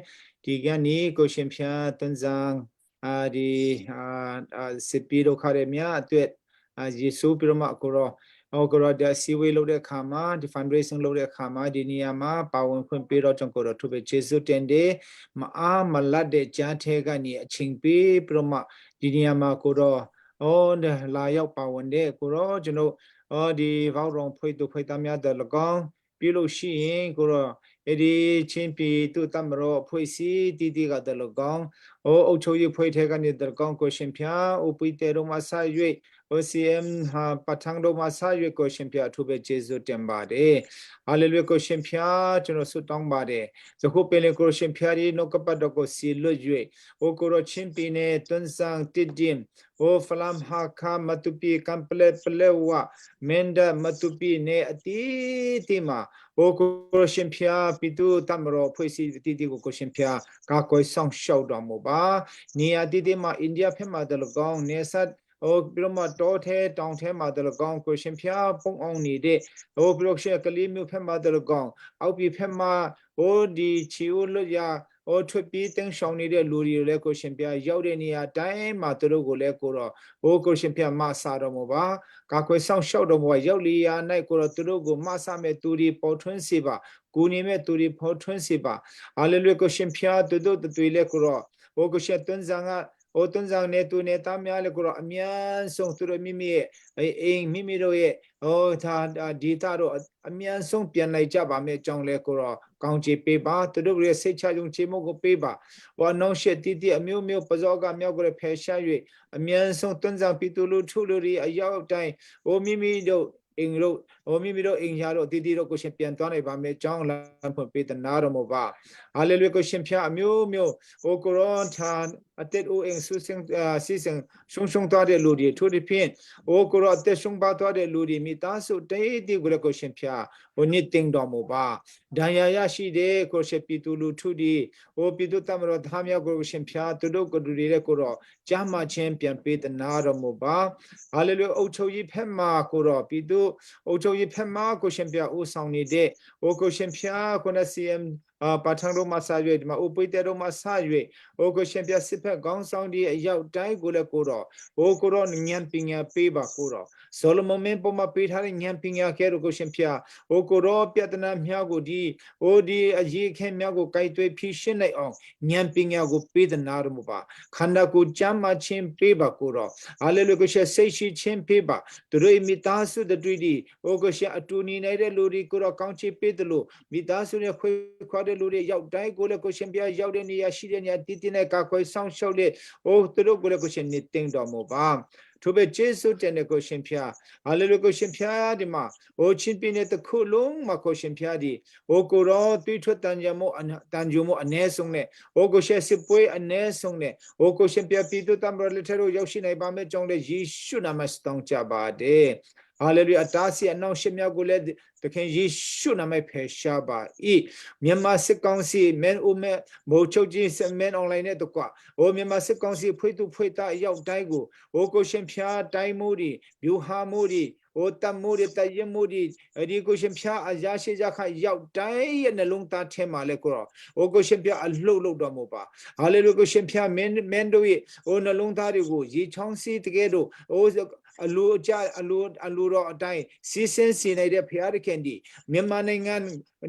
ဒီကနေ့ကိုရှင်ဖျားသွန်ဆောင်အာဒီအာစစ်ပြီးတော့ခရမြအတွက်အာယေရှုပြီးတော့မှကိုတော့ဟိုကိုတော့ဒီစီဝေးလုပ်တဲ့အခါမှာဒီ fundraising လုပ်တဲ့အခါမှာဒီနေရာမှာပါဝင်ခွင့်ပေးတော့ကျွန်တော်တို့ထို့ပဲကျေးဇူးတင်တယ်မအားမလတ်တဲ့ကြားထဲကနေအချိန်ပေးပြီးတော့မှဒီနေရာမှာကိုတော့အော်လာရောက်ပါဝင်တဲ့ကိုတော့ကျွန်တော်အော်ဒီဘောက်ရောင်ဖွေးသူဖွေးသားများတဲ့၎င်းပြီးလို့ရှိရင်ကိုတော့အဲ့ဒီချင်းပြည်သူတမရောဖွဲ့စည်းတီးတီးကတလကောင်ဟိုအုတ်ချုပ်ရေးဖွဲ့ထဲကနေတလကောင်ကိုရှင်ဖျားဥပိတေရောမဆာ၍ OCM ဟာပထန်းတို့မှာဆာ၍ကိုရှင်ဖျားအထူးပဲကျေးဇူးတင်ပါတယ်ဟာလေလုယာကိုရှင်ဖျားကျွန်တော်ဆုတောင်းပါတယ်ဇခုပင်လေကိုရှင်ဖျားဒီနှုတ်ကပတ်တော်ကိုစီလွတ်၍ဟိုကိုရောချင်းပြည်နယ်တွန်းဆောင်တစ်တင်ဟိုဖလမ်ဟာခါမတူပီကမ်ပလက်ပလက်ဝမန်ဒမတူပီနေအတီတီမှာဟိုကိုရှင်ဖျားပိတုတမရောဖွဲ့စည်းတီတီကိုကိုရှင်ဖျားကာကွယ်ဆောင်ရှောက်တော်မူပါနေရာတီတီမှာအိန္ဒိယဖက်မှာတလကောင်နေဆက်ဟိုပြီးတော့မှတောထဲတောင်ထဲမှာတလကောင်ကိုရှင်ဖျားပုံအောင်နေတဲ့ဟိုပြီးတော့ရှင်ကလေးမျိုးဖက်မှာတလကောင်အောက်ပြည်ဖက်မှာဟိုဒီချီဦးလွတ်ရဟိုထွက်ပြီးတင်းရှောင်နေတဲ့လူတွေလည်းကိုရှင်ဖျားရောက်တဲ့နေရာတိုင်းမှာသူတို့ကိုလည်းကိုတော့ဟိုကိုရှင်ဖျားမဆာတော်မူပါကာကွယ်ဆောင်ရှောက်တော်မူပါရောက်လီယာ၌ကိုတော့သူတို့ကိုမဆမဲ့သူတွေပေါ်ထွန်းစေပါကိုနေမဲ့သူတွေပေါ်ထွန်းစေပါဟာလေလုယာကိုရှင်ဖျားသူတို့တွေလည်းကိုတော့ဟိုကိုရှင်တွန်းဆောင်ကဟိုတွန်းဆောင်နေသူနေသားများလည်းကိုတော့အမြန်ဆုံးသူတို့မိမိရဲ့အိမ်မိမိတို့ရဲ့ဟိုသာဒေတာတို့အမြန်ဆုံးပြန်လိုက်ကြပါမယ်အကြောင်းလဲကိုတော့ကောင်းချီးပေးပါသူတို့ရဲ့စိတ်ချယုံကြည်မှုကိုပေးပါဟောနှောင့်ရှက်တိတိအမျိုးမျိုးပဇောကမြောက်ကိုဖယ်ရှား၍အမြန်ဆုံးတွန်းဆောင်ပြီးသူလူထုလူတွေအရောက်တိုင်းဟိုမိမိတို့ အိမ်လို့ဟိုမိမိတို့အိမ်ရတို့အတီးတီးတို့ကိုရှင်ပြန်သွားနိုင်ပါမယ်ကြောင်းလမ်းဖွင့်ပေးတနာတော်မူပါဟာလေလုယာကိုရှင်ဖျားအမျိုးမျိုးဟိုကိုရွန်ထန်အသက်အိုအိမ်ဆူစင်စီစဉ်ရှုံရှုံသွားတဲ့လူတွေထို့သဖြင့်ဟိုကိုရောအသက်ရှုံပါသွားတဲ့လူတွေမိသားစုတေးတီးကိုလည်းကိုရှင်ဖျားဟိုနှစ်တင်တော်မူပါဒဏ်ရာရရှိတဲ့ကိုရှင်ပြည်သူလူထုဒီဟိုပြည်သူတမတော်သားများကိုရှင်ဖျားသူတို့ကိုလူတွေတဲ့ကိုတော့ကြားမှချင်းပြန်ပေးတနာတော်မူပါဟာလေလုယာအုတ်ချုပ်ကြီးဖက်မှာကိုတော့ပြည်သူအုတ်ချုပ်ကြီးဖက်မှာကိုရှင်ဖျားဦးဆောင်နေတဲ့ဟိုကိုရှင်ဖျားခုန CM အာပါထံတို့မှာစ၍ဒီမှာဥပိတေတို့မှာစ၍ဟိုကိုရှင်ပြစစ်ဖက်ခေါင်းဆောင်ဒီအရောက်တိုင်းကိုလည်းကိုတော့ဟိုကိုတော့ဉာဏ်ပညာပေးပါကိုတော့ဆိုလမုန်မင်းပေါ်မှာပေးထားတဲ့ဉာဏ်ပညာကဲတော့ကိုရှင်ဖျားဟိုကိုတော့ပြတနာမြကိုဒီဟိုဒီအရေးခဲမြကိုကြိုက်သွေးဖြည့်ရှင်းနိုင်အောင်ဉာဏ်ပညာကိုပေးသနာတော်မူပါခန္ဓာကိုယ်ကျမ်းမာခြင်းပေးပါကိုတော့ဟာလေလုယာကိုရှင်စိတ်ရှိခြင်းပေးပါသူတို့မိသားစုတွေဒီဟိုကိုရှင်အတူနေနေတဲ့လူတွေကိုတော့ကောင်းချီးပေးတယ်လို့မိသားစုနဲ့ခွေခွာတဲ့လူတွေရောက်တိုင်းကိုလည်းကိုရှင်ပြရောက်တဲ့နေရာရှိတဲ့နေရာတည်တည်နဲ့ကာခွေဆောင်ရှောက်လေအိုးသူတို့ကိုလည်းကိုရှင်နေတင်တော်မူပါထို့ပဲဂျေစုတင်တဲ့ကိုရှင်ဖျားဟာလေလုကိုရှင်ဖျားဒီမှာအိုချင်းပြင်းတဲ့တစ်ခုလုံးမှာကိုရှင်ဖျားဒီအိုကိုရောတွေးထွက်တန်ကြမို့တန်ကြမို့အ ਨੇ ဆုံးနဲ့အိုကိုရှင်စစ်ပွဲအ ਨੇ ဆုံးနဲ့အိုကိုရှင်ပြပြည်သူတမရလက်ထက်တို့ရောက်ရှိနိုင်ပါမယ်ကြောင်းလေယေရှုနာမစတောင်းကြပါတယ်ဟာလေလုယာအတားစီအနောက်ရှစ်မြောက်ကိုလည်းသခင်ယေရှုနာမဖယ်ရှားပါ၏မြန်မာစစ်ကောင်စီမန်အိုမဲမိုးချုပ်ကြီးစမန်အွန်လိုင်းနဲ့တကွအိုမြန်မာစစ်ကောင်စီဖွေးသူဖွေးသားအရောက်တိုင်းကိုအိုကိုရှင်ဖျားတိုင်းမှုတွေဗျူဟာမှုတွေဟိုတတ်မှုတွေတရင်မှုတွေဒီကိုရှင်ဖျားအရာရှိကြခရောက်တိုင်းရဲ့နှလုံးသားထဲမှာလဲကိုတော့ဟိုကိုရှင်ဖျားအလှုပ်လှုပ်တော်မူပါဟာလေလုကိုရှင်ဖျားမင်းမင်းတို့ရဲ့ဟိုနှလုံးသားတွေကိုရေချောင်းစီးတကယ်တော့ဟိုအလိုအကြအလိုအလိုတော်အတိုင်းစီစင်းစီနေတဲ့ဖျားတခင်ဒီမြန်မာနိုင်ငံ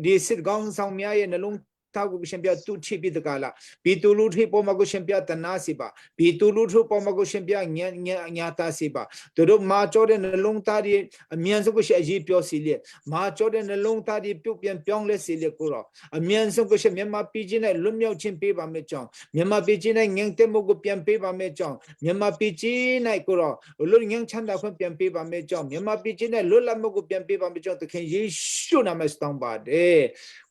ဒီစစ်ကောင်ဆောင်များရဲ့နှလုံးသားကိုရှင်ပြသူချိပြီးတကလားဘီတူလူထိပေါ်မှာကိုရှင်ပြတနာစီပါဘီတူလူထုပေါ်မှာကိုရှင်ပြညညညာတာစီပါသူတို့မာကြောတဲ့နှလုံးသားတွေအမြန်ဆုံးကိုရှင်အရေးပြောစီလေမာကြောတဲ့နှလုံးသားတွေပြုတ်ပြန်ပြောင်းလဲစီလေကိုတော့အမြန်ဆုံးကိုရှင်မြန်မာပြည်ချင်းနဲ့လွတ်မြောက်ခြင်းပေးပါမယ်ကြောင်းမြန်မာပြည်ချင်းနဲ့ငငတဲ့မှုကိုပြန်ပေးပါမယ်ကြောင်းမြန်မာပြည်ချင်းနဲ့ကိုတော့လွတ်ငငချမ်းသာခွင့်ပြန်ပေးပါမယ်ကြောင်းမြန်မာပြည်ချင်းနဲ့လွတ်လပ်မှုကိုပြန်ပေးပါမယ်ကြောင်းသခင်ယေရှုနာမည်တောင်းပါတယ်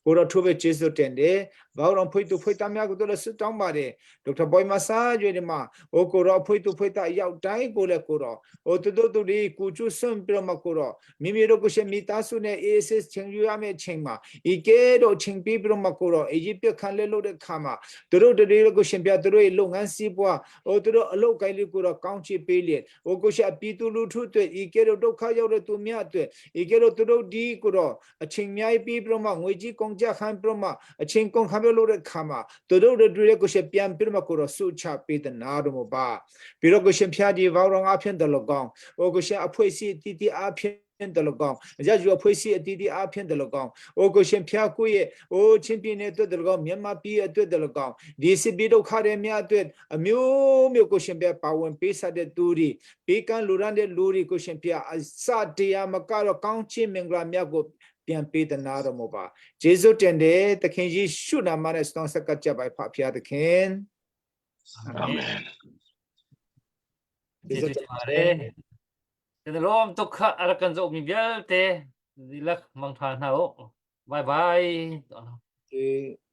ကိုတော့ထိုးပဲကျေးဇူးတင်တယ်ဘာလို့ဖွေးသူဖွေးတများကိုတို့လည်းဆုတောင်းပါတယ်ဒေါက်တာဘွိုင်မဆာကျွေးဒီမှာဟိုကိုတော့ဖွေးသူဖွေးတရောက်တိုင်းကိုလည်းကိုတော့ဟိုတူတူတူဒီကူချူဆွန့်ပြီးတော့မကိုတော့မိမိတို့ကိုရှင်မိသားစုနဲ့ ASS ချင်းယူရမယ့်ချိန်မှာဤကဲတော့ချင်းပြီးပြီးတော့မကိုတော့အရေးပြခံလဲလို့တဲ့ခါမှာသူတို့တည်းကိုရှင်ပြသူတို့ရဲ့လုပ်ငန်းစီးပွားဟိုသူတို့အလုပ်ကိုင်းလေးကိုတော့ကောင်းချီးပေးလေဟိုကိုရှင်အပြည်သူလူထုတွေဤကဲတော့ဒုက္ခရောက်တဲ့သူများတွေဤကဲတော့သူတို့ဒီကိုတော့အချိန်များပြီးပြီးတော့မှငွေကြီးကုန်ကြခံပြီးတော့မှအချိန်ကုန်ခံပြီးလို့တဲ့ခါမှာသူတို့တွေကိုရှင်ပြန်ပြီးတော့မှကိုတော့ဆုချပေးတဲ့နာတော်မူပါပြီးတော့ကိုရှင်ဖျားဒီဘောရောင်အဖြစ်တယ်လို့ကောင်းဟိုကိုရှင်အဖွဲ့အစည်းတီတီအဖြစ်တယ်လို့ကောင်းရယူအဖွဲ့အစည်းအတီးတီးအဖြစ်တယ်လို့ကောင်းအိုကိုရှင်ဖျားကိုရဲ့အိုချင်းပြင်းတဲ့အတွက်တယ်လို့ကောင်းမြန်မာပြည်အတွက်တယ်လို့ကောင်းဒီစစ်ပြည်ဒုက္ခတွေများအတွက်အမျိုးမျိုးကိုရှင်ပြပါဝင်ပေးဆက်တဲ့သူတွေပေးကမ်းလူရန်တဲ့လူတွေကိုရှင်ဖျားအစတရားမကတော့ကောင်းချင်းမင်္ဂလာမြတ်ကိုပြန်ပေးတနာတော်မူပါဂျေဇုတင်တဲ့သခင်ယေရှုနာမနဲ့စတောင်းဆက်ကကြပါဖဖျားသခင် အာမင်ကျေးဇူးတင်ပါတယ်ကျွန်တော်ဒုက္ခအရကန်ဇောမိပြတဲ့ဒီလက်မောင်ထားနာ bye bye ဒီ။